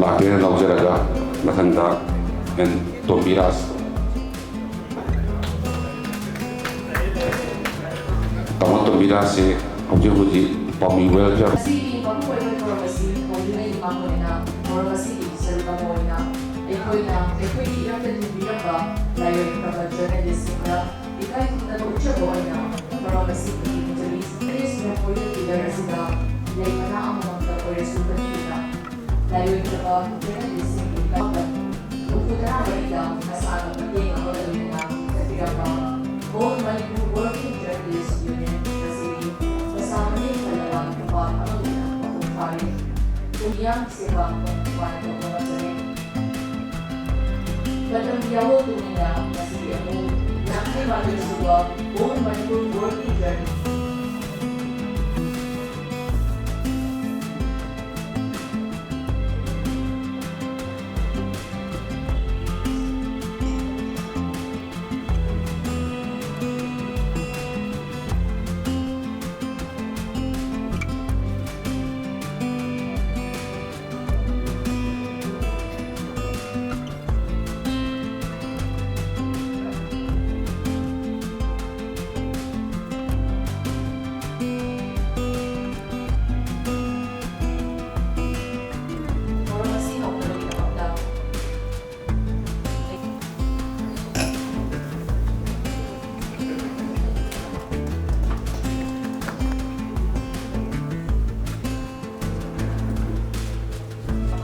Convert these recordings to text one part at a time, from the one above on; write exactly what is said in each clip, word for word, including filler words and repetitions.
ꯂꯥꯛꯀꯦꯅ ꯂꯧꯖꯔꯒ, ꯃꯊꯪꯗ ꯑꯦꯟ ꯇꯣꯝꯕꯤꯔꯥꯖ꯫ ꯇꯥꯃꯣ ꯇꯣꯝꯕꯤꯔꯥꯖꯁꯤ ꯍꯧꯖꯤꯛ ꯍꯧꯖꯤꯛ ꯄꯥꯎꯃꯤ ꯋꯦꯜꯐꯤꯌꯔ꯫ ꯉꯁꯤꯒꯤ ꯃꯄꯨꯡ ꯑꯣꯏꯕ ꯊꯧꯔꯝ ꯑꯁꯤ ꯍꯧꯗ꯭ꯔꯤꯉꯩꯒꯤ ꯃꯥꯡꯑꯣꯏꯅ ꯊꯧꯔꯝ ꯑꯁꯤꯒꯤ ꯁꯔꯨꯛ ꯑꯃ ꯑꯣꯏꯅ ꯑꯩꯈꯣꯏꯅ ꯑꯩꯈꯣꯏꯒꯤ ꯏꯔꯝꯗ ꯊꯤꯟꯕꯤꯔꯝꯕ ꯂꯥꯏꯑꯣꯏꯈ꯭ꯔꯕ ꯖꯔꯅꯦꯂꯤꯁꯁꯤꯡꯗ ꯏꯀꯥꯏ ꯈꯨꯝꯅꯕ ꯎꯠꯆꯕ ꯑꯣꯏꯅ ꯊꯧꯔꯝ ꯑꯁꯤ ꯄꯨꯟꯕꯤꯅꯤꯡꯖꯔꯤ꯫ Today's memorial pillar ꯑꯁꯤꯗ ꯂꯩ ꯃꯅꯥ ꯑꯃꯃꯝꯇ ꯑꯣꯏꯔꯁꯨ ꯀꯠꯄꯤꯗꯨꯅ ꯂꯥꯏꯑꯣꯏꯈ꯭ꯔꯕ ꯖꯔꯅꯦꯂꯤꯁꯁꯤꯡꯒꯤ ꯃꯐꯝꯗ ꯍꯨꯝꯐꯨ ꯇꯔꯥ ꯃꯔꯤꯗ ꯃꯁꯥꯒ ꯃꯤꯠꯌꯦꯡ ꯑꯃꯒ ꯂꯣꯏꯅꯅ ꯀꯠꯄꯤꯔꯝꯕ All Manipur Working Journalist Union ꯑꯁꯤꯒꯤ ꯃꯁꯥ ꯃꯅꯤꯡ ꯍꯜꯂꯕ ꯅꯨꯄꯥ ꯑꯃꯒꯤꯗꯃꯛ ꯃꯄꯨꯡ ꯐꯥꯔꯦ꯫ ꯄꯨꯡꯌꯥꯝ ꯁꯦꯕꯥ ꯃꯄꯨꯡ ꯐꯥꯅ ꯇꯧꯕ ꯉꯝꯖꯔꯦ꯫ ꯃꯇꯝꯒꯤ ꯑꯑꯣꯟꯕ ꯇꯨꯡ ꯏꯟꯅ ꯉꯁꯤꯗꯤ ꯑꯃꯨꯛ ꯌꯥꯡꯈꯩ ꯃꯥꯊꯣꯏ ꯁꯨꯕ All Manipur Working Journalist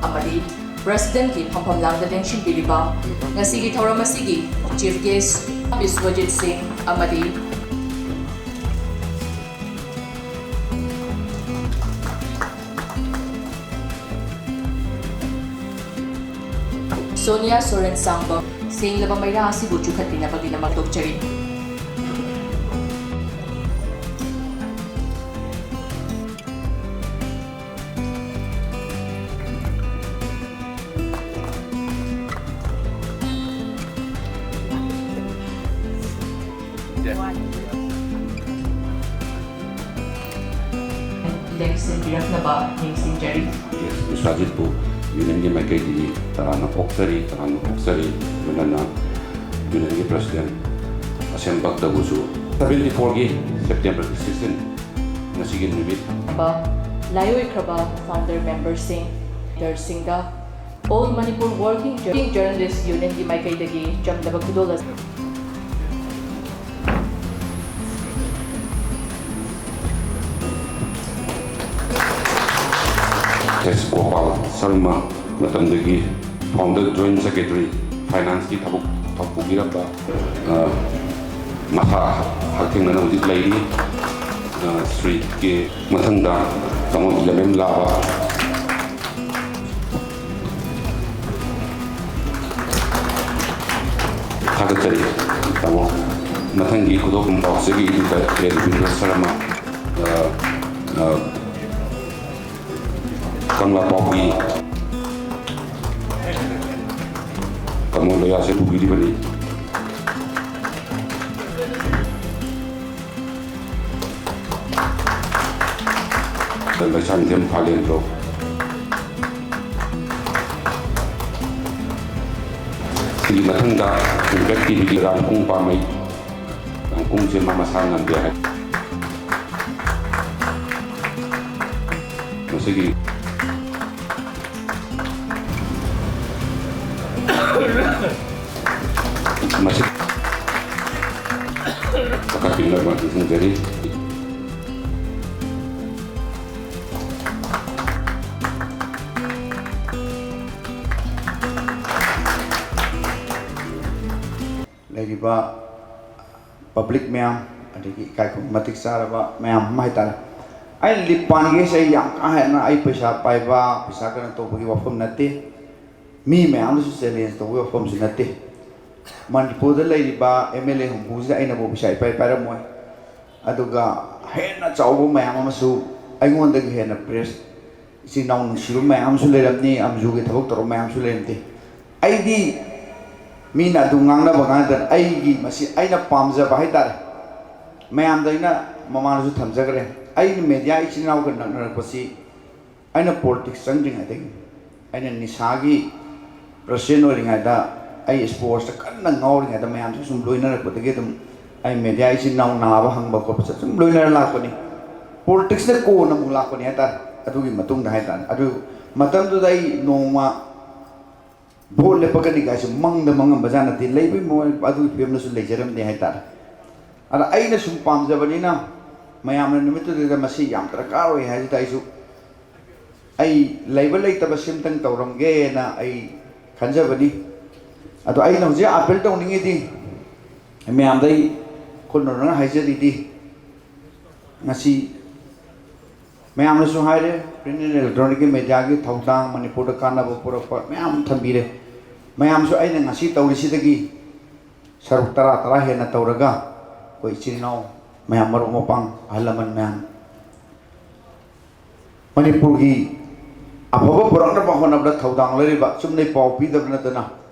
ꯑꯃꯗꯤ Presidentꯀꯤ ꯐꯝꯐꯝ ꯂꯥꯡꯗ ꯂꯦꯡꯁꯤꯟꯕꯤꯔꯤꯕ ꯉꯁꯤꯒꯤ ꯊꯧꯔꯝ ꯑꯁꯤꯒꯤ Chief Guest ꯕꯤꯁ꯭ꯋꯖꯤꯠ ꯁꯤꯡ ꯑꯃꯗꯤ ꯁꯣꯅꯤꯌꯥ ꯁꯣꯔꯦꯟ ꯁꯥꯡꯕꯝ ꯁꯦꯡꯂꯕ ꯃꯩꯔꯥ ꯑꯁꯤꯕꯨ ꯆꯨꯈꯠꯄꯤꯅꯕꯒꯤꯗꯃꯛ ꯇꯣꯛꯆꯔꯤ꯫ ꯂꯦꯡꯁꯤꯟꯕꯤꯔꯛꯅꯕ ꯅꯤꯡꯁꯤꯡꯖꯔꯤ꯫ ꯕꯤꯁ꯭ꯋꯖꯤꯠꯄꯨ ꯌꯨꯅꯤꯌꯟꯒꯤ ꯃꯥꯏꯀꯩꯗꯒꯤ ꯇꯔꯥꯝꯅ ꯑꯣꯛꯆꯔꯤ, ꯇꯔꯥꯝꯅ ꯑꯣꯛꯆꯔꯤ꯫ ꯂꯣꯏꯅꯅ ꯌꯨꯅꯤꯌꯟꯒꯤ ꯄ꯭ꯔꯁꯤꯗꯦꯟ ꯑꯁꯦꯝ ꯚꯛꯇꯕꯨꯁꯨ꯫ ꯁꯚꯦꯟꯇꯤ ꯐꯣꯔꯒꯤ ꯁꯦꯞꯇꯦꯝꯕꯔ ꯁꯤꯛꯁꯇꯤꯟ, ꯉꯁꯤꯒꯤ ꯅꯨꯃꯤꯠ꯫ ꯂꯥꯏꯑꯣꯏꯈ꯭ꯔꯕ ꯐꯥꯎꯟꯗꯔ ꯃꯦꯝꯕꯔꯁꯤꯡ, ꯂꯤꯗꯔꯁꯤꯡꯗ All Manipur Working Jour-, Journalist Unionꯒꯤ ꯃꯥꯏꯀꯩꯗꯒꯤ ꯆꯝꯂꯕ ꯈꯨꯗꯣꯜ ꯑꯁꯤ꯫ ꯑꯦꯁ ꯒꯣꯄꯥꯜ ꯁꯔꯃ, ꯃꯇꯝꯗꯒꯤ ꯐꯥꯎꯟꯗꯔ, ꯖꯣꯏꯟꯠ ꯁꯦꯀ꯭ꯔꯦꯇꯔꯤ, ꯐꯥꯏꯅꯥꯟꯁꯀꯤ ꯊꯕꯛ ꯊꯧꯄꯨꯕꯤꯔꯝꯕ, ꯑ, ꯃꯁꯥ ꯍꯛꯊꯦꯡꯅꯅ ꯍꯧꯖꯤꯛ ꯂꯩꯔꯤ꯫ ꯑ, ꯁ꯭ꯔꯤ ꯀꯦ ꯃꯊꯪꯗ ꯇꯥꯃꯣ ꯌꯥꯃꯦꯝ ꯂꯥꯕ꯫ ꯊꯥꯒꯠꯆꯔꯤ ꯇꯥꯃꯣ꯫ ꯃꯊꯪꯒꯤ ꯈꯨꯗꯣꯜ ꯄꯥꯎꯆꯦꯒꯤ ꯏꯗꯨꯗ ꯀꯦ ꯔꯕꯤꯟꯗ꯭ꯔ ꯁꯔꯃ, ꯑ, ꯑ, ꯀꯪꯂꯥ ꯄꯥꯎꯕꯤ ꯇꯥꯃꯣ ꯂꯣꯌꯥꯁꯦ ꯄꯨꯕꯤꯔꯤꯕꯅꯤ꯫ ꯂꯩꯁꯥꯡꯊꯦꯝ ꯐꯥꯂꯦꯟꯗ꯭ꯔꯣ꯫ ꯁꯤꯒꯤ ꯃꯊꯪꯗ ꯏꯝꯄꯦꯛ ꯇꯤꯚꯤꯒꯤ ꯔꯥꯝꯀꯨꯡ ꯄꯥꯃꯩ꯫ ꯔꯥꯝꯀꯨꯡꯁꯦ ꯃꯥ ꯃꯁꯥ ꯉꯝꯗꯦ ꯍꯥꯏ꯫ ꯃꯁꯤꯒꯤ ꯃꯁꯤ ꯄꯥꯈꯠꯄꯤꯅꯕ ꯅꯤꯡꯁꯤꯡꯖꯔꯤ꯫ ꯂꯩꯔꯤꯕ ꯄꯕ꯭ꯂꯤꯛ ꯃꯌꯥꯝ, ꯑꯗꯒꯤ ꯏꯀꯥꯏ ꯈꯨꯝꯅꯕ ꯃꯇꯤꯛ ꯆꯥꯔꯕ ꯃꯌꯥꯝ ꯑꯃ ꯍꯥꯏꯇꯥꯔꯦ꯫ ꯑꯩꯅ ꯂꯤꯞ ꯄꯥꯟꯒꯦꯁꯦ ꯑꯩ ꯌꯥꯝ ꯀꯥ ꯍꯦꯟꯅ ꯑꯩ ꯄꯩꯁꯥ ꯄꯥꯏꯕ, ꯄꯩꯁꯥ ꯀꯩꯅꯣ ꯇꯧꯕꯒꯤ ꯋꯥꯐꯝ ꯅꯠꯇꯦ꯫ ꯃꯤ ꯃꯌꯥꯝꯗꯁꯨ ꯆꯦꯂꯦꯟꯖ ꯇꯧꯕꯒꯤ ꯋꯥꯐꯝꯁꯨ ꯅꯠꯇꯦ꯫ ꯃꯅꯤꯄꯨꯔꯗ ꯂꯩꯔꯤꯕ ꯑꯦꯝ ꯑꯦꯜ ꯑꯦ ꯍꯨꯝꯐꯨꯁꯤꯗ ꯑꯩꯅꯐꯥꯎ ꯄꯩꯁꯥ ꯏꯄꯥꯏ ꯄꯥꯏꯔꯝꯃꯣꯏ꯫ ꯑꯗꯨꯒ ꯍꯦꯟꯅ ꯆꯥꯎꯕ ꯃꯌꯥꯝ ꯑꯃꯁꯨ ꯑꯩꯉꯣꯟꯗꯒꯤ ꯍꯦꯟꯅ ꯄ꯭ꯔꯦꯁ ꯏꯆꯤꯟ ꯏꯅꯥꯎ ꯅꯨꯡꯁꯤꯕ ꯃꯌꯥꯝ ꯑꯃꯁꯨ ꯂꯩꯔꯝꯅꯤ, ꯑꯝꯖꯨꯒꯤ ꯊꯕꯛ ꯇꯧꯔꯛꯄ ꯃꯌꯥꯝ ꯑꯃꯁꯨ ꯂꯩꯔꯝꯅꯤ꯫ ꯑꯩꯗꯤ ꯃꯤꯅ ꯑꯗꯨ ꯉꯥꯡꯅꯕ ꯉꯥꯡꯗꯅ ꯑꯩꯒꯤ ꯃꯁꯤ ꯑꯩꯅ ꯄꯥꯝꯖꯕ ꯍꯥꯏꯇꯥꯔꯦ꯫ ꯃꯌꯥꯝꯗ ꯑꯩꯅ ꯃꯃꯥꯡꯗꯁꯨ ꯊꯝꯖꯈ꯭ꯔꯦ, ꯑꯩꯅ ꯃꯦꯗꯤꯌꯥ ꯏꯆꯤꯟ ꯏꯅꯥꯎꯒ ꯅꯛꯅꯔꯛꯄꯁꯤ ꯑꯩꯅ ꯄꯣꯂꯤꯇꯤꯛꯁ ꯆꯪꯗ꯭ꯔꯤꯉꯩꯗꯒꯤ꯫ ꯑꯩꯅ ꯅꯤꯁꯥꯒꯤ ꯄ꯭ꯔꯁꯤꯗꯦꯟ ꯑꯣꯏꯔꯤꯉꯩꯗ, ꯑꯩ ꯁ꯭ꯄꯣꯔꯠꯁꯇ ꯀꯟꯅ ꯉꯥꯎꯔꯤꯉꯩꯗ, ꯃꯌꯥꯝꯁꯨ ꯁꯨꯝ ꯂꯣꯏꯅꯔꯛꯄꯗꯒꯤ ꯑꯗꯨꯝ ꯑꯩ ꯃꯦꯗꯤꯌꯥ ꯏꯆꯤꯟ ꯏꯅꯥꯎ ꯅꯥꯕ ꯍꯪꯕ ꯈꯣꯠꯄꯁꯦ ꯁꯨꯝ ꯂꯣꯏꯅꯔ ꯂꯥꯛꯄꯅꯤ꯫ ꯄꯣꯂꯤꯇꯤꯛꯁꯅ ꯀꯣꯟꯅ ꯑꯃꯨꯛ ꯂꯥꯛꯄꯅꯤ ꯍꯥꯏꯇꯥꯔꯦ꯫ ꯑꯗꯨꯒꯤ ꯃꯇꯨꯡꯗ ꯍꯥꯏꯇꯥꯔꯦ꯫ ꯑꯗꯨ ꯃꯇꯝꯗꯨꯗ ꯑꯩ ꯅꯣꯡꯃ ꯚꯣꯠ ꯂꯦꯞꯄꯛꯀꯅꯤ ꯀꯥꯏꯁꯦ ꯃꯪꯗ ꯃꯪꯉꯝꯕꯖꯥꯠ ꯅꯠꯇꯦ꯫ ꯂꯩꯕꯩ ꯃꯑꯣꯡ ꯑꯗꯨꯒꯤ ꯐꯤꯕꯝꯗꯁꯨ ꯂꯩꯖꯔꯝꯗꯦ ꯍꯥꯏꯇꯥꯔꯦ꯫ ꯑꯗ ꯑꯩꯅ ꯁꯨꯝ ꯄꯥꯝꯖꯕꯅꯤꯅ, ꯃꯌꯥꯝꯅ ꯅꯨꯃꯤꯠꯇꯨꯗ ꯃꯁꯤ ꯌꯥꯝ ꯗꯔꯀꯥꯔ ꯑꯣꯏ ꯍꯥꯏꯁꯤꯗ ꯑꯩꯁꯨ ꯑꯩ ꯂꯩꯕ ꯂꯩꯇꯕ ꯁꯤꯝꯇꯪ ꯇꯧꯔꯝꯒꯦꯅ ꯑꯩ ꯈꯟꯖꯕꯅꯤ꯫ ꯑꯗꯣ ꯑꯩꯅ ꯍꯧꯖꯤꯛ ꯑꯥꯄꯤꯜ ꯇꯧꯅꯤꯡꯉꯤꯗꯤ, ꯃꯌꯥꯝꯗ ꯑꯩ ꯈꯨꯠꯅ ꯍꯥꯏꯖꯔꯤꯗꯤ, ꯉꯁꯤ ꯃꯌꯥꯝꯅꯁꯨ ꯍꯥꯏꯔꯦ, ꯄ꯭ꯔꯤꯟ ꯑꯦꯟ ꯏꯂꯦꯛꯇ꯭ꯔꯣꯅꯤꯛꯀꯤ ꯃꯦꯗꯤꯌꯥꯒꯤ ꯊꯧꯗꯥꯡ, ꯃꯅꯤꯄꯨꯔꯗ ꯀꯥꯟꯅꯕ ꯄꯨꯔꯛꯄ ꯃꯌꯥꯝ ꯊꯝꯕꯤꯔꯦ꯫ ꯃꯌꯥꯝꯁꯨ ꯑꯩꯅ ꯉꯁꯤ ꯇꯧꯔꯤꯁꯤꯗꯒꯤ ꯁꯔꯨꯛ ꯇꯔꯥ, ꯇꯔꯥ ꯍꯦꯟꯅ ꯇꯧꯔꯒ, ꯑꯩꯈꯣꯏ ꯏꯆꯤꯜ ꯏꯅꯥꯎ ꯃꯌꯥꯝ, ꯃꯔꯨꯞ ꯃꯄꯥꯡ, ꯑꯍꯜ ꯂꯃꯟ ꯃꯌꯥꯝ, ꯃꯅꯤꯄꯨꯔꯒꯤ ꯑꯐꯕ ꯄꯨꯔꯛꯅꯕ ꯍꯣꯠꯅꯕꯗ ꯊꯧꯗꯥꯡ ꯂꯧꯔꯤꯕ, ꯆꯨꯝꯅꯩ ꯄꯥꯎ ꯄꯤꯗꯕ ꯅꯠꯇꯅ,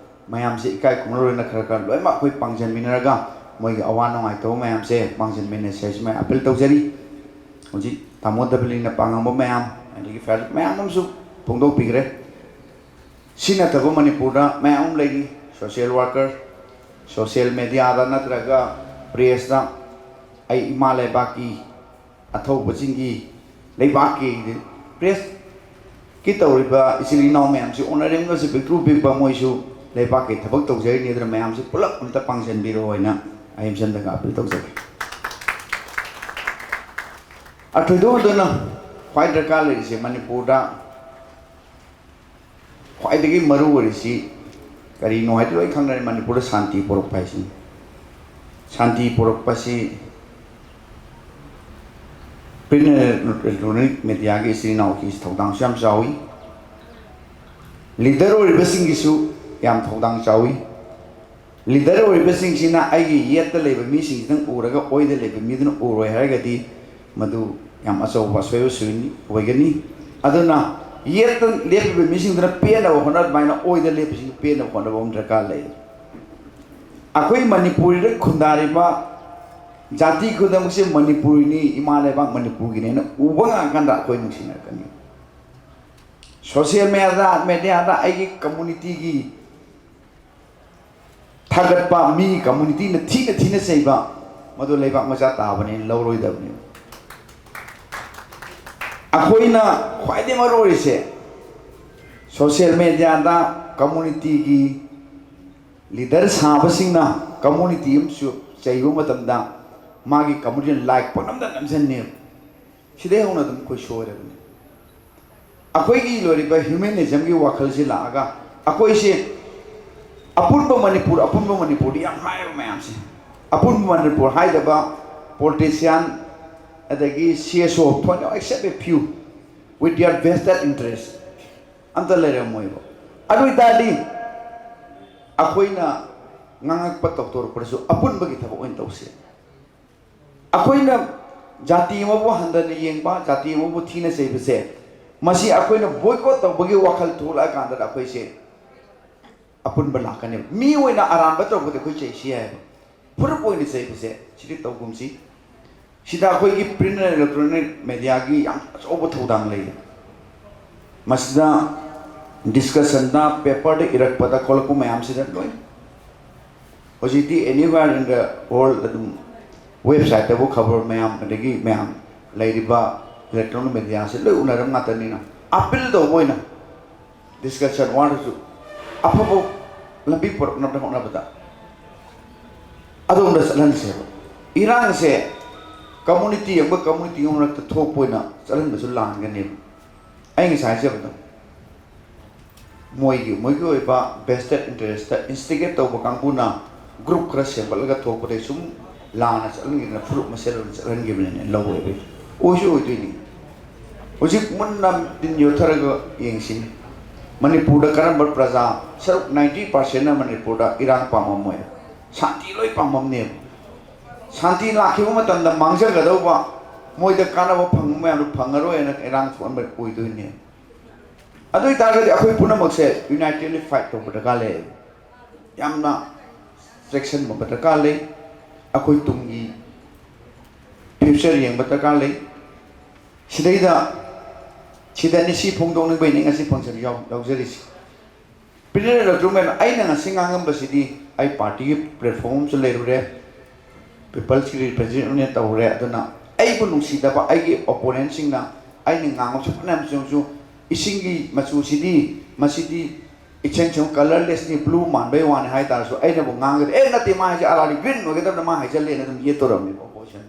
ꯃꯌꯥꯝꯁꯦ ꯏꯀꯥꯏ ꯈꯨꯝꯅꯔꯣꯏꯅ ꯈꯔ ꯈꯔ ꯂꯣꯏꯅꯃꯛ ꯑꯩꯈꯣꯏ ꯄꯥꯡꯁꯤꯟꯃꯤꯟꯅꯔꯒ, ꯃꯣꯏꯒꯤ ꯑꯋꯥ ꯅꯨꯡꯉꯥꯏꯇꯕ ꯃꯌꯥꯝꯁꯦ ꯄꯥꯡꯁꯤꯟꯃꯤꯟꯅꯁꯦ ꯍꯥꯏꯁꯤꯃ ꯑꯩ ꯑꯥꯄꯤꯜ ꯇꯧꯖꯔꯤ꯫ ꯍꯧꯖꯤꯛ ꯇꯥꯃꯣ ꯗꯕꯂꯤꯅ ꯄꯥꯡꯉꯝꯕ ꯃꯌꯥꯝ, ꯑꯗꯒꯤ ꯐꯦꯜ ꯃꯌꯥꯝ ꯑꯃꯁꯨ ꯐꯣꯡꯗꯣꯛꯄꯤꯈ꯭ꯔꯦ꯫ ꯁꯤ ꯅꯠꯇꯕ ꯃꯅꯤꯄꯨꯔꯗ ꯃꯌꯥꯝ ꯑꯃ ꯂꯩꯔꯤ, ꯁꯣꯁꯤꯌꯦꯜ ꯋꯥꯔꯀꯔ, ꯁꯣꯁꯤꯌꯦꯜ ꯃꯦꯗꯤꯌꯥꯗ ꯅꯠꯇ꯭ꯔꯒ ꯄ꯭ꯔꯦꯁꯇ ꯑꯩ ꯏꯃꯥ ꯂꯩꯕꯥꯛꯀꯤ ꯑꯊꯧꯕꯁꯤꯡꯒꯤ, ꯂꯩꯕꯥꯛꯀꯤ ꯄ꯭ꯔꯦꯁꯀꯤ ꯇꯧꯔꯤꯕ ꯏꯆꯤꯜ ꯏꯅꯥꯎ ꯃꯌꯥꯝꯁꯤ ꯑꯣꯅꯔꯦꯕꯜꯁꯤ ꯄꯤꯛꯇ꯭ꯔꯨ ꯄꯤꯛꯄ, ꯃꯣꯏꯁꯨ ꯂꯩꯕꯥꯛꯀꯤ ꯊꯕꯛ ꯇꯧꯖꯔꯤꯅꯤ꯫ ꯑꯗꯨꯅ ꯃꯌꯥꯝꯁꯤ ꯄꯨꯂꯞ ꯑꯝꯇ ꯄꯥꯡꯁꯤꯟꯕꯤꯔꯣ ꯍꯥꯏꯅ ꯑꯩ ꯏꯆꯝꯗꯒ ꯑꯥꯄꯤꯜ ꯇꯧꯖꯒꯦ꯫ ꯑ, ꯊꯣꯏꯗꯣꯛ ꯍꯦꯟꯗꯣꯛꯅ ꯈ꯭ꯋꯥꯏ ꯗꯔꯀꯥꯔ ꯂꯩꯔꯤꯁꯦ ꯃꯅꯤꯄꯨꯔꯗ ꯈ꯭ꯋꯥꯏꯗꯒꯤ ꯃꯔꯨ ꯑꯣꯏꯔꯤꯁꯤ ꯀꯔꯤꯅꯣ ꯍꯥꯏꯗꯤ ꯂꯣꯏ ꯈꯪꯅꯔꯦ, ꯃꯅꯤꯄꯨꯔꯗ ꯁꯥꯟꯇꯤ ꯄꯨꯔꯛꯄ ꯍꯥꯏꯁꯤꯅꯤ꯫ ꯁꯥꯟꯇꯤ ꯄꯨꯔꯛꯄꯁꯤ ꯄ꯭ꯔꯤꯟ ꯏꯂꯦꯛꯇ꯭ꯔꯣꯅꯤꯛ ꯃꯦꯗꯤꯌꯥꯒꯤ ꯏꯆꯤꯜ ꯏꯅꯥꯎꯒꯤ ꯊꯧꯗꯥꯡꯁꯨ ꯌꯥꯝ ꯆꯥꯎꯏ꯫ ꯂꯤꯗꯔ ꯑꯣꯏꯔꯤꯕꯁꯤꯡꯒꯤꯁꯨ ꯌꯥꯝ ꯊꯧꯗꯥꯡ ꯆꯥꯎꯏ꯫ ꯂꯤꯗꯔ ꯑꯣꯏꯔꯤꯕꯁꯤꯡꯁꯤꯅ ꯑꯩꯒꯤ ꯌꯦꯠꯇ ꯂꯩꯕ ꯃꯤꯁꯤꯡꯁꯤꯅ ꯎꯔꯒ ꯑꯣꯏꯗ ꯂꯩꯕ ꯃꯤꯗꯨꯅ ꯎꯔꯣꯏ ꯍꯥꯏꯔꯒꯗꯤ ꯃꯗꯨ ꯌꯥꯝ ꯑꯆꯧꯕ ꯑꯁꯣꯏꯕ ꯑꯣꯏꯒꯅꯤ꯫ ꯑꯗꯨꯅ ꯌꯦꯠꯇ ꯂꯦꯞꯄꯤꯕ ꯃꯤꯁꯤꯡꯗꯨꯅ ꯄꯦꯟꯅꯕ ꯍꯣꯠꯅ ꯑꯗꯨꯃꯥꯏꯅ ꯑꯣꯏꯗ ꯂꯦꯞꯄꯁꯤꯡꯗꯨ ꯄꯦꯟꯅꯕ ꯍꯣꯠꯅꯕ ꯑꯃ ꯗꯔꯀꯥꯔ ꯂꯩ꯫ ꯑꯩꯈꯣꯏ ꯃꯅꯤꯄꯨꯔꯤꯗ ꯈꯨꯟꯗꯥꯔꯤꯕ ꯖꯥꯇꯤ ꯈꯨꯗꯤꯡꯃꯛꯁꯦ ꯃꯅꯤꯄꯨꯔꯤꯅꯤ, ꯏꯃꯥ ꯂꯩꯕꯥꯛ ꯃꯅꯤꯄꯨꯔꯒꯤꯅꯦꯅ ꯎꯕ ꯉꯥꯛꯀꯥꯟꯗ ꯑꯩꯈꯣꯏ ꯅꯨꯡꯁꯤꯅꯔꯛꯀꯅꯤ꯫ ꯁꯣꯁꯤꯌꯦꯜ ꯃꯦꯗꯤꯌꯥ ꯃꯦꯗꯤꯌꯥꯗ ꯑꯩꯒꯤ ꯀꯝꯃꯨꯅꯤꯇꯤꯒꯤ ꯊꯥꯒꯠꯄ, ꯃꯤ ꯀꯝꯃꯨꯅꯤꯇꯤꯅ ꯊꯤꯅ ꯊꯤꯅ ꯆꯩꯕ, ꯃꯗꯨ ꯂꯩꯕꯥꯛ ꯃꯆꯥ ꯇꯥꯕꯅꯦꯅ ꯂꯧꯔꯣꯏꯗꯕꯅꯤ꯫ ꯑꯩꯈꯣꯏꯅ ꯈ꯭ꯋꯥꯏꯗꯒꯤ ꯃꯔꯨ ꯑꯣꯏꯔꯤꯁꯦ, ꯁꯣꯁꯤꯌꯦꯜ ꯃꯦꯗꯤꯌꯥꯗ ꯀꯝꯃꯨꯅꯤꯇꯤꯒꯤ ꯂꯤꯗꯔ ꯁꯥꯕꯁꯤꯡꯅ ꯀꯝꯃꯨꯅꯤꯇꯤ ꯑꯃꯁꯨ ꯆꯩꯕ ꯃꯇꯝꯗ, ꯃꯥꯒꯤ ꯀꯝꯃꯨꯅꯤꯇꯤꯅ ꯂꯥꯏꯛ ꯄꯪꯅꯝꯗ ꯅꯝꯁꯤꯟꯅꯦꯕ꯫ ꯁꯤꯗꯩ ꯍꯧꯅ ꯑꯗꯨꯝ ꯑꯩꯈꯣꯏ ꯁꯣꯏꯔꯕꯅꯤ꯫ ꯑꯩꯈꯣꯏꯒꯤ ꯂꯣꯏꯔꯤꯕ ꯍ꯭ꯌꯨꯃꯦꯅꯤꯖꯝꯒꯤ ꯋꯥꯈꯜꯁꯤ ꯂꯥꯛꯑꯒ, ꯑꯩꯈꯣꯏꯁꯦ ꯑꯄꯨꯟꯕ ꯃꯅꯤꯄꯨꯔ, ꯑꯄꯨꯟꯕ ꯃꯅꯤꯄꯨꯔꯗꯤ ꯌꯥꯝ ꯍꯥꯏꯌꯦꯕ ꯃꯌꯥꯝꯁꯦ꯫ ꯑꯄꯨꯟꯕ ꯃꯅꯤꯄꯨꯔ ꯍꯥꯏꯗꯕ ꯄꯣꯂꯤꯇꯤꯁꯤꯌꯥꯟ, ꯑꯗꯒꯤ ꯁꯤ ꯑꯦꯁ ꯑꯣ ꯊꯣꯏꯅ, except a few with their vested interest, ꯑꯝꯇ ꯂꯩꯔꯝꯃꯣꯏꯕ꯫ ꯑꯗꯨ ꯑꯣꯏꯇꯥꯔꯗꯤ ꯑꯩꯈꯣꯏꯅ ꯉꯥꯡꯉꯛꯄ ꯇꯧꯊꯣꯔꯛꯄꯗꯁꯨ ꯑꯄꯨꯟꯕꯒꯤ ꯊꯕꯛ ꯑꯣꯏꯅ ꯇꯧꯁꯦ꯫ ꯑꯩꯈꯣꯏꯅ ꯖꯥꯇꯤ ꯑꯃꯕꯨ ꯍꯟꯊꯅ ꯌꯦꯡꯕ, ꯖꯥꯇꯤ ꯑꯃꯕꯨ ꯊꯤꯅ ꯆꯩꯕꯁꯦ, ꯃꯁꯤ ꯑꯩꯈꯣꯏꯅ ꯕꯣꯏꯀꯣꯠ ꯇꯧꯕꯒꯤ ꯋꯥꯈꯜ ꯊꯣꯛꯂꯛꯑꯀꯥꯟꯗ ꯑꯩꯈꯣꯏꯁꯦ ꯑꯄꯨꯟꯕ ꯂꯥꯛꯀꯅꯦꯕ꯫ ꯃꯤ ꯑꯣꯏꯅ ꯑꯔꯥꯟꯕ ꯇꯧꯕꯗꯤ ꯑꯩꯈꯣꯏ ꯆꯩꯁꯤ ꯌꯥꯏꯑꯕ, ꯐꯨꯔꯨꯞ ꯑꯣꯏꯅ ꯆꯩꯕꯁꯦ ꯁꯤꯗꯤ ꯇꯧꯒꯨꯝꯁꯤ꯫ ꯁꯤꯗ ꯑꯩꯈꯣꯏꯒꯤ print and electronic mediaꯒꯤ ꯌꯥꯝ ꯑꯆꯧꯕ ꯊꯧꯗꯥꯡ ꯂꯩꯔꯦ꯫ ꯃꯁꯤꯗ ꯗꯤꯁꯀꯁꯟꯗ, ꯄꯦꯄꯔꯗ ꯏꯔꯛꯄꯗ ꯈꯣꯠꯂꯛꯄ ꯃꯌꯥꯝꯁꯤꯗ ꯂꯣꯏ, ꯍꯧꯖꯤꯛꯇꯤ anywhere in the world ꯑꯗꯨꯝ ꯋꯦꯕꯁꯥꯏꯠꯇꯕꯨ ꯈꯕꯔ ꯃꯌꯥꯝ, ꯑꯗꯒꯤ ꯃꯌꯥꯝ ꯂꯩꯔꯤꯕ ꯏꯂꯦꯛꯇ꯭ꯔꯣꯅꯤꯛ ꯃꯦꯗꯤꯌꯥꯁꯦ ꯂꯣꯏ ꯎꯅꯔꯝ ꯉꯥꯛꯇꯅꯤꯅ, ꯑꯄꯤꯜ ꯇꯧꯕ ꯑꯣꯏꯅ ꯗꯤꯁꯀꯁꯟ ꯋꯥꯔꯁꯨ ꯑꯐꯕ ꯂꯝꯕꯤ ꯄꯨꯔꯛꯅꯕ ꯍꯣꯠꯅꯕꯗ ꯑꯗꯣꯝꯗ ꯆꯠꯍꯟꯁꯦꯕ꯫ ꯏꯔꯥꯡꯁꯦ ꯀꯝꯃꯨꯅꯤꯇꯤ ꯑꯃꯒ ꯀꯝꯃꯨꯅꯤꯇꯤ ꯑꯃꯒ ꯃꯔꯛꯇ ꯊꯣꯛꯄ ꯑꯣꯏꯅ ꯆꯠꯍꯟꯕꯁꯨ ꯂꯥꯟꯒꯅꯦꯕ꯫ ꯑꯩ ꯉꯁꯥꯏ ꯍꯥꯏꯖꯕꯗꯣ, ꯃꯣꯏꯒꯤ, ꯃꯣꯏꯒꯤ ꯑꯣꯏꯕ vested interestꯇ instigate ꯇꯧꯕ ꯀꯥꯡꯕꯨꯅ group ꯈꯔ ꯁꯦꯝꯒꯠꯂꯒ ꯊꯣꯛꯄꯗꯩ ꯁꯨꯝ ꯂꯥꯟꯅ ꯆꯠꯍꯟꯈꯤꯗꯅ ꯐꯨꯔꯨꯞ ꯃꯁꯦꯜ ꯑꯣꯏꯅ ꯆꯠꯍꯟꯈꯤꯕꯅꯤꯅ ꯂꯧꯋꯦꯕ꯫ ꯑꯣꯏꯁꯨ ꯑꯣꯏꯗꯣꯏꯅꯤ꯫ ꯍꯧꯖꯤꯛ ꯃꯨꯟꯅ ꯇꯤꯟ ꯌꯣꯠꯊꯔꯒ ꯌꯦꯡꯁꯤꯅꯤ, ꯃꯅꯤꯄꯨꯔꯗ ꯀꯔꯝꯕ ꯄ꯭ꯔꯖꯥ, ꯁꯔꯨꯛ ninety percentꯅ ꯃꯅꯤꯄꯨꯔꯗ ꯏꯔꯥꯡ ꯄꯥꯝꯃꯝꯃꯣꯏ, ꯁꯥꯟꯇꯤ ꯂꯣꯏ ꯄꯥꯝꯃꯝꯅꯦꯕ꯫ ꯁꯥꯟꯇꯤ ꯂꯥꯛꯈꯤꯕ ꯃꯇꯝꯗ ꯃꯥꯡꯖꯒꯗꯧꯕ, ꯃꯣꯏꯗ ꯀꯥꯟꯅꯕ ꯐꯪꯕ ꯃꯌꯥꯝꯗꯣ ꯐꯪꯉꯔꯣꯏꯅ ꯏꯔꯥꯡ ꯊꯣꯛꯍꯟꯕ ꯑꯣꯏꯗꯣꯏꯅꯦ꯫ ꯑꯗꯨ ꯑꯣꯏꯇꯥꯔꯒꯗꯤ ꯑꯩꯈꯣꯏ ꯄꯨꯝꯅꯃꯛꯁꯦ unitedly fight ꯇꯧꯕ ꯗꯔꯀꯥꯔ ꯂꯩ꯫ ꯌꯥꯝꯅ ꯆꯦꯛꯁꯤꯟꯕ ꯗꯔꯀꯥꯔ ꯂꯩ꯫ ꯑꯩꯈꯣꯏ ꯇꯨꯡꯒꯤ future ꯌꯦꯡꯕ ꯗꯔꯀꯥꯔ ꯂꯩ꯫ ꯁꯤꯗꯩꯗ ꯁꯤꯗꯅꯤ, ꯁꯤ ꯐꯣꯡꯗꯣꯛꯅꯤꯡꯕꯩꯅꯤ ꯉꯁꯤ function ꯌꯥꯎ-, ꯌꯥꯎꯖꯔꯤꯁꯤ꯫ ꯄ꯭ꯔꯤꯟꯇꯦꯠ ꯏꯂꯦꯛꯇ꯭ꯔꯣꯅꯤꯛ ꯃꯌꯥꯝ, ꯑꯩꯅ ꯉꯁꯤ ꯉꯥꯡꯉꯝꯕꯁꯤꯗꯤ ꯑꯩ ꯄꯥꯔꯇꯤꯒꯤ platform ꯑꯃꯁꯨ ꯂꯩꯔꯨꯔꯦ, peopleꯁꯀꯤ representative ꯑꯃ ꯇꯧꯔꯦ꯫ ꯑꯗꯨꯅ ꯑꯩꯕꯨ ꯅꯨꯡꯁꯤꯗꯕ ꯑꯩꯒꯤ opponentꯁꯤꯡꯅ ꯑꯩꯅ ꯉꯥꯡꯕꯁꯨ ꯐꯅꯌꯥꯝ ꯆꯨꯝꯁꯨ, "ꯏꯁꯤꯡꯒꯤ ꯃꯆꯨꯁꯤꯗꯤ, ꯃꯁꯤꯗꯤ ꯏꯁꯦꯡ ꯁꯦꯡꯕ colourlessꯅꯤ, blue ꯃꯥꯟꯕꯩ ꯋꯥꯅꯤ" ꯍꯥꯏ ꯇꯥꯔꯁꯨ, ꯑꯩꯅꯕꯨ ꯉꯥꯡꯉꯒꯗꯤ, "ꯑꯦ, ꯅꯠꯇꯦ, ꯃꯥ ꯍꯥꯏꯁꯦ ꯑꯔꯥꯗꯤ green ꯑꯣꯏꯒꯗꯕꯅꯤ, ꯃꯥ ꯍꯥꯏꯖꯜꯂꯦꯅ" ꯑꯗꯨꯝ ꯌꯦꯠꯇꯧꯔꯕꯅꯦꯕ opposition꯫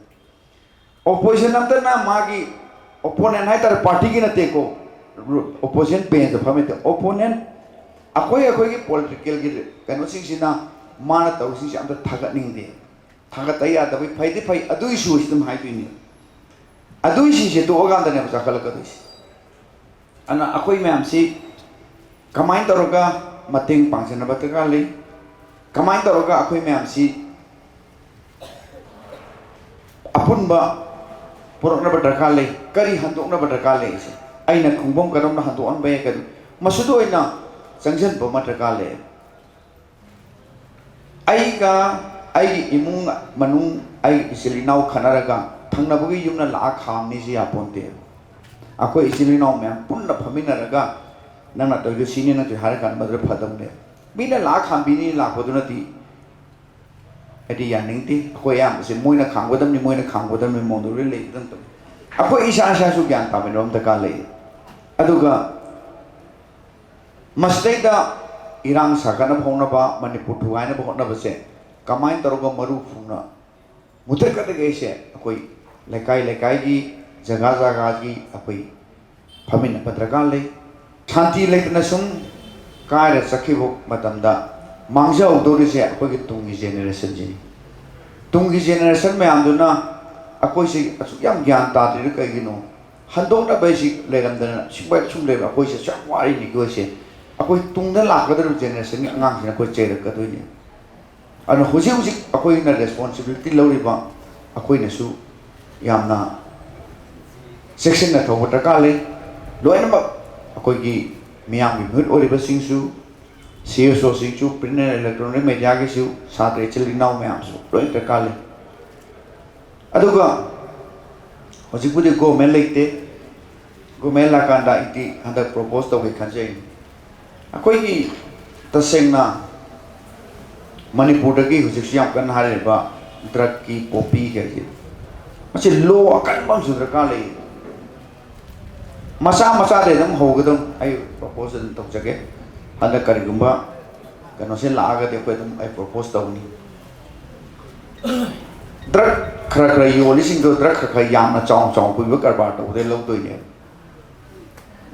Opposition ꯑꯝꯇꯅ ꯃꯥꯒꯤ opponent ꯍꯥꯏꯇꯥꯔꯦ, ꯄꯥꯔꯇꯤꯒꯤ ꯅꯠꯇꯦꯀꯣ, opposition benchꯇ ꯐꯝꯃꯤ opponent, ꯑꯩꯈꯣꯏ ꯑꯩꯈꯣꯏꯒꯤ politicalꯒꯤ ꯀꯩꯅꯣꯁꯤꯡꯁꯤꯅ ꯃꯥꯅ ꯇꯧꯔꯤꯁꯤꯡꯁꯦ ꯑꯝꯇ ꯊꯥꯒꯠꯅꯤꯡꯗꯦ꯫ ꯊꯥꯒꯠꯇ ꯌꯥꯗꯕꯒꯤ ꯐꯩꯗꯤ ꯐꯩ, ꯑꯗꯨꯏꯁꯨ ꯑꯩ ꯑꯗꯨꯝ ꯍꯥꯏꯗꯣꯏꯅꯦ, ꯑꯗꯨꯏꯁꯤꯁꯦ ꯇꯣꯛꯑꯀꯥꯟꯗꯅꯦꯕ ꯆꯥꯈꯠꯂꯛꯀꯗꯣꯏꯁꯦ꯫ ꯑꯗꯨꯅ ꯑꯩꯈꯣꯏ ꯃꯌꯥꯝꯁꯤ ꯀꯃꯥꯏꯅ ꯇꯧꯔꯒ ꯃꯇꯦꯡ ꯄꯥꯡꯁꯤꯟꯅꯕ ꯗꯔꯀꯥꯔ ꯂꯩ? ꯀꯃꯥꯏꯅ ꯇꯧꯔꯒ ꯑꯩꯈꯣꯏ ꯃꯌꯥꯝꯁꯤ ꯑꯄꯨꯟꯕ ꯄꯨꯔꯛꯅꯕ ꯗꯔꯀꯥꯔ ꯂꯩ? ꯀꯔꯤ ꯍꯟꯗꯣꯛꯅꯕ ꯗꯔꯀꯥꯔ ꯂꯩ? ꯁꯦ ꯑꯩꯅ ꯈꯣꯡꯐꯝ ꯀꯔꯝꯅ ꯍꯟꯗꯣꯛꯍꯟꯕ ꯌꯥꯏ? ꯀꯔꯤ, ꯃꯁꯤꯗ ꯑꯣꯏꯅ ꯆꯪꯁꯤꯟꯕ ꯑꯃ ꯗꯔꯀꯥꯔ ꯂꯩ꯫ ꯑꯩꯒ ꯑꯩꯒꯤ ꯏꯃꯨꯡ ꯃꯅꯨꯡ, ꯑꯩꯒꯤ ꯏꯆꯤꯜ ꯏꯅꯥꯎ ꯈꯠꯅꯔꯒ ꯊꯪꯅꯕꯒꯤ ꯌꯨꯝꯅ ꯂꯥꯛꯑ ꯈꯥꯝꯅꯤꯁꯤ ꯌꯥꯄꯣꯟꯇꯦ꯫ ꯑꯩꯈꯣꯏ ꯏꯆꯤꯜ ꯏꯅꯥꯎ ꯃꯌꯥꯝ ꯄꯨꯟꯅ ꯐꯝꯃꯤꯟꯅꯔꯒ ꯅꯪꯅ ꯇꯧꯔꯤꯗꯣ ꯁꯤꯅꯤ, ꯅꯠꯇꯦ ꯍꯥꯏꯔ ꯀꯥꯟꯗ ꯃꯗꯨꯗ ꯐꯗꯧꯅꯦ꯫ ꯃꯤꯅ ꯂꯥꯛꯑ ꯈꯥꯝꯕꯤꯅꯤ ꯂꯥꯛꯄꯗꯨꯅꯗꯤ ꯑꯩꯗꯤ ꯌꯥꯅꯤꯡꯗꯦ꯫ ꯑꯩꯈꯣꯏ ꯑꯌꯥꯝꯕꯁꯦ ꯃꯣꯏꯅ ꯈꯥꯝꯒꯗꯕꯅꯤ, ꯃꯣꯏꯅ ꯈꯥꯝꯒꯗꯕꯅꯤ ꯃꯑꯣꯡꯗ ꯂꯣꯏ ꯂꯩꯕꯗꯧꯅ ꯇꯧꯏ꯫ ꯑꯩꯈꯣꯏ ꯏꯁꯥ ꯏꯁꯥꯁꯨ ꯒ꯭ꯌꯥꯟ ꯇꯥꯃꯤꯟꯅꯕ ꯑꯃ ꯗꯔꯀꯥꯔ ꯂꯩ꯫ ꯑꯗꯨꯒ ꯃꯁꯤꯗꯩꯗ ꯏꯔꯥꯡ ꯁꯥꯒꯠꯅꯕ ꯍꯣꯠꯅꯕ, ꯃꯅꯤꯄꯨꯔ ꯊꯨꯒꯥꯏꯅꯕ ꯍꯣꯠꯅꯕꯁꯦ ꯀꯃꯥꯏꯅ ꯇꯧꯔꯒ ꯃꯔꯨ ꯐꯨꯡꯅ ꯃꯨꯊꯠꯀꯗꯒꯦꯁꯦ ꯑꯩꯈꯣꯏ ꯂꯩꯀꯥꯏ ꯂꯩꯀꯥꯏꯒꯤ, ꯖꯒꯥ ꯖꯒꯥꯒꯤ ꯑꯩꯈꯣꯏ ꯐꯝꯃꯤꯟꯅꯕ ꯗꯔꯀꯥꯔ ꯂꯩ꯫ ꯁꯥꯟꯇꯤ ꯂꯩꯇꯅ ꯁꯨꯝ ꯀꯥꯏꯔ ꯆꯠꯈꯤꯕ ꯃꯇꯝꯗ ꯃꯥꯡꯖꯍꯧꯗꯧꯔꯤꯁꯦ ꯑꯩꯈꯣꯏꯒꯤ ꯇꯨꯡꯒꯤ generationꯁꯤꯅꯤ꯫ ꯇꯨꯡꯒꯤ generation ꯃꯌꯥꯝꯗꯨꯅ ꯑꯩꯈꯣꯏꯁꯤ ꯑꯁꯨꯛ ꯌꯥꯝ ꯒ꯭ꯌꯥꯟ ꯇꯥꯗ꯭ꯔꯤꯗꯨ ꯀꯩꯒꯤꯅꯣ? ꯍꯟꯗꯣꯛꯅꯕ ꯍꯥꯏꯁꯤ ꯂꯩꯔꯝꯗꯅ ꯁꯨꯡꯕ ꯁꯨꯝ ꯂꯩꯕ ꯑꯩꯈꯣꯏꯁꯦ ꯌꯥꯝ ꯋꯥꯔꯤꯅꯤ ꯑꯩꯈꯣꯏꯁꯦ꯫ ꯑꯩꯈꯣꯏ ꯇꯨꯡꯗ ꯂꯥꯛꯀꯗꯧꯔꯤꯕ generationꯒꯤ ꯑꯉꯥꯡꯁꯤꯡꯅ ꯑꯩꯈꯣꯏ ꯆꯩꯔꯛꯀꯗꯣꯏꯅꯤ꯫ ꯑꯗꯨꯅ ꯍꯧꯖꯤꯛ ꯍꯧꯖꯤꯛ ꯑꯩꯈꯣꯏꯅ responsibility ꯂꯧꯔꯤꯕ ꯑꯩꯈꯣꯏꯅꯁꯨ ꯌꯥꯝꯅ ꯆꯦꯛꯁꯤꯟꯅ ꯊꯧꯕ ꯗꯔꯀꯥꯔ ꯂꯩ꯫ ꯂꯣꯏꯅꯃꯛ ꯑꯩꯈꯣꯏꯒꯤ ꯃꯤꯌꯥꯝꯒꯤ ꯃꯤꯍꯨꯠ ꯑꯣꯏꯔꯤꯕꯁꯤꯡꯁꯨ, CSOꯁꯤꯡꯁꯨ, print and electronic mediaꯒꯤꯁꯨ, ꯁꯥꯇ꯭ꯔ ꯏꯆꯤꯜ ꯏꯅꯥꯎ ꯃꯌꯥꯝꯁꯨ ꯂꯣꯏ ꯗꯔꯀꯥꯔ ꯂꯩ꯫ ꯑꯗꯨꯒ ꯍꯧꯖꯤꯛꯄꯨꯗꯤ government ꯂꯩꯇꯦ, ꯒꯣꯔꯃꯦꯟ ꯂꯥꯛꯀꯥꯟꯗ ꯑꯩꯗꯤ ꯍꯟꯗꯛ ꯄ꯭ꯔꯣꯄꯣꯁ ꯇꯧꯒꯦ ꯈꯟꯖꯩ꯫ ꯑꯩꯈꯣꯏꯒꯤ ꯇꯁꯦꯡꯅ ꯃꯅꯤꯄꯨꯔꯗꯒꯤ ꯍꯧꯖꯤꯛꯁꯨ ꯌꯥꯝ ꯀꯟꯅ ꯍꯥꯏꯔꯤꯕ ꯗ꯭ꯔꯛꯀꯤ ꯄꯣꯄꯤ ꯀꯩꯁꯦ, ꯃꯁꯤ ꯂꯣ ꯑꯀꯟꯕ ꯑꯃꯁꯨ ꯗꯔꯀꯥꯔ ꯂꯩ꯫ ꯃꯆꯥ ꯃꯆꯥꯗꯩ ꯑꯗꯨꯝ ꯍꯧꯒꯗꯧꯅꯤ꯫ ꯑꯩ ꯄ꯭ꯔꯣꯄꯣꯁ ꯑꯗꯨꯝ ꯇꯧꯖꯒꯦ꯫ ꯍꯟꯗꯛ ꯀꯔꯤꯒꯨꯝꯕ ꯀꯩꯅꯣꯁꯦ ꯂꯥꯛꯑꯒꯗꯤ ꯑꯩꯈꯣꯏ ꯑꯗꯨꯝ ꯑꯩ ꯄ꯭ꯔꯣꯄꯣꯁ ꯇꯧꯅꯤ꯫ ꯗ꯭ꯔꯛ ꯈꯔ ꯈꯔ ꯌꯣꯜꯂꯤꯁꯤꯡꯗꯣ ꯗ꯭ꯔꯛ ꯈꯔ ꯈꯔ ꯌꯥꯝꯅ ꯆꯥꯎꯅ ꯆꯥꯎꯅ ꯄꯨꯕ ꯀꯔꯕꯥꯔ ꯇꯧꯕꯗꯩ ꯂꯧꯗꯣꯏꯅꯦꯕ꯫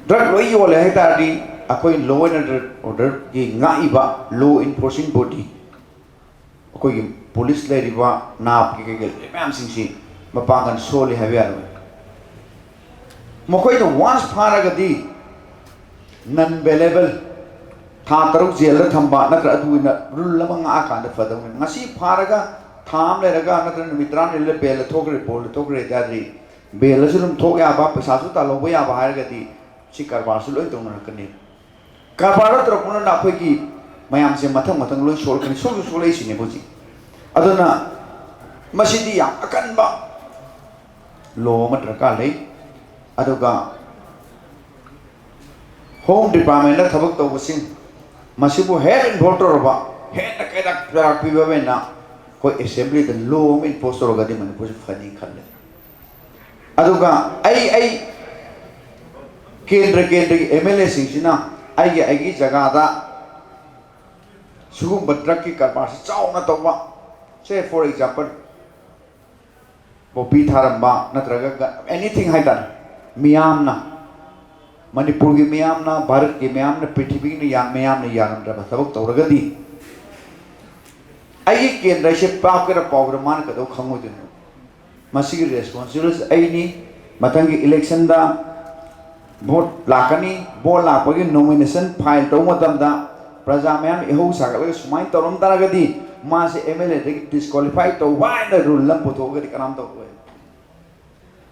ꯗ꯭ꯔꯛ ꯂꯣꯏ ꯌꯣꯜꯂꯦ ꯍꯥꯏ ꯇꯥꯔꯗꯤ ꯑꯩꯈꯣꯏ law and order, orderꯒꯤ ꯉꯥꯛꯏꯕ law enforcing body, ꯑꯩꯈꯣꯏꯒꯤ ꯄꯨꯂꯤꯁ ꯂꯩꯔꯤꯕ, ꯅꯥꯞꯀꯤ ꯀꯩꯀꯩ ꯂꯩꯔꯤꯕ ꯃꯌꯥꯝꯁꯤꯡꯁꯤ ꯃꯄꯥꯡꯒꯜ ꯁꯣꯜꯂꯤ ꯍꯥꯏꯕ ꯌꯥꯔꯣꯏ꯫ ꯃꯈꯣꯏꯅ once ꯐꯥꯔꯒꯗꯤ non bailable, ꯊꯥ ꯇꯔꯨꯛ ꯖꯦꯜꯗ ꯊꯝꯕ ꯅꯠꯇ꯭ꯔ ꯑꯗꯨ ꯑꯣꯏꯅ rule ꯑꯃ ꯉꯥꯛꯑꯀꯥꯟꯗ ꯐꯗꯧꯅꯤ꯫ ꯉꯁꯤ ꯐꯥꯔꯒ ꯊꯥ ꯑꯃ ꯂꯩꯔꯒ ꯅꯠꯇ꯭ꯔꯒ ꯅꯨꯃꯤꯠ ꯇꯔꯥꯅꯤ ꯂꯩꯔꯒ ꯕꯦꯜꯗ ꯊꯣꯛꯈ꯭ꯔꯦ, ꯕꯣꯜꯗ ꯊꯣꯛꯈ꯭ꯔꯦ ꯍꯥꯏꯇꯥꯔꯗꯤ ꯕꯦꯜꯗꯁꯨ ꯑꯗꯨꯝ ꯊꯣꯛ ꯌꯥꯕ, ꯄꯩꯁꯥꯁꯨ ꯇꯥꯜꯍꯧꯕ ꯌꯥꯕ ꯍꯥꯏꯔꯒꯗꯤ ꯁꯤ ꯀꯔꯕꯥꯔꯁꯨ ꯂꯣꯏ ꯇꯧꯅꯔꯛꯀꯅꯤ꯫ ꯀꯔꯕꯥꯔꯗ ꯇꯧꯔꯛꯄꯅ ꯑꯩꯈꯣꯏꯒꯤ ꯃꯌꯥꯝꯁꯦ ꯃꯊꯪ ꯃꯊꯪ ꯂꯣꯏ ꯁꯣꯛꯂꯛꯀꯅꯤ, ꯁꯣꯛꯁꯨ ꯁꯣꯛꯂꯛꯏꯁꯤꯅꯦ ꯍꯧꯖꯤꯛ꯫ ꯑꯗꯨꯅ ꯃꯁꯤꯗꯤ ꯌꯥꯝ ꯑꯀꯟꯕ law ꯑꯃ ꯗꯔꯀꯥꯔ ꯂꯩ꯫ ꯑꯗꯨꯒ Home Departmentꯇ ꯊꯕꯛ ꯇꯧꯕꯁꯤꯡ ꯃꯁꯤꯕꯨ ꯍꯦꯟꯅ involve ꯇꯧꯔꯕ, ꯍꯦꯟꯅ ꯀꯩꯔꯥꯛ ꯄꯤꯕ ꯑꯃ ꯑꯣꯏꯅ ꯑꯩꯈꯣꯏ assemblyꯗ law ꯑꯃ impose ꯇꯧꯔꯒꯗꯤ ꯃꯅꯤꯄꯨꯔꯁꯤ ꯐꯅꯤ ꯈꯜꯂꯦ꯫ ꯑꯗꯨꯒ ꯑꯩ ꯑꯩ ꯀꯦꯟꯗ꯭ꯔ ꯀꯦꯟꯗ꯭ꯔꯒꯤ MLAꯁꯤꯡꯁꯤꯅ ꯑꯩꯒꯤ ꯑꯩꯒꯤ ꯖꯒꯥꯗ ꯁꯤꯒꯨꯝꯕ ꯗ꯭ꯔꯛꯀꯤ ꯀꯔꯕꯥꯔꯁꯤ ꯆꯥꯎꯅ ꯇꯧꯕ, say for example, ꯄꯣꯄꯤ ꯊꯥꯔꯝꯕ ꯅꯠꯇ꯭ꯔꯒ anything ꯍꯥꯏꯇꯥꯔꯦ, ꯃꯤꯌꯥꯝꯅ, ꯃꯅꯤꯄꯨꯔꯒꯤ ꯃꯤꯌꯥꯝꯅ, ꯚꯥꯔꯠꯀꯤ ꯃꯤꯌꯥꯝꯅ, ꯄ꯭ꯔꯤꯊꯤꯕꯤꯒꯤ ꯃꯤꯌꯥꯝ, ꯃꯤꯌꯥꯝꯅ ꯌꯥꯔꯝꯗ꯭ꯔꯕ ꯊꯕꯛ ꯇꯧꯔꯒꯗꯤ ꯑꯩꯒꯤ ꯀꯦꯟꯗ꯭ꯔꯁꯦ ꯄꯥꯞꯀꯦꯔꯥ ꯄꯥꯎꯒꯦꯔꯥ ꯃꯥꯅ ꯀꯩꯗꯧ ꯈꯪꯉꯣꯏꯗꯣꯏꯅꯣ? ꯃꯁꯤꯒꯤ responsibility ꯑꯩꯅꯤ꯫ ꯃꯊꯪꯒꯤ electionꯗ vote ꯂꯥꯛꯀꯅꯤ꯫ Vote ꯂꯥꯛꯄꯒꯤ nomination file ꯇꯧꯕ ꯃꯇꯝꯗ ꯄ꯭ꯔꯖꯥ ꯃꯌꯥꯝ ꯏꯍꯧ ꯁꯥꯒꯠꯂꯒ ꯁꯨꯃꯥꯏꯅ ꯇꯧꯔꯝ ꯇꯥꯔꯒꯗꯤ ꯃꯥꯁꯦ MLAꯗꯒꯤ disqualify ꯇꯧꯕ ꯍꯥꯏꯅ rule ꯑꯃ ꯄꯨꯊꯣꯛꯑꯒꯗꯤ ꯀꯅꯥꯝ ꯇꯧꯔꯣꯏ꯫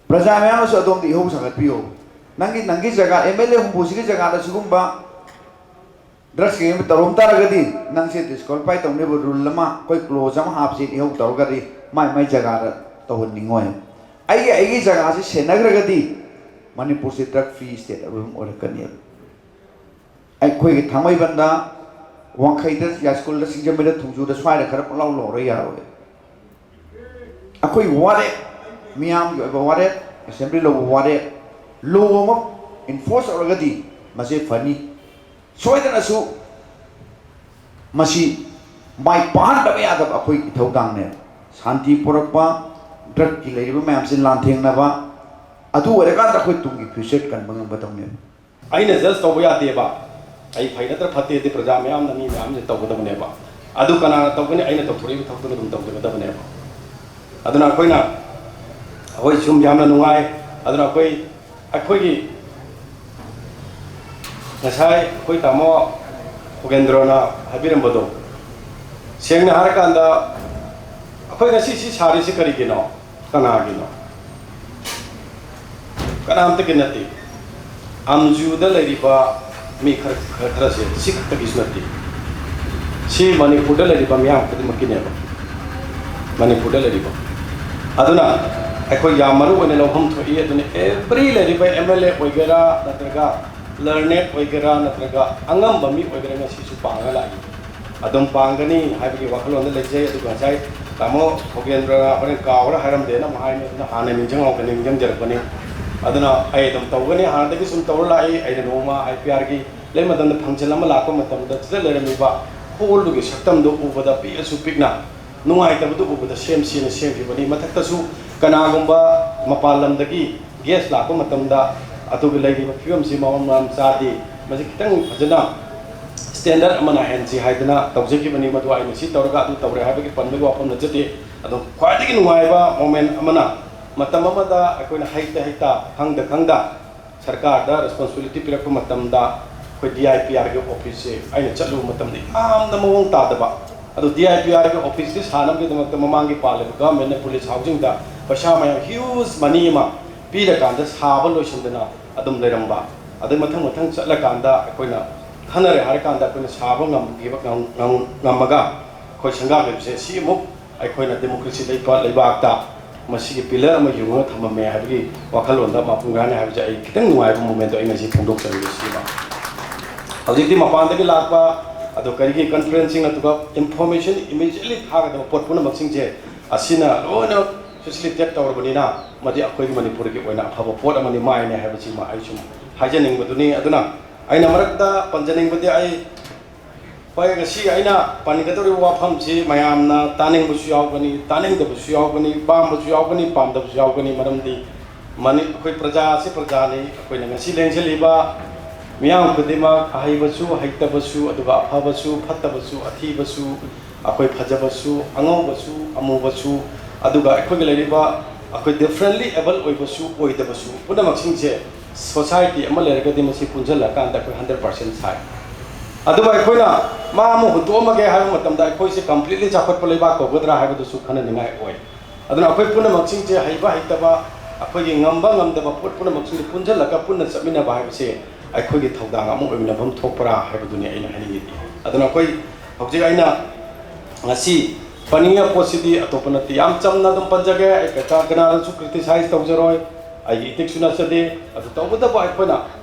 ꯄ꯭ꯔꯖꯥ ꯃꯌꯥꯝꯅꯁꯨ ꯑꯗꯣꯝꯗ ꯏꯍꯧ ꯁꯥꯒꯠꯄꯤꯌꯨ꯫ ꯅꯪꯒꯤ, ꯅꯪꯒꯤ ꯖꯒꯥ, MLA ꯍꯨꯝꯐꯨꯁꯤꯒꯤ ꯖꯒꯥꯗ ꯁꯤꯒꯨꯝꯕ drugs game ꯑꯃ ꯇꯧꯔꯝ ꯇꯥꯔꯒꯗꯤ ꯅꯪꯁꯦ disqualify ꯇꯧꯅꯦꯕ꯫ Rule ꯑꯃ, ꯑꯩꯈꯣꯏ clause ꯑꯃ ꯍꯥꯞꯁꯤ, ꯏꯍꯧ ꯇꯧꯔꯒꯗꯤ ꯃꯥꯏ ꯃꯥꯏ ꯖꯒꯥꯗ ꯇꯧꯍꯟꯅꯤꯡꯉꯣꯏ꯫ ꯑꯩꯒꯤ, ꯑꯩꯒꯤ ꯖꯒꯥꯁꯤ ꯁꯦꯟꯅꯈ꯭ꯔꯒꯗꯤ ꯃꯅꯤꯄꯨꯔꯁꯦ drug free state ꯑꯃ ꯑꯗꯨꯝ ꯑꯣꯏꯔꯛꯀꯅꯦꯕ꯫ ꯑꯩꯈꯣꯏꯒꯤ ꯊꯥꯡꯃꯩꯕꯟꯗ, ꯋꯥꯡꯈꯩꯗ, ꯌꯥꯏꯁ꯭ꯀꯨꯜꯗ, ꯁꯤꯡꯖꯃꯩꯗ, ꯊꯣꯡꯖꯨꯗ, ꯁ꯭ꯋꯥꯏꯗ ꯈꯔ ꯄꯪꯂꯥꯎ ꯂꯧꯔ ꯌꯥꯔꯣꯏ꯫ ꯑꯩꯈꯣꯏ ꯋꯥꯔꯦꯞ, ꯃꯤꯌꯥꯝꯒꯤ ꯑꯣꯏꯕ ꯋꯥꯔꯦꯞ, ꯑꯦꯁꯦꯝꯕ꯭ꯂꯤ ꯂꯧꯕ ꯋꯥꯔꯦꯞ, ꯂꯣ ꯑꯃ ꯏꯟꯐꯣꯔꯁ ꯇꯧꯔꯒꯗꯤ ꯃꯁꯤ ꯐꯅꯤ꯫ ꯁꯣꯏꯗꯅꯁꯨ ꯃꯁꯤ ꯃꯥꯏ ꯄꯥꯛꯍꯟꯗꯕ ꯌꯥꯗꯕ ꯑꯩꯈꯣꯏ ꯏꯊꯧꯗꯥꯡꯅꯦ꯫ ꯁꯥꯟꯇꯤ ꯄꯨꯔꯛꯄ, ꯗ꯭ꯔꯒꯀꯤ ꯂꯩꯔꯤꯕ ꯃꯌꯥꯝꯁꯤ ꯂꯥꯟꯊꯦꯡꯅꯕ, ꯑꯗꯨ ꯑꯣꯏꯔꯀꯥꯟꯗ ꯑꯩꯈꯣꯏ ꯇꯨꯡꯒꯤ ꯐ꯭ꯌꯨꯆꯔ ꯀꯟꯕ ꯉꯝꯒꯗꯧꯅꯦꯕ꯫ ꯑꯩꯅ ꯖꯁ ꯇꯧꯕ ꯌꯥꯗꯦꯕ꯫ ꯑꯩ ꯐꯩ ꯅꯠꯇ꯭ꯔ ꯐꯠꯇꯦꯗꯤ ꯄ꯭ꯔꯖꯥ ꯃꯌꯥꯝꯅ, ꯃꯤ ꯃꯌꯥꯝꯁꯦ ꯇꯧꯒꯗꯕꯅꯦꯕ꯫ ꯑꯗꯨ ꯀꯅꯥꯅ ꯇꯧꯒꯅꯤ? ꯑꯩꯅ ꯇꯧꯊꯣꯔꯛꯏꯕ ꯊꯕꯛꯇꯨꯅ ꯑꯗꯨꯝ ꯇꯧꯖꯒꯗꯕꯅꯦꯕ꯫ ꯑꯗꯨꯅ ꯑꯩꯈꯣꯏꯅ, ꯑꯩꯈꯣꯏ ꯁꯨꯝ ꯌꯥꯝꯅ ꯅꯨꯡꯉꯥꯏ꯫ ꯑꯗꯨꯅ ꯑꯩꯈꯣꯏ, ꯑꯩꯈꯣꯏꯒꯤ ꯉꯁꯥꯏ ꯑꯩꯈꯣꯏ ꯇꯥꯃꯣ ꯈꯣꯒꯦꯟꯗ꯭ꯔꯣꯅ ꯍꯥꯏꯕꯤꯔꯝꯕꯗꯣ, ꯁꯦꯡꯅ ꯍꯥꯏꯔꯀꯥꯟꯗ ꯑꯩꯈꯣꯏ ꯉꯁꯤ ꯁꯤ ꯁꯥꯔꯤꯁꯤ ꯀꯔꯤꯒꯤꯅꯣ? ꯀꯅꯥꯒꯤꯅꯣ? ꯀꯅꯥꯝꯇꯒꯤ ꯅꯠꯇꯦ꯫ ꯑꯝꯖꯨꯗ ꯂꯩꯔꯤꯕ ꯃꯤ ꯈꯔ, ꯈꯔ, ꯈꯔꯁꯦ, ꯁꯤ ꯈꯛꯇꯒꯤꯁꯨ ꯅꯠꯇꯦ꯫ ꯁꯤ ꯃꯅꯤꯄꯨꯔꯗ ꯂꯩꯔꯤꯕ ꯃꯤꯌꯥꯝ ꯈꯨꯗꯤꯡꯃꯛꯀꯤꯅꯦꯕ꯫ ꯃꯅꯤꯄꯨꯔꯗ ꯂꯩꯔꯤꯕ꯫ ꯑꯗꯨꯅ ꯑꯩꯈꯣꯏ ꯌꯥꯝ ꯃꯔꯨ ꯑꯣꯏꯅ ꯂꯧꯐꯝ ꯊꯣꯛꯏ꯫ ꯑꯗꯨꯅ ꯑꯦꯕ꯭ꯔꯤ ꯂꯩꯔꯤꯕ ꯑꯦꯝ ꯑꯦꯜ ꯑꯦ ꯑꯣꯏꯒꯦꯔꯥ, ꯅꯠꯇ꯭ꯔꯒ ꯂꯔꯅꯦꯠ ꯑꯣꯏꯒꯦꯔꯥ, ꯅꯠꯇ꯭ꯔꯒ ꯑꯉꯝꯕ ꯃꯤ ꯑꯣꯏꯒꯦꯔꯥ, ꯉꯁꯤꯁꯨ ꯄꯥꯡꯉ ꯂꯥꯛꯏ꯫ ꯑꯗꯨꯝ ꯄꯥꯡꯒꯅꯤ ꯍꯥꯏꯕꯒꯤ ꯋꯥꯈꯜꯂꯣꯟꯗ ꯂꯩꯖꯩ꯫ ꯑꯗꯨꯒ ꯉꯁꯥꯏ ꯇꯥꯃꯣ ꯈꯣꯒꯦꯟꯗ꯭ꯔꯅ ꯍꯣꯔꯦꯟ ꯀꯥꯎꯔ ꯍꯥꯏꯔꯝꯗꯦꯅ ꯑꯃꯨꯛ ꯍꯥꯏꯅꯤ, ꯑꯗꯨꯅ ꯍꯥꯟꯅ ꯅꯤꯡꯁꯤꯡꯍꯧꯒꯅꯤ, ꯅꯤꯡꯁꯤꯡꯖꯔꯛꯄꯅꯤ꯫ ꯑꯗꯨꯅ ꯑꯩ ꯑꯗꯨꯝ ꯇꯧꯒꯅꯤ, ꯍꯥꯟꯅꯗꯒꯤ ꯁꯨꯝ ꯇꯧꯔ ꯂꯥꯛꯏ꯫ ꯑꯩꯅ ꯅꯣꯡꯃ ꯑꯥꯏ ꯄꯤ ꯑꯥꯔꯒꯤ ꯂꯩ ꯃꯇꯝꯗ ꯐꯪꯁꯟ ꯑꯃ ꯂꯥꯛꯄ ꯃꯇꯝꯗ, ꯁꯤꯗ ꯂꯩꯔꯝꯃꯤꯕ ꯍꯣꯜꯗꯨꯒꯤ ꯁꯛꯇꯝꯗꯨ ꯎꯕꯗ ꯄꯤꯛꯑꯁꯨ ꯄꯤꯛꯅ ꯅꯨꯡꯉꯥꯏꯇꯕꯗꯨ ꯎꯕꯗ ꯁꯦꯝꯁꯤꯅ ꯁꯦꯝꯈꯤꯕꯅꯤ꯫ ꯃꯊꯛꯇꯁꯨ ꯀꯅꯥꯒꯨꯝꯕ ꯃꯄꯥꯟ ꯂꯝꯗꯒꯤ ꯒꯦꯁ ꯂꯥꯛꯄ ꯃꯇꯝꯗ ꯑꯗꯨꯒ ꯂꯩꯔꯤꯕ ꯐꯤꯕꯝꯁꯤ ꯃꯑꯣꯡ ꯃꯔꯝ ꯆꯥꯗꯦ, ꯃꯁꯤ ꯈꯤꯇꯪ ꯐꯖꯅ ꯁ꯭ꯇꯦꯟꯗꯔꯗ ꯑꯃ ꯅꯥꯏꯍꯟꯁꯤ ꯍꯥꯏꯗꯅ ꯇꯧꯖꯈꯤꯕꯅꯤ꯫ ꯃꯗꯨ ꯑꯩꯅ ꯁꯤ ꯇꯧꯔꯒ ꯑꯗꯨ ꯇꯧꯔꯦ ꯍꯥꯏꯕꯒꯤ ꯄꯟꯕꯒꯤ ꯋꯥꯐꯝ ꯅꯠꯆꯗꯦ꯫ ꯑꯗꯣ ꯈ꯭ꯋꯥꯏꯗꯒꯤ ꯅꯨꯡꯉꯥꯏꯕ ꯃꯣꯃꯦꯟ ꯑꯃꯅ, ꯃꯇꯝ ꯑꯃꯗ ꯑꯩꯈꯣꯏꯅ ꯍꯩꯇ ꯍꯩꯇ, ꯈꯪꯗ ꯈꯪꯗ ꯁꯔꯀꯥꯔꯗ ꯔꯦꯁꯄꯣꯟꯁꯤꯕꯤꯂꯤꯇꯤ ꯄꯤꯔꯛꯄ ꯃꯇꯝꯗ, ꯑꯩꯈꯣꯏ ꯗꯤ ꯑꯥꯏ ꯄꯤ ꯑꯥꯔꯒꯤ ꯑꯣꯐꯤꯁꯁꯦ ꯑꯩꯅ ꯆꯠꯂꯨꯕ ꯃꯇꯝꯗ ꯌꯥꯝꯅ ꯃꯑꯣꯡ ꯇꯥꯗꯕ꯫ ꯑꯗꯣ ꯗꯤ ꯑꯥꯏ ꯄꯤ ꯑꯥꯔꯒꯤ ꯑꯣꯐꯤꯁꯁꯤ ꯁꯥꯅꯕꯒꯤꯗꯃꯛꯇ ꯃꯃꯥꯡꯒꯤ ꯄꯥꯜꯂꯤꯕ ꯒꯚꯔꯟꯃꯦꯟꯠꯅ ꯄꯨꯂꯤꯁ ꯍꯥꯎꯁꯤꯡꯗ ꯄꯩꯁꯥ ꯃꯌꯥꯝ, ꯍ꯭ꯌꯨꯖ ꯃꯅꯤ ꯑꯃ ꯄꯤꯔꯀꯥꯟꯗ ꯁꯥꯕ ꯂꯣꯏꯁꯤꯟꯗꯅ ꯑꯗꯨꯝ ꯂꯩꯔꯝꯕ꯫ ꯑꯗꯩ ꯃꯊꯪ ꯃꯊꯪ ꯆꯠꯂꯀꯥꯟꯗ ꯑꯩꯈꯣꯏꯅ ꯈꯟꯅꯔꯦ ꯍꯥꯏꯔꯀꯥꯟꯗ ꯑꯩꯈꯣꯏꯅ ꯁꯥꯕ ꯉꯝꯈꯤꯕ, ꯉꯝ-, ꯉꯝ-, ꯉꯝꯃꯒ ꯑꯩꯈꯣꯏ ꯁꯪꯒꯥꯈꯤꯕꯁꯦ ꯁꯤ ꯑꯃꯨꯛ ꯑꯩꯈꯣꯏꯅ ꯗꯦꯃꯣꯀ꯭ꯔꯦꯁꯤ ꯂꯩꯕ ꯂꯩꯕꯥꯛꯇ ꯃꯁꯤꯒꯤ ꯄꯤꯂꯔ ꯑꯃ ꯌꯨꯡꯉꯒ ꯊꯝꯃꯝꯃꯦ ꯍꯥꯏꯕꯒꯤ ꯋꯥꯈꯜꯂꯣꯟꯗ ꯃꯄꯨꯡ ꯐꯥꯅ ꯍꯥꯏꯕꯁꯦ ꯑꯩ ꯈꯤꯇꯪ ꯅꯨꯡꯉꯥꯏꯕ ꯃꯣꯃꯦꯟꯠꯇꯣ ꯑꯩ ꯉꯁꯤ ꯐꯣꯡꯗꯣꯛꯆꯔꯤꯕ ꯁꯤꯃ꯫ ꯍꯧꯖꯤꯛꯇꯤ ꯃꯄꯥꯟꯗꯒꯤ ꯂꯥꯛꯄ ꯑꯗꯣ ꯀꯔꯤꯒꯤ ꯀꯟꯐ꯭ꯔꯦꯟꯁꯁꯤꯡ ꯅꯠꯇ꯭ꯔꯒ ꯏꯟꯐꯣꯔꯃꯦꯁꯟ ꯏꯃꯤꯗꯤꯌꯦꯠꯂꯤ ꯊꯥꯒꯗꯕ ꯄꯣꯠ ꯄꯨꯝꯅꯃꯛꯁꯤꯡꯁꯦ ꯑꯁꯤꯅ ꯂꯣꯏꯅ ꯐꯦꯁꯤꯂꯤꯇꯦꯠ ꯇꯧꯔꯕꯅꯤꯅ ꯃꯗꯤ ꯑꯩꯈꯣꯏꯒꯤ ꯃꯅꯤꯄꯨꯔꯒꯤ ꯑꯣꯏꯅ ꯑꯐꯕ ꯄꯣꯠ ꯑꯃꯅꯤ ꯃꯥꯏꯅꯦ ꯍꯥꯏꯕꯁꯤꯃ ꯑꯩ ꯁꯨꯝ ꯍꯥꯏꯖꯅꯤꯡꯕꯗꯨꯅꯤ꯫ ꯑꯗꯨꯅ ꯑꯩꯅ ꯃꯔꯛꯇ ꯄꯟꯖꯅꯤꯡꯕꯗꯤ ꯑꯩ ꯍꯣꯏ, ꯉꯁꯤ ꯑꯩꯅ ꯄꯟꯒꯗꯧꯔꯤꯕ ꯋꯥꯐꯝꯁꯤ ꯃꯌꯥꯝꯅ ꯇꯥꯅꯤꯡꯕꯁꯨ ꯌꯥꯎꯒꯅꯤ, ꯇꯥꯅꯤꯡꯗꯕꯁꯨ ꯌꯥꯎꯒꯅꯤ, ꯄꯥꯝꯕꯁꯨ ꯌꯥꯎꯒꯅꯤ, ꯄꯥꯝꯗꯕꯁꯨ ꯌꯥꯎꯒꯅꯤ꯫ ꯃꯔꯝꯗꯤ ꯃꯅꯤ-, ꯑꯩꯈꯣꯏ ꯄ꯭ꯔꯖꯥ ꯑꯁꯤ ꯄ꯭ꯔꯖꯥꯅꯤ꯫ ꯑꯩꯈꯣꯏꯅ ꯉꯁꯤ ꯂꯦꯡꯁꯤꯜꯂꯤꯕ ꯃꯤꯌꯥꯝ ꯈꯨꯗꯤꯡꯃꯛ ꯑꯍꯩꯕꯁꯨ, ꯍꯩꯇꯕꯁꯨ, ꯑꯗꯨꯒ ꯑꯐꯕꯁꯨ, ꯐꯠꯇꯕꯁꯨ, ꯑꯊꯤꯕꯁꯨ, ꯑꯩꯈꯣꯏ ꯐꯖꯕꯁꯨ, ꯑꯉꯧꯕꯁꯨ, ꯑꯃꯨꯕꯁꯨ, ꯑꯗꯨꯒ ꯑꯩꯈꯣꯏꯒꯤ ꯂꯩꯔꯤꯕ ꯑꯩꯈꯣꯏ ꯗꯤꯐ꯭ꯔꯦꯟꯂꯤ ꯑꯦꯕꯜ ꯑꯣꯏꯕꯁꯨ, ꯑꯣꯏꯗꯕꯁꯨ ꯄꯨꯝꯅꯃꯛꯁꯤꯡꯁꯦ ꯁꯣꯁꯥꯏꯇꯤ ꯑꯃ ꯂꯩꯔꯒꯗꯤ ꯃꯁꯤ ꯄꯨꯟꯁꯤꯜꯂꯀꯥꯟꯗ ꯑꯩꯈꯣꯏ ꯍꯟꯗ꯭ꯔꯦꯠ ꯄꯥꯔꯁꯦꯟ ꯁꯥꯏ꯫ ꯑꯗꯨꯒ ꯑꯩꯈꯣꯏꯅ ꯃꯥ ꯑꯃ ꯍꯨꯟꯗꯣꯛꯑꯝꯃꯒꯦ ꯍꯥꯏꯕ ꯃꯇꯝꯗ ꯑꯩꯈꯣꯏꯁꯦ ꯀꯝꯄ꯭ꯂꯤꯠꯂꯤ ꯆꯥꯎꯈꯠꯄ ꯂꯩꯕꯥꯛ ꯀꯧꯒꯗ꯭ꯔꯥ ꯍꯥꯏꯕꯗꯨꯁꯨ ꯈꯟꯅꯅꯤꯡꯉꯥꯏ ꯑꯣꯏ꯫ ꯑꯗꯨꯅ ꯑꯩꯈꯣꯏ ꯄꯨꯝꯅꯃꯛꯁꯤꯡꯁꯦ ꯍꯩꯕ ꯍꯩꯇꯕ, ꯑꯩꯈꯣꯏꯒꯤ ꯉꯝꯕ ꯉꯝꯗꯕ ꯄꯣꯠ ꯄꯨꯝꯅꯃꯛꯁꯤꯡꯁꯦ ꯄꯨꯟꯁꯤꯜꯂꯒ ꯄꯨꯟꯅ ꯆꯠꯃꯤꯟꯅꯕ ꯍꯥꯏꯕꯁꯦ ꯑꯩꯈꯣꯏꯒꯤ ꯊꯧꯗꯥꯡ ꯑꯃ ꯑꯣꯏꯃꯤꯟꯅꯐꯝ ꯊꯣꯛꯄ꯭ꯔꯥ ꯍꯥꯏꯕꯗꯨꯅꯤ ꯑꯩꯅ ꯍꯥꯏꯅꯤꯡꯉꯤꯗꯤ꯫ ꯑꯗꯨꯅ ꯑꯩꯈꯣꯏ ꯍꯧꯖꯤꯛ ꯑꯩꯅ ꯉꯁꯤ ꯄꯟꯅꯤꯡꯉꯤꯕ ꯄꯣꯠꯁꯤꯗꯤ ꯑꯇꯣꯞꯄ ꯅꯠꯇꯦ, ꯌꯥꯝ ꯆꯝꯅ ꯑꯗꯨꯝ ꯄꯟꯖꯒꯦ꯫ ꯑꯩ ꯀꯅꯥ-, ꯀꯅꯥꯗꯁꯨ ꯀ꯭ꯔꯤꯇꯤꯁꯥꯏꯖ ꯇꯧꯖꯔꯣꯏ, ꯑꯩꯒꯤ ꯏꯊꯤꯛꯁꯁꯨ ꯅꯠꯆꯗꯦ꯫ ꯑꯗꯨ ꯇꯧꯕꯇꯕꯨ ꯑꯩꯈꯣꯏꯅ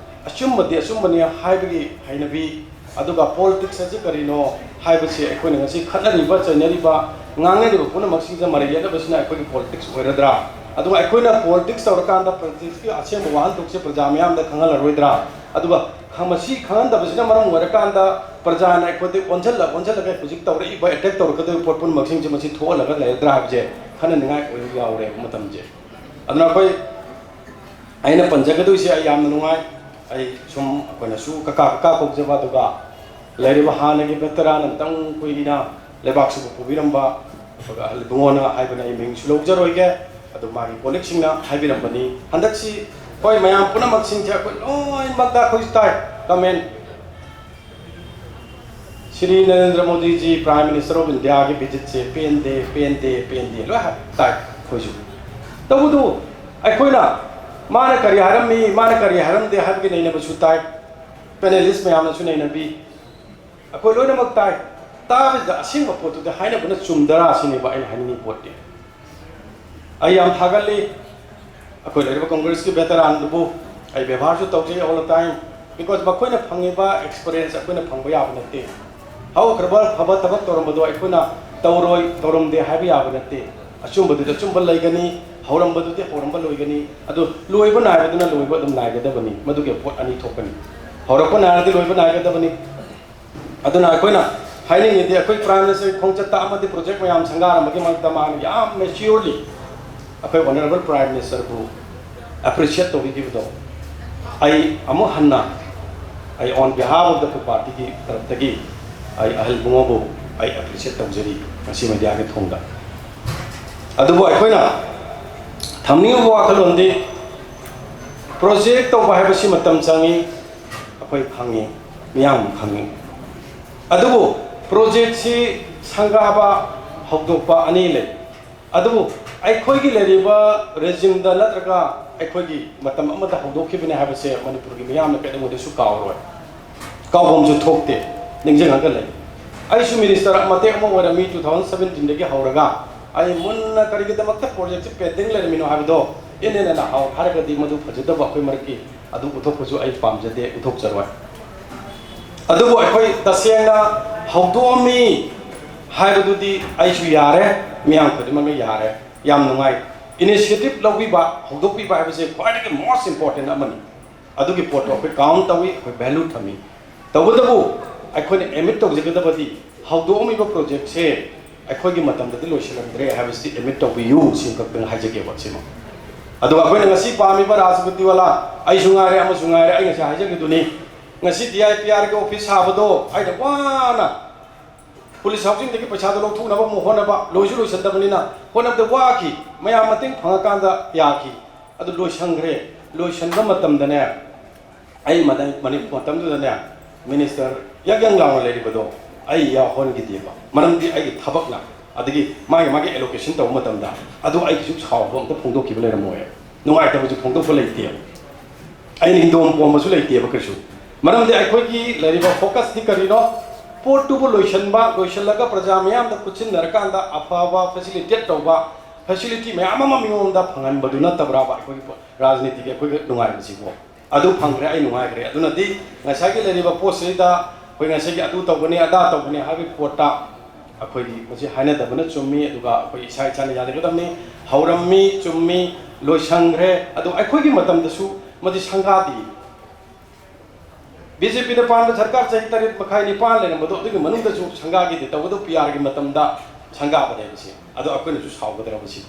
ꯑꯆꯨꯝꯕꯗꯤ ꯑꯆꯨꯝꯕꯅꯤ ꯍꯥꯏꯕꯒꯤ ꯍꯩꯅꯕꯤ, ꯑꯗꯨꯒ ꯄꯣꯂꯤꯇꯤꯛꯁ ꯑꯁꯤ ꯀꯔꯤꯅꯣ ꯍꯥꯏꯕꯁꯤ ꯑꯩꯈꯣꯏꯅ ꯉꯁꯤ ꯈꯠꯅꯔꯤꯕ, ꯆꯩꯅꯔꯤꯕ, ꯉꯥꯡꯅꯔꯤꯕ ꯄꯨꯝꯅꯃꯛꯁꯤꯡꯁꯦ ꯃꯔꯩ ꯌꯦꯠꯅꯕꯁꯤꯅ ꯑꯩꯈꯣꯏꯒꯤ ꯄꯣꯂꯤꯇꯤꯛꯁ ꯑꯣꯏꯔꯗ꯭ꯔꯥ? ꯑꯗꯨꯒ ꯑꯩꯈꯣꯏꯅ ꯄꯣꯂꯤꯇꯤꯛꯁ ꯇꯧꯔꯀꯥꯟꯗ ꯄꯣꯂꯤꯇꯤꯛꯁꯀꯤ ꯑꯁꯦꯡꯕ ꯋꯥꯍꯟꯊꯣꯛꯁꯦ ꯄ꯭ꯔꯖꯥ ꯃꯤꯌꯥꯝꯗ ꯈꯪꯍꯜꯂꯔꯣꯏꯗ꯭ꯔꯥ? ꯑꯗꯨꯒ ꯈ-, ꯃꯁꯤ ꯈꯪꯍꯟꯗꯕꯁꯤꯅ ꯃꯔꯝ ꯑꯣꯏꯔꯀꯥꯟꯗ ꯄ꯭ꯔꯖꯥꯅ ꯑꯩꯈꯣꯏꯗ ꯑꯣꯟꯁꯤꯜꯂ ꯑꯣꯟꯁꯤꯜꯂꯒ ꯍꯧꯖꯤꯛ ꯇꯧꯔꯛꯏꯕ, ꯑꯦꯇꯦꯛ ꯇꯧꯔꯛꯀꯗꯧꯔꯤꯕ ꯄꯣꯠ ꯄꯨꯝꯅꯃꯛꯁꯤꯡꯁꯦ ꯃꯁꯤ ꯊꯣꯛꯍꯜꯂꯒ ꯂꯩꯔꯗ꯭ꯔꯥ ꯍꯥꯏꯕꯁꯦ ꯈꯟꯅꯅꯤꯡꯉꯥꯏ ꯑꯣꯏꯕ ꯌꯥꯎꯔꯦꯕ ꯃꯇꯝꯁꯦ꯫ ꯑꯗꯨꯅ ꯑꯩꯈꯣꯏ, ꯑꯩꯅ ꯄꯟꯖꯒꯗꯣꯏꯁꯦ ꯑꯩ ꯌꯥꯝꯅ ꯅꯨꯡꯉꯥꯏ꯫ ꯑꯩ ꯁꯨꯝ ꯑꯩꯈꯣꯏꯅꯁꯨ ꯀꯀꯥ ꯀꯀꯥ ꯀꯧꯖꯕ, ꯑꯗꯨꯒ ꯂꯩꯔꯤꯕ ꯍꯥꯟꯅꯒꯤ ꯚꯦꯇꯔꯥꯟ ꯑꯝꯇꯪ ꯀꯨꯏꯅ ꯂꯩꯕꯥꯛꯁꯤꯕꯨ ꯄꯨꯕꯤꯔꯝꯕ ꯑꯗꯨꯒ ꯑꯍꯜ ꯏꯕꯨꯡꯉꯣꯅ ꯍꯥꯏꯕꯅ ꯑꯩ ꯃꯤꯡꯁꯨ ꯂꯧꯖꯔꯣꯏꯒꯦ꯫ ꯑꯗꯨ ꯃꯥꯒꯤ ꯀꯣꯂꯤꯛꯁꯤꯡꯅ ꯍꯥꯏꯕꯤꯔꯝꯕꯅꯤ꯫ ꯍꯟꯗꯛꯁꯤ ꯍꯣꯏ, ꯃꯌꯥꯝ ꯄꯨꯝꯅꯃꯛꯁꯤꯡꯁꯦ ꯑꯩꯈꯣꯏ ꯂꯣꯏꯅꯃꯛꯇ ꯑꯩꯈꯣꯏꯁꯨ ꯇꯥꯏ ꯀꯃꯦꯟ꯫ Shri Narendra ꯃꯣꯗꯤꯖꯤ, Prime Minister of Indiaꯒꯤ ꯚꯤꯖꯤꯠꯁꯦ ꯄꯦꯟꯗꯦ, ꯄꯦꯟꯗꯦ, ꯄꯦꯟꯗꯦ ꯂꯣꯏ ꯍꯥꯏ-, ꯇꯥꯏ ꯑꯩꯈꯣꯏꯁꯨ꯫ ꯇꯧꯕꯗꯨ ꯑꯩꯈꯣꯏꯅ ꯃꯥꯅ ꯀꯔꯤ ꯍꯥꯏꯔꯝꯃꯤ, ꯃꯥꯅ ꯀꯔꯤ ꯍꯥꯏꯔꯝꯗꯦ ꯍꯥꯏꯕꯒꯤ ꯅꯩꯅꯕꯁꯨ ꯇꯥꯏ꯫ ꯄꯦꯅꯦꯂꯤꯁ ꯃꯌꯥꯝꯅꯁꯨ ꯅꯩꯅꯕꯤ꯫ ꯑꯩꯈꯣꯏ ꯂꯣꯏꯅꯃꯛ ꯇꯥꯏ꯫ ꯇꯥꯕꯁꯤꯗ ꯑꯁꯦꯡꯕ ꯄꯣꯠꯇꯨꯗꯤ ꯍꯥꯏꯅꯕꯅ ꯆꯨꯝꯗꯔꯥ ꯁꯤꯅꯦꯕ ꯑꯩꯅ ꯍꯥꯏꯅꯤꯡꯉꯤ ꯄꯣꯠꯇꯤ꯫ ꯑꯩ ꯌꯥꯝ ꯊꯥꯒꯠꯂꯤ ꯑꯩꯈꯣꯏ ꯂꯩꯔꯤꯕ ꯀꯪꯒ꯭ꯔꯦꯁꯀꯤ ꯚꯦꯇꯔꯥꯟꯗꯨꯕꯨ꯫ ꯑꯩ ꯕꯦꯕꯥꯔꯁꯨ ꯇꯧꯖꯩ all the time, because ꯃꯈꯣꯏꯅ ꯐꯪꯉꯤꯕ ꯑꯦꯛꯁꯄꯤꯔꯤꯌꯦꯟꯁ ꯑꯩꯈꯣꯏꯅ ꯐꯪꯕ ꯌꯥꯕ ꯅꯠꯇꯦ꯫ ꯍꯧꯈ꯭ꯔꯕ ꯐꯕ ꯊꯕꯛ ꯇꯧꯔꯝꯕꯗꯣ ꯑꯩꯈꯣꯏꯅ ꯇꯧꯔꯣꯏ, ꯇꯧꯔꯝꯗꯦ ꯍꯥꯏꯕ ꯌꯥꯕ ꯅꯠꯇꯦ꯫ ꯑꯆꯨꯝꯕꯗꯨꯗꯤ ꯑꯆꯨꯝꯕ ꯂꯩꯒꯅꯤ, ꯍꯧꯔꯝꯕꯗꯨꯗꯤ ꯍꯧꯔꯝꯕ ꯂꯣꯏꯒꯅꯤ, ꯑꯗꯨ ꯂꯣꯏꯕ ꯅꯥꯏꯕꯗꯨꯅ ꯂꯣꯏꯕ ꯑꯗꯨꯝ ꯅꯥꯏꯒꯗꯕꯅꯤ꯫ ꯃꯗꯨꯒꯤ ꯄꯣꯠ ꯑꯅꯤ ꯊꯣꯛꯀꯅꯤ꯫ ꯍꯧꯔꯛꯄ ꯅꯥꯏꯔꯗꯤ ꯂꯣꯏꯕ ꯅꯥꯏꯒꯗꯕꯅꯤ꯫ ꯑꯗꯨꯅ ꯑꯩꯈꯣꯏꯅ ꯍꯥꯏꯅꯤꯡꯉꯤꯗꯤ, ꯑꯩꯈꯣꯏ ꯄ꯭ꯔꯥꯏꯝ ꯃꯤꯅꯤꯁꯇꯔꯒꯤ ꯈꯣꯡꯆꯠꯇ ꯑꯃꯗꯤ ꯄ꯭ꯔꯣꯖꯦꯛ ꯃꯌꯥꯝ ꯁꯪꯒꯥꯔꯝꯕꯒꯤ ꯃꯔꯛꯇ ꯃꯥꯅ ꯌꯥꯝ ꯃꯦꯆ꯭ꯌꯨꯔꯂꯤ ꯑꯩꯈꯣꯏ ꯑꯣꯅꯔꯦꯕꯜ ꯄ꯭ꯔꯥꯏꯝ ꯃꯤꯅꯤꯁꯇꯔꯕꯨ ꯑꯦꯄ꯭ꯔꯤꯁꯤꯌꯦꯠ ꯇꯧꯕꯤꯈꯤꯕꯗꯣ, ꯑꯩ ꯑꯃꯨꯛ ꯍꯟꯅ ꯑꯩ on behalf of the party ꯒꯤ ꯇꯔꯞꯇꯒꯤ ꯑꯩ ꯑꯍꯜ ꯏꯕꯨꯡꯉꯣꯕꯨ ꯑꯩ ꯑꯦꯄ꯭ꯔꯤꯁꯤꯌꯦꯠ ꯇꯧꯖꯔꯤ ꯉꯁꯤ ꯃꯦꯗꯤꯌꯥꯒꯤ ꯊꯣꯡꯗ꯫ ꯑꯗꯨꯕꯨ ꯑꯩꯈꯣꯏꯅ ꯊꯝꯅꯤꯡꯉꯤꯕ ꯋꯥꯈꯜꯂꯣꯟꯗꯤ, ꯄ꯭ꯔꯣꯖꯦꯛ ꯇꯧꯕ ꯍꯥꯏꯕꯁꯤ ꯃꯇꯝ ꯆꯪꯉꯤ, ꯑꯩꯈꯣꯏ ꯈꯪꯉꯤ, ꯃꯤꯌꯥꯝ ꯈꯪꯉꯤ꯫ ꯑꯗꯨꯕꯨ ꯄ꯭ꯔꯣꯖꯦꯛꯁꯤ ꯁꯪꯒꯥꯕ, ꯍꯧꯗꯣꯛꯄ ꯑꯅꯤ ꯂꯩ꯫ ꯑꯗꯨꯕꯨ ꯑꯩꯈꯣꯏꯒꯤ ꯂꯩꯔꯤꯕ ꯔꯦꯖꯤꯝꯗ ꯅꯠꯇ꯭ꯔꯒ ꯑꯩꯈꯣꯏꯒꯤ ꯃꯇꯝ ꯑꯃꯗ ꯍꯧꯗꯣꯛꯈꯤꯕꯅꯤ ꯍꯥꯏꯕꯁꯦ ꯃꯅꯤꯄꯨꯔꯒꯤ ꯃꯤꯌꯥꯝꯅ ꯀꯩꯗꯧꯉꯩꯗꯁꯨ ꯀꯥꯎꯔꯣꯏ, ꯀꯥꯎꯐꯝꯁꯨ ꯊꯣꯛꯇꯦ, ꯅꯤꯡꯁꯤꯡꯉꯒ ꯂꯩ꯫ ꯑꯩꯁꯨ ꯃꯤꯅꯤꯁꯇꯔ ꯃꯇꯦꯛ ꯑꯃ ꯑꯣꯏꯔꯝꯃꯤ two thousand seventeen ꯗꯒꯤ ꯍꯧꯔꯒ꯫ ꯑꯩ ꯃꯨꯟꯅ ꯀꯔꯤꯒꯤꯗꯃꯛꯇ ꯄ꯭ꯔꯣꯖꯦꯛꯁꯤ ꯄꯦꯟꯗꯤꯡ ꯂꯩꯔꯝꯃꯤꯅꯣ ꯍꯥꯏꯕꯗꯣ ꯏꯟ ꯑꯦꯟ ꯑꯦꯟ ꯍꯥꯏꯔꯒꯗꯤ ꯃꯗꯨ ꯐꯖꯗꯕ ꯑꯩꯈꯣꯏ ꯃꯔꯛꯀꯤ ꯑꯗꯨ ꯎꯠꯊꯣꯛꯄꯁꯨ ꯑꯩ ꯄꯥꯝꯖꯗꯦ, ꯎꯠꯊꯣꯛꯆꯔꯣꯏ꯫ ꯑꯗꯨꯕꯨ ꯑꯩꯈꯣꯏ ꯇꯁꯦꯡꯅ ꯍꯧꯗꯣꯛꯑꯝꯃꯤ ꯍꯥꯏꯕꯗꯨꯗꯤ ꯑꯩꯁꯨ ꯌꯥꯔꯦ, ꯃꯤꯌꯥꯝ ꯈꯨꯗꯤꯡꯃꯛꯅ ꯌꯥꯔꯦ, ꯌꯥꯝ ꯅꯨꯡꯉꯥꯏ꯫ ꯏꯅꯤꯁꯤꯌꯦꯇꯤꯚ ꯂꯧꯕꯤꯕ, ꯍꯧꯗꯣꯛꯄꯤꯕ ꯍꯥꯏꯕꯁꯦ ꯈ꯭ꯋꯥꯏꯗꯒꯤ most important ꯑꯃꯅꯤ꯫ ꯑꯗꯨꯒꯤ ꯄꯣꯠꯇꯣ ꯑꯩꯈꯣꯏ ꯀꯥꯎꯟ ꯇꯧꯏ, ꯑꯩꯈꯣꯏ ꯚꯦꯂꯨ ꯊꯝꯃꯤ꯫ ꯇꯧꯕꯇꯕꯨ ꯑꯩꯈꯣꯏꯅ ꯑꯦꯗꯃꯤꯠ ꯇꯧꯖꯒꯗꯕꯗꯤ ꯍꯧꯗꯣꯛꯑꯝꯃꯤꯕ ꯄ꯭ꯔꯣꯖꯦꯛꯁꯦ ꯑꯩꯈꯣꯏꯒꯤ ꯃꯇꯝꯗꯗꯤ ꯂꯣꯏꯁꯤꯜꯂꯝꯗ꯭ꯔꯦ ꯍꯥꯏꯕꯁꯤꯗꯤ ꯑꯦꯗꯃꯤꯠ ꯇꯧꯕꯤꯌꯨ, ꯁꯤ ꯈꯛꯇꯪ ꯍꯥꯏꯖꯒꯦꯕ꯫ ꯁꯤꯃ ꯑꯗꯨꯒ ꯑꯩꯈꯣꯏꯅ ꯉꯁꯤ ꯄꯥꯝꯃꯤꯕ ꯔꯥꯁꯇ꯭ꯔꯄꯇꯤ ꯋꯥꯂꯥ, ꯑꯩꯁꯨ ꯉꯥꯏꯔꯦ, ꯑꯃꯁꯨ ꯉꯥꯏꯔꯦ, ꯑꯩ ꯉꯁꯤ ꯍꯥꯏꯖꯈꯤꯗꯨꯅꯤ, ꯉꯁꯤ ꯗꯤ ꯑꯥꯏ ꯄꯤ ꯑꯥꯔꯒꯤ ꯑꯣꯐꯤꯁ ꯁꯥꯕꯗꯣ ꯑꯩꯅ ꯋꯥꯅ ꯄꯨꯂꯤꯁ ꯍꯥꯎꯁꯤꯡꯗꯒꯤ ꯄꯩꯁꯥꯗꯣ ꯂꯧꯊꯣꯛꯅꯕ ꯑꯃꯨꯛ ꯍꯣꯠꯅꯕ, ꯂꯣꯏꯁꯨ ꯂꯣꯏꯁꯤꯟꯗꯕꯅꯤꯅ ꯍꯣꯠꯅꯕꯗ ꯋꯥꯈꯤ, ꯃꯌꯥꯝ ꯃꯇꯦꯡ ꯐꯪꯉꯀꯥꯟꯗ ꯌꯥꯈꯤ꯫ ꯑꯗꯨ ꯂꯣꯏꯁꯟꯈ꯭ꯔꯦ꯫ ꯂꯣꯏꯁꯟꯕ ꯃꯇꯝꯗꯅꯦ, ꯑꯩ ꯃꯗ-, ꯃꯅꯤ-, ꯃꯇꯝꯗꯨꯗꯅꯦ, ꯃꯤꯅꯤꯁꯇꯔ ꯌꯥꯡ ꯌꯥꯡ ꯂꯥꯎꯅ ꯂꯩꯔꯤꯕꯗꯣ ꯑꯩ ꯌꯥꯎꯍꯟꯈꯤꯗꯦꯕ꯫ ꯃꯔꯝꯗꯤ ꯑꯩꯒꯤ ꯊꯕꯛꯅ, ꯑꯗꯒꯤ ꯃꯥꯒꯤ, ꯃꯥꯒꯤ ꯑꯦꯂꯣꯀꯦꯁꯟ ꯇꯧꯕ ꯃꯇꯝꯗ ꯑꯗꯨ ꯑꯩꯒꯤꯁꯨ ꯁꯥꯎꯕ ꯑꯝꯇ ꯐꯣꯡꯗꯣꯛꯈꯤꯕ ꯂꯩꯔꯝꯃꯣꯏ꯫ ꯅꯨꯡꯉꯥꯏꯇꯕꯁꯨ ꯐꯣꯡꯗꯣꯛꯄ ꯂꯩꯇꯦꯕ꯫ ꯑꯩꯅ ꯍꯤꯡꯗꯣꯝ ꯄꯣꯝꯕꯁꯨ ꯂꯩꯇꯦꯕ ꯀꯩꯁꯨ꯫ ꯃꯔꯝꯗꯤ ꯑꯩꯈꯣꯏꯒꯤ ꯂꯩꯔꯤꯕ ꯐꯣꯀꯁꯇꯤ ꯀꯔꯤꯅꯣ? ꯄꯣꯠꯇꯨꯕꯨ ꯂꯣꯏꯁꯟꯕ, ꯂꯣꯏꯁꯜꯂꯒ ꯄ꯭ꯔꯖꯥ ꯃꯤꯌꯥꯝꯗ ꯈꯨꯠꯁꯤꯟꯅꯔꯀꯥꯟꯗ ꯑꯐꯕ ꯐꯦꯁꯤꯂꯤꯇꯦꯠ ꯇꯧꯕ, ꯐꯦꯁꯤꯂꯤꯇꯤ ꯃꯌꯥꯝ ꯑꯃ ꯃꯤꯉꯣꯟꯗ ꯐꯪꯍꯟꯕꯗꯨ ꯅꯠꯇꯕ꯭ꯔꯥꯕ ꯑꯩꯈꯣꯏꯒꯤ ꯄꯣ-, ꯔꯥꯖꯅꯤꯇꯤꯒꯤ ꯑꯩꯈꯣꯏꯒꯤ ꯅꯨꯡꯉꯥꯏꯕꯁꯤꯕꯨ? ꯑꯗꯨ ꯐꯪꯈ꯭ꯔꯦ, ꯑꯩ ꯅꯨꯡꯉꯥꯏꯈ꯭ꯔꯦ꯫ ꯑꯗꯨꯅꯗꯤ ꯉꯁꯥꯏꯒꯤ ꯂꯩꯔꯤꯕ ꯄꯣꯠꯁꯤꯗ ꯑꯩꯈꯣꯏ ꯉꯁꯥꯏꯒꯤ ꯑꯗꯨ ꯇꯧꯒꯅꯤ, ꯑꯗꯥ ꯇꯧꯒꯅꯤ ꯍꯥꯏꯕꯒꯤ ꯄꯣꯠꯇ ꯑꯩꯈꯣꯏꯒꯤ ꯃꯁꯤ ꯍꯥꯏꯅꯗꯕꯅ ꯆꯨꯝꯃꯤ, ꯑꯗꯨꯒ ꯑꯩꯈꯣꯏ ꯏꯁꯥ ꯏꯁꯥꯅ ꯌꯥꯖꯒꯗꯕꯅꯤ꯫ ꯍꯧꯔꯝꯃꯤ, ꯆꯨꯝꯃꯤ, ꯂꯣꯏꯁꯪꯈ꯭ꯔꯦ꯫ ꯑꯗꯨ ꯑꯩꯈꯣꯏꯒꯤ ꯃꯇꯝꯗꯁꯨ ꯃꯁꯤ ꯁꯪꯒꯥꯗꯤ ꯕꯤ ꯖꯦ ꯄꯤꯗ ꯄꯥꯟꯕ ꯁꯔꯀꯥꯔ ꯆꯍꯤ ꯇꯔꯦꯠ ꯃꯈꯥꯏ, ꯅꯤꯄꯥꯟ ꯂꯩꯔꯝꯕꯗꯣ, ꯑꯗꯨꯒꯤ ꯃꯅꯨꯡꯗꯁꯨ ꯁꯪꯒꯥꯈꯤꯗꯦ꯫ ꯇꯧꯕꯇꯕꯨ ꯄꯤ ꯑꯥꯔꯒꯤ ꯃꯇꯝꯗ ꯁꯪꯒꯥꯕꯅꯦꯕ ꯁꯤ꯫ ꯑꯗꯣ ꯑꯩꯈꯣꯏꯅꯁꯨ ꯁꯥꯎꯒꯗ꯭ꯔꯕ ꯁꯤ?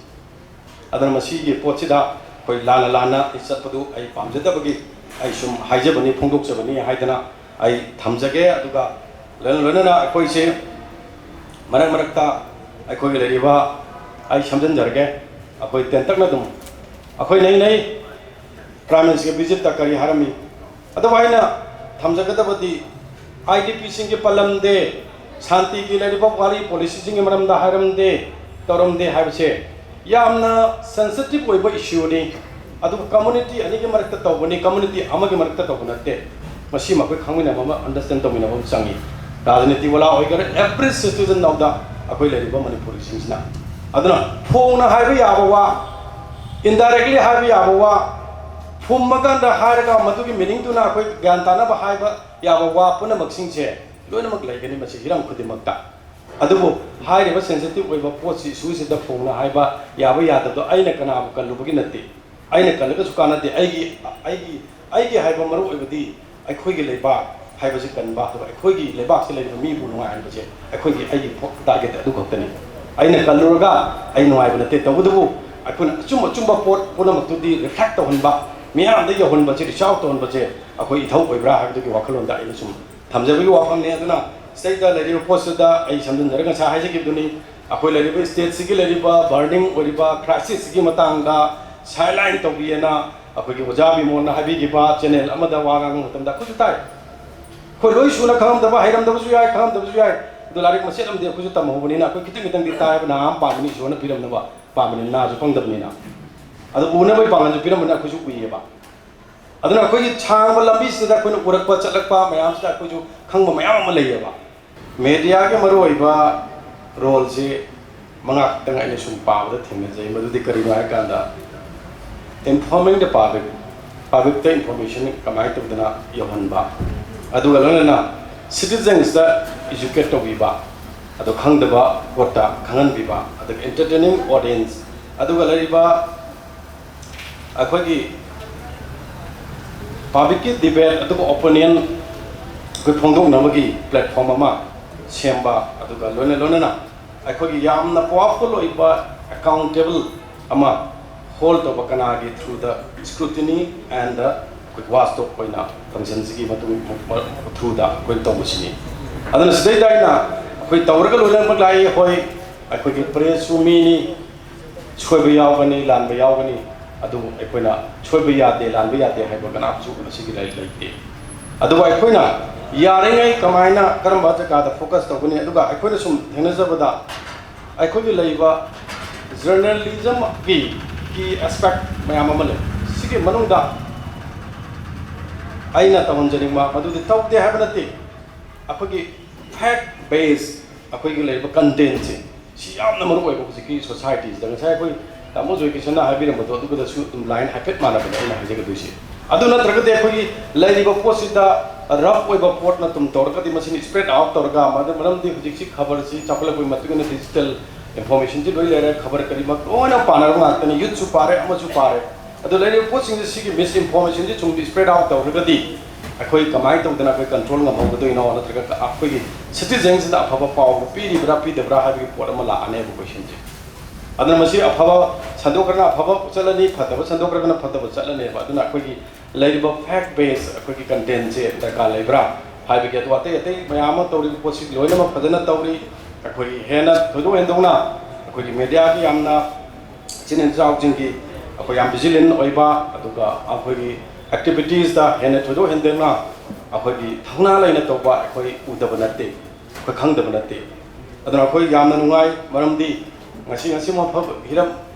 ꯑꯗꯨꯅ ꯃꯁꯤꯒꯤ ꯄꯣꯠꯁꯤꯗ ꯑꯩꯈꯣꯏ ꯂꯥꯟꯅ ꯂꯥꯟꯅ ꯆꯠꯄꯗꯨ ꯑꯩ ꯄꯥꯝꯖꯗꯕꯒꯤ ꯑꯩ ꯁꯨꯝ ꯍꯥꯏꯖꯕꯅꯤ, ꯐꯣꯡꯗꯣꯛꯆꯕꯅꯤ ꯍꯥꯏꯗꯅ ꯑꯩ ꯊꯝꯖꯒꯦ꯫ ꯑꯗꯨꯒ ꯂꯣꯏꯅ ꯂꯣꯏꯅꯅ ꯑꯩꯈꯣꯏꯁꯦ ꯃꯔꯛ ꯃꯔꯛꯇ ꯑꯩꯈꯣꯏꯒꯤ ꯂꯩꯔꯤꯕ, ꯑꯩ ꯁꯝꯖꯤꯟꯖꯔꯒꯦ, ꯑꯩꯈꯣꯏ ꯇꯦꯟꯇꯛꯅ ꯑꯗꯨꯝ ꯑꯩꯈꯣꯏ ꯅꯩꯅꯩ꯫ ꯄ꯭ꯔꯥꯏꯝ ꯃꯤꯅꯤꯁꯇꯔꯒꯤ ꯚꯤꯖꯤꯠꯇ ꯀꯔꯤ ꯍꯥꯏꯔꯝꯃꯤ? ꯑꯗꯨꯕꯨ ꯑꯩꯅ ꯊꯝꯖꯒꯗꯕꯗꯤ, ꯑꯥꯏ ꯗꯤ ꯄꯤꯁꯤꯡꯒꯤ ꯄꯜꯂꯝꯗꯦ, ꯁꯥꯟꯇꯤꯒꯤ ꯂꯩꯔꯤꯕ ꯋꯥꯔꯤ ꯄꯣꯂꯤꯁꯤꯁꯤꯡꯒꯤ ꯃꯔꯝꯗ ꯍꯥꯏꯔꯝꯗꯦ, ꯇꯧꯔꯝꯗꯦ ꯍꯥꯏꯕꯁꯦ ꯌꯥꯝꯅ ꯁꯦꯟꯁꯤꯇꯤꯚ ꯑꯣꯏꯕ ꯏꯁꯨꯅꯤ꯫ ꯑꯗꯨꯒ ꯀꯝꯃꯨꯅꯤꯇꯤ ꯑꯅꯤꯒꯤ ꯃꯔꯛꯇ ꯇꯧꯕꯅꯤ, ꯀꯝꯃꯨꯅꯤꯇꯤ ꯑꯃꯒꯤ ꯃꯔꯛꯇ ꯇꯧꯕ ꯅꯠꯇꯦ꯫ ꯃꯁꯤ ꯃꯈꯣꯏ ꯈꯪꯃꯤꯟꯅꯕ ꯑꯃ, ꯑꯟꯗꯔꯁꯇꯦꯟ ꯇꯧꯃꯤꯟꯅꯕ ꯑꯃ ꯆꯪꯉꯤ꯫ ꯔꯥꯖꯅꯤꯇꯤ ꯋꯥꯂꯥ ꯑꯣꯏꯒꯦꯔꯥ, ꯑꯦꯚ꯭ꯔꯤ ꯁꯤꯇꯤꯖꯟ ꯑꯣꯐ ꯗ ꯑꯩꯈꯣꯏ ꯂꯩꯔꯤꯕ ꯃꯅꯤꯄꯨꯔꯤꯁꯤꯡꯁꯤꯅ꯫ ꯑꯗꯨꯅ ꯐꯣꯡꯅ ꯍꯥꯏꯕ ꯌꯥꯕ ꯋꯥ, ꯏꯟꯗꯥꯏꯔꯦꯛꯂꯤ ꯍꯥꯏꯕ ꯌꯥꯕ ꯋꯥ, ꯐꯨꯝꯃꯀꯥꯟꯗ ꯍꯥꯏꯔꯒ ꯃꯗꯨꯒꯤ ꯃꯤꯅꯤꯡꯗꯨꯅ ꯑꯩꯈꯣꯏ ꯒ꯭ꯌꯥꯟ ꯇꯥꯅꯕ ꯍꯥꯏꯕ ꯌꯥꯕ ꯋꯥ ꯄꯨꯝꯅꯃꯛꯁꯤꯡꯁꯦ ꯂꯣꯏꯅꯃꯛ ꯂꯩꯒꯅꯤ ꯃꯁꯤ ꯍꯤꯔꯝ ꯈꯨꯗꯤꯡꯃꯛꯇ꯫ ꯑꯗꯨꯕꯨ ꯍꯥꯏꯔꯤꯕ ꯁꯦꯟꯁꯤꯇꯤꯚ ꯑꯣꯏꯕ ꯄꯣꯠꯁꯤ, ꯏꯁꯨꯁꯤꯗ ꯐꯣꯡꯅ ꯍꯥꯏꯕ ꯌꯥꯕ ꯌꯥꯗꯕꯗꯣ ꯑꯩꯅ ꯀꯅꯥꯕꯨ ꯀꯜꯂꯨꯕꯒꯤ ꯅꯠꯇꯦ꯫ ꯑꯩꯅ ꯀꯜꯂꯒꯁꯨ ꯀꯥꯟꯅꯗꯦ꯫ ꯑꯩꯒꯤ, ꯑꯩꯒꯤ, ꯑꯩꯒꯤ ꯍꯥꯏꯕ ꯃꯔꯨ ꯑꯣꯏꯕꯗꯤ ꯑꯩꯈꯣꯏꯒꯤ ꯂꯩꯕꯥꯛ ꯍꯥꯏꯕꯁꯤ ꯀꯟꯕ, ꯑꯗꯨꯒ ꯑꯩꯈꯣꯏꯒꯤ ꯂꯩꯕꯥꯛꯁꯤ ꯂꯩꯔꯤꯕ ꯃꯤꯕꯨ ꯅꯨꯡꯉꯥꯏꯍꯟꯕꯁꯦ ꯑꯩꯈꯣꯏꯒꯤ, ꯑꯩꯒꯤ ꯐꯣ-, ꯇꯥꯔꯒꯦꯠ ꯑꯗꯨ ꯈꯛꯇꯅꯤ꯫ ꯑꯩꯅ ꯀꯜꯂꯨꯔꯒ ꯑꯩ ꯅꯨꯡꯉꯥꯏꯕ ꯅꯠꯇꯦ꯫ ꯇꯧꯕꯇꯕꯨ ꯑꯩꯈꯣꯏꯅ ꯑꯆꯨꯝ ꯑꯆꯨꯝꯕ ꯄꯣꯠ ꯄꯨꯝꯅꯃꯛꯇꯨꯗꯤ ꯔꯤꯐ꯭ꯂꯦꯛ ꯇꯧꯍꯟꯕ, ꯃꯤꯌꯥꯝꯗ ꯌꯧꯍꯟꯕꯁꯦ, ꯔꯤꯆ ꯑꯥꯎꯠ ꯇꯧꯍꯟꯕꯁꯦ ꯑꯩꯈꯣꯏ ꯏꯊꯧ ꯑꯣꯏꯕ꯭ꯔꯥ ꯍꯥꯏꯕꯗꯨꯒꯤ ꯋꯥꯈꯜꯂꯣꯟꯗ ꯑꯩꯅ ꯁꯨꯝ ꯊꯝꯖꯕꯒꯤ ꯋꯥꯐꯝꯅꯤ꯫ ꯑꯗꯨꯅ ꯁꯤꯗꯩꯗ ꯂꯩꯔꯤꯕ ꯄꯣꯠꯁꯤꯗ ꯑꯩ ꯁꯝꯖꯤꯟꯖꯔꯒ ꯉꯁꯥꯏ ꯍꯥꯏꯖꯈꯤꯕꯗꯨꯅꯤ, ꯑꯩꯈꯣꯏ ꯂꯩꯔꯤꯕ ꯁ꯭ꯇꯦꯠꯁꯤꯒꯤ ꯂꯩꯔꯤꯕ ꯕꯔꯅꯤꯡ ꯑꯣꯏꯔꯤꯕ ꯀ꯭ꯔꯥꯏꯁꯤꯁꯁꯤꯒꯤ ꯃꯇꯥꯡꯗ ꯁꯥꯏꯠꯂꯥꯏꯟ ꯇꯧꯕꯤꯑꯅ ꯑꯩꯈꯣꯏꯒꯤ ꯑꯣꯖꯥ ꯕꯤꯃꯣꯟꯅ ꯍꯥꯏꯕꯤꯈꯤꯕ ꯆꯦꯅꯦꯜ ꯑꯃꯗ ꯋꯥ ꯉꯥꯡꯕ ꯃꯇꯝꯗ ꯑꯩꯈꯣꯏꯁꯨ ꯇꯥꯏ꯫ ꯑꯩꯈꯣꯏ ꯂꯣꯏ ꯁꯨꯅ ꯈꯪꯉꯝꯗꯕ, ꯍꯩꯔꯝꯗꯕꯁꯨ ꯌꯥꯏ, ꯈꯪꯉꯝꯗꯕꯁꯨ ꯌꯥꯏ, ꯑꯗꯣ ꯂꯥꯏꯔꯤꯛ ꯃꯆꯦꯠ ꯑꯃꯗꯤ ꯑꯩꯈꯣꯏꯁꯨ ꯇꯝꯍꯧꯕꯅꯤꯅ ꯑꯩꯈꯣꯏ ꯈꯤꯇꯪ ꯈꯤꯇꯪꯗꯤ ꯇꯥꯏꯕ, ꯅꯍꯥ ꯑꯃ ꯄꯥꯟꯕꯅꯤ, ꯏꯁꯣꯔꯅ ꯄꯤꯔꯝꯅꯕ ꯄꯥꯟꯕꯅꯤꯅ, ꯅꯍꯥꯁꯨ ꯄꯪꯗꯕꯅꯤꯅ꯫ ꯑꯗꯣ ꯎꯅꯕꯒꯤ ꯄꯥꯡꯒꯜꯁꯨ ꯄꯤꯔꯝꯕꯅꯤꯅ ꯑꯩꯈꯣꯏꯁꯨ ꯎꯏꯌꯦꯕ꯫ ꯑꯗꯨꯅ ꯑꯩꯈꯣꯏꯒꯤ ꯁꯥꯡꯕ ꯂꯝꯕꯤꯁꯤꯗ ꯑꯩꯈꯣꯏꯅ ꯎꯔꯛꯄ ꯆꯠꯂꯛꯄ ꯃꯌꯥꯝꯁꯤꯗ ꯑꯩꯈꯣꯏꯁꯨ ꯈꯪꯕ ꯃꯌꯥꯝ ꯑꯃ ꯂꯩꯌꯦꯕ꯫ ꯃꯦꯗꯤꯌꯥꯒꯤ ꯃꯔꯨꯑꯣꯏꯕ ꯔꯣꯜꯁꯤ ꯃꯉꯥ ꯈꯛꯇꯪ ꯑꯩꯅ ꯁꯨꯝ ꯄꯥꯕꯗ ꯊꯦꯡꯅꯖꯩ꯫ ꯃꯗꯨꯗꯤ ꯀꯔꯤꯅꯣ ꯍꯥꯏ ꯀꯥꯟꯗ, informing the public, publicꯇ information ꯀꯃꯥꯏꯅ ꯇꯧꯗꯅ ꯌꯧꯍꯟꯕ, ꯑꯗꯨꯒ ꯂꯣꯏꯅꯅ citizensꯇ educate ꯇꯧꯕꯤꯕ, ꯑꯗꯣ ꯈꯪꯗꯕ ꯄꯣꯠꯇ ꯈꯪꯍꯟꯕꯤꯕ, ꯑꯗꯨꯒ entertaining audience, ꯑꯗꯨꯒ ꯂꯩꯔꯤꯕ ꯑꯩꯈꯣꯏꯒꯤ publicꯀꯤ debate ꯑꯗꯨꯒ opinion ꯑꯩꯈꯣꯏ ꯐꯣꯡꯗꯣꯛꯅꯕꯒꯤ platform ꯑꯃ ꯁꯦꯝꯕ, ꯑꯗꯨꯒ ꯂꯣꯏꯅ ꯂꯣꯏꯅꯅ ꯑꯩꯈꯣꯏꯒꯤ ꯌꯥꯝꯅ powerful ꯑꯣꯏꯕ accountable ꯑꯃ hold ꯇꯧꯕ, ꯀꯅꯥꯒꯤ through the scrutiny and the ꯑꯩꯈꯣꯏ watchdog ꯑꯣꯏꯅ functionꯁꯤꯒꯤ ꯃꯇꯨꯡ throughꯗ ꯑꯩꯈꯣꯏ ꯇꯧꯕꯁꯤꯅꯤ꯫ ꯑꯗꯨꯅ ꯁꯤꯗꯩꯗ ꯑꯩꯅ ꯑꯩꯈꯣꯏ ꯇꯧꯔꯒ ꯂꯣꯏꯅꯃꯛ ꯂꯥꯛꯏ꯫ ꯍꯣꯏ, ꯑꯩꯈꯣꯏꯒꯤ pressꯁꯨ ꯃꯤꯅꯤ, ꯁꯣꯏꯕ ꯌꯥꯎꯒꯅꯤ, ꯂꯥꯟꯕ ꯌꯥꯎꯒꯅꯤ, ꯑꯗꯨꯕꯨ ꯑꯩꯈꯣꯏꯅ ꯁꯣꯏꯕ ꯌꯥꯗꯦ, ꯂꯥꯟꯕ ꯌꯥꯗꯦ ꯍꯥꯏꯕ ꯀꯅꯥꯁꯨ ꯃꯁꯤꯒꯤ ꯂꯥꯏꯔꯤꯛ ꯂꯩꯇꯦ꯫ ꯑꯗꯨꯕꯨ ꯑꯩꯈꯣꯏꯅ ꯌꯥꯔꯤꯉꯩ ꯀꯃꯥꯏꯅ, ꯀꯔꯝꯕ ꯖꯒꯥꯗ focus ꯇꯧꯒꯅꯤ, ꯑꯗꯨꯒ ꯑꯩꯈꯣꯏꯅ ꯁꯨꯝ ꯊꯦꯡꯅꯖꯕꯗ ꯑꯩꯈꯣꯏꯒꯤ ꯂꯩꯔꯤꯕ journalismꯒꯤ key aspect ꯃꯌꯥꯝ ꯑꯃ ꯂꯩ꯫ ꯁꯤꯒꯤ ꯃꯅꯨꯡꯗ ꯑꯩꯅ ꯇꯧꯍꯟꯖꯅꯤꯡꯕ ꯃꯗꯨꯗꯤ ꯇꯧꯗꯦ ꯍꯥꯏꯕ ꯅꯠꯇꯦ, ꯑꯩꯈꯣꯏꯒꯤ fact base ꯑꯩꯈꯣꯏꯒꯤ ꯂꯩꯔꯤꯕ contentꯁꯦ, ꯁꯤ ꯌꯥꯝꯅ ꯃꯔꯨ ꯑꯣꯏꯕ ꯍꯧꯖꯤꯛꯀꯤ societyꯁꯤꯗ꯫ ꯉꯁꯥꯏ ꯑꯩꯈꯣꯏ ꯇꯥꯃꯣ ꯖꯣꯏꯀꯤꯁꯟꯅ ꯍꯥꯏꯕꯤꯔꯝꯕꯗꯣ ꯑꯗꯨꯒꯗꯁꯨ ꯑꯗꯨꯝ line ꯍꯥꯏꯐꯦꯠ ꯃꯥꯟꯅꯕꯅꯦ ꯑꯩꯅ ꯍꯥꯏꯖꯒꯗꯣꯏꯁꯦ꯫ ꯑꯗꯨ ꯅꯠꯇ꯭ꯔꯒꯗꯤ ꯑꯩꯈꯣꯏꯒꯤ ꯂꯩꯔꯤꯕ ꯄꯣꯠꯁꯤꯗ rough ꯑꯣꯏꯕ ꯄꯣꯠꯅ ꯑꯗꯨꯝ ꯇꯧꯔꯒꯗꯤ ꯃꯁꯤꯅ spread out ꯇꯧꯔꯒ, ꯃꯔꯝ-, ꯃꯔꯝꯗꯤ ꯍꯧꯖꯤꯛꯁꯤ ꯈꯕꯔꯁꯤ ꯆꯥꯎꯈꯠꯂꯛꯄꯒꯤ ꯃꯇꯨꯡ ꯏꯟꯅ digital informationꯁꯤ ꯂꯣꯏ ꯂꯩꯔꯦ, ꯈꯕꯔ ꯀꯔꯤꯃꯛ ꯂꯣꯏꯅ ꯄꯥꯅꯔꯕ ꯉꯥꯛꯇꯅꯤ, youthꯁꯨ ꯄꯥꯔꯦ, ꯑꯃꯁꯨ ꯄꯥꯔꯦ꯫ ꯑꯗꯨ ꯂꯩꯔꯤꯕ ꯄꯣꯠꯁꯤꯡꯁꯦ, ꯁꯤꯒꯤ misinformationꯁꯦ ꯁꯨꯝ spread out ꯇꯧꯔꯒꯗꯤ ꯑꯩꯈꯣꯏ ꯀꯃꯥꯏꯅ ꯇꯧꯗꯅ ꯑꯩꯈꯣꯏ control ꯉꯝꯍꯧꯒꯗꯣꯏꯅꯣ, ꯅꯠꯇ꯭ꯔꯒ ꯑꯩꯈꯣꯏꯒꯤ citizenꯁꯤꯗ ꯑꯐꯕ ꯄꯥꯎ ꯄꯤꯔꯤꯕ꯭ꯔꯥ ꯄꯤꯗꯕ꯭ꯔꯥ ꯍꯥꯏꯕꯒꯤ ꯄꯣꯠ ꯑꯃ ꯂꯥꯛꯑꯅꯦꯕ questionꯁꯦ꯫ ꯑꯗꯨꯅ ꯃꯁꯤ ꯑꯐꯕ ꯁꯟꯗꯣꯛꯈ꯭ꯔꯒꯅ ꯑꯐꯕ ꯆꯠꯂꯅꯤ, ꯐꯠꯇꯕ ꯁꯟꯗꯣꯛꯈ꯭ꯔꯒꯅ ꯐꯠꯇꯕ ꯆꯠꯂꯅꯦꯕ꯫ ꯑꯗꯨꯅ ꯑꯩꯈꯣꯏꯒꯤ ꯂꯩꯔꯤꯕ fact base ꯑꯩꯈꯣꯏꯒꯤ contentꯁꯦ ꯗꯔꯀꯥꯔ ꯂꯩꯕ꯭ꯔꯥ ꯍꯥꯏꯕꯒꯤ, ꯑꯗꯨ ꯑꯇꯩ ꯑꯇꯩ ꯃꯌꯥꯝ ꯑꯃ ꯇꯧꯔꯤꯕ ꯄꯣꯠꯁꯤ ꯂꯣꯏꯅꯃꯛ ꯐꯖꯅ ꯇꯧꯔꯤ꯫ ꯑꯩꯈꯣꯏꯒꯤ ꯍꯦꯟꯅ ꯊꯣꯏꯗꯣꯛ ꯍꯦꯟꯗꯣꯛꯅ ꯑꯩꯈꯣꯏꯒꯤ mediaꯒꯤ ꯌꯥꯝꯅ ꯏꯆꯤꯟ ꯏꯆꯥꯎꯁꯤꯡꯒꯤ ꯑꯩꯈꯣꯏ ꯌꯥꯝ vigilant ꯑꯣꯏꯕ, ꯑꯗꯨꯒ ꯑꯩꯈꯣꯏꯒꯤ activitiesꯇ ꯍꯦꯟꯅ ꯊꯣꯏꯗꯣꯛ ꯍꯦꯟꯗꯣꯛꯅ ꯑꯩꯈꯣꯏꯒꯤ ꯊꯧꯅꯥ ꯂꯩꯅ ꯇꯧꯕ ꯑꯩꯈꯣꯏ ꯎꯗꯕ ꯅꯠꯇꯦ, ꯑꯩꯈꯣꯏ ꯈꯪꯗꯕ ꯅꯠꯇꯦ꯫ ꯑꯗꯨꯅ ꯑꯩꯈꯣꯏ ꯌꯥꯝꯅ ꯅꯨꯡꯉꯥꯏ, ꯃꯔꯝꯗꯤ ꯉꯁꯤ, ꯉꯁꯤ ꯃꯐꯝ ꯍꯤꯔꯝ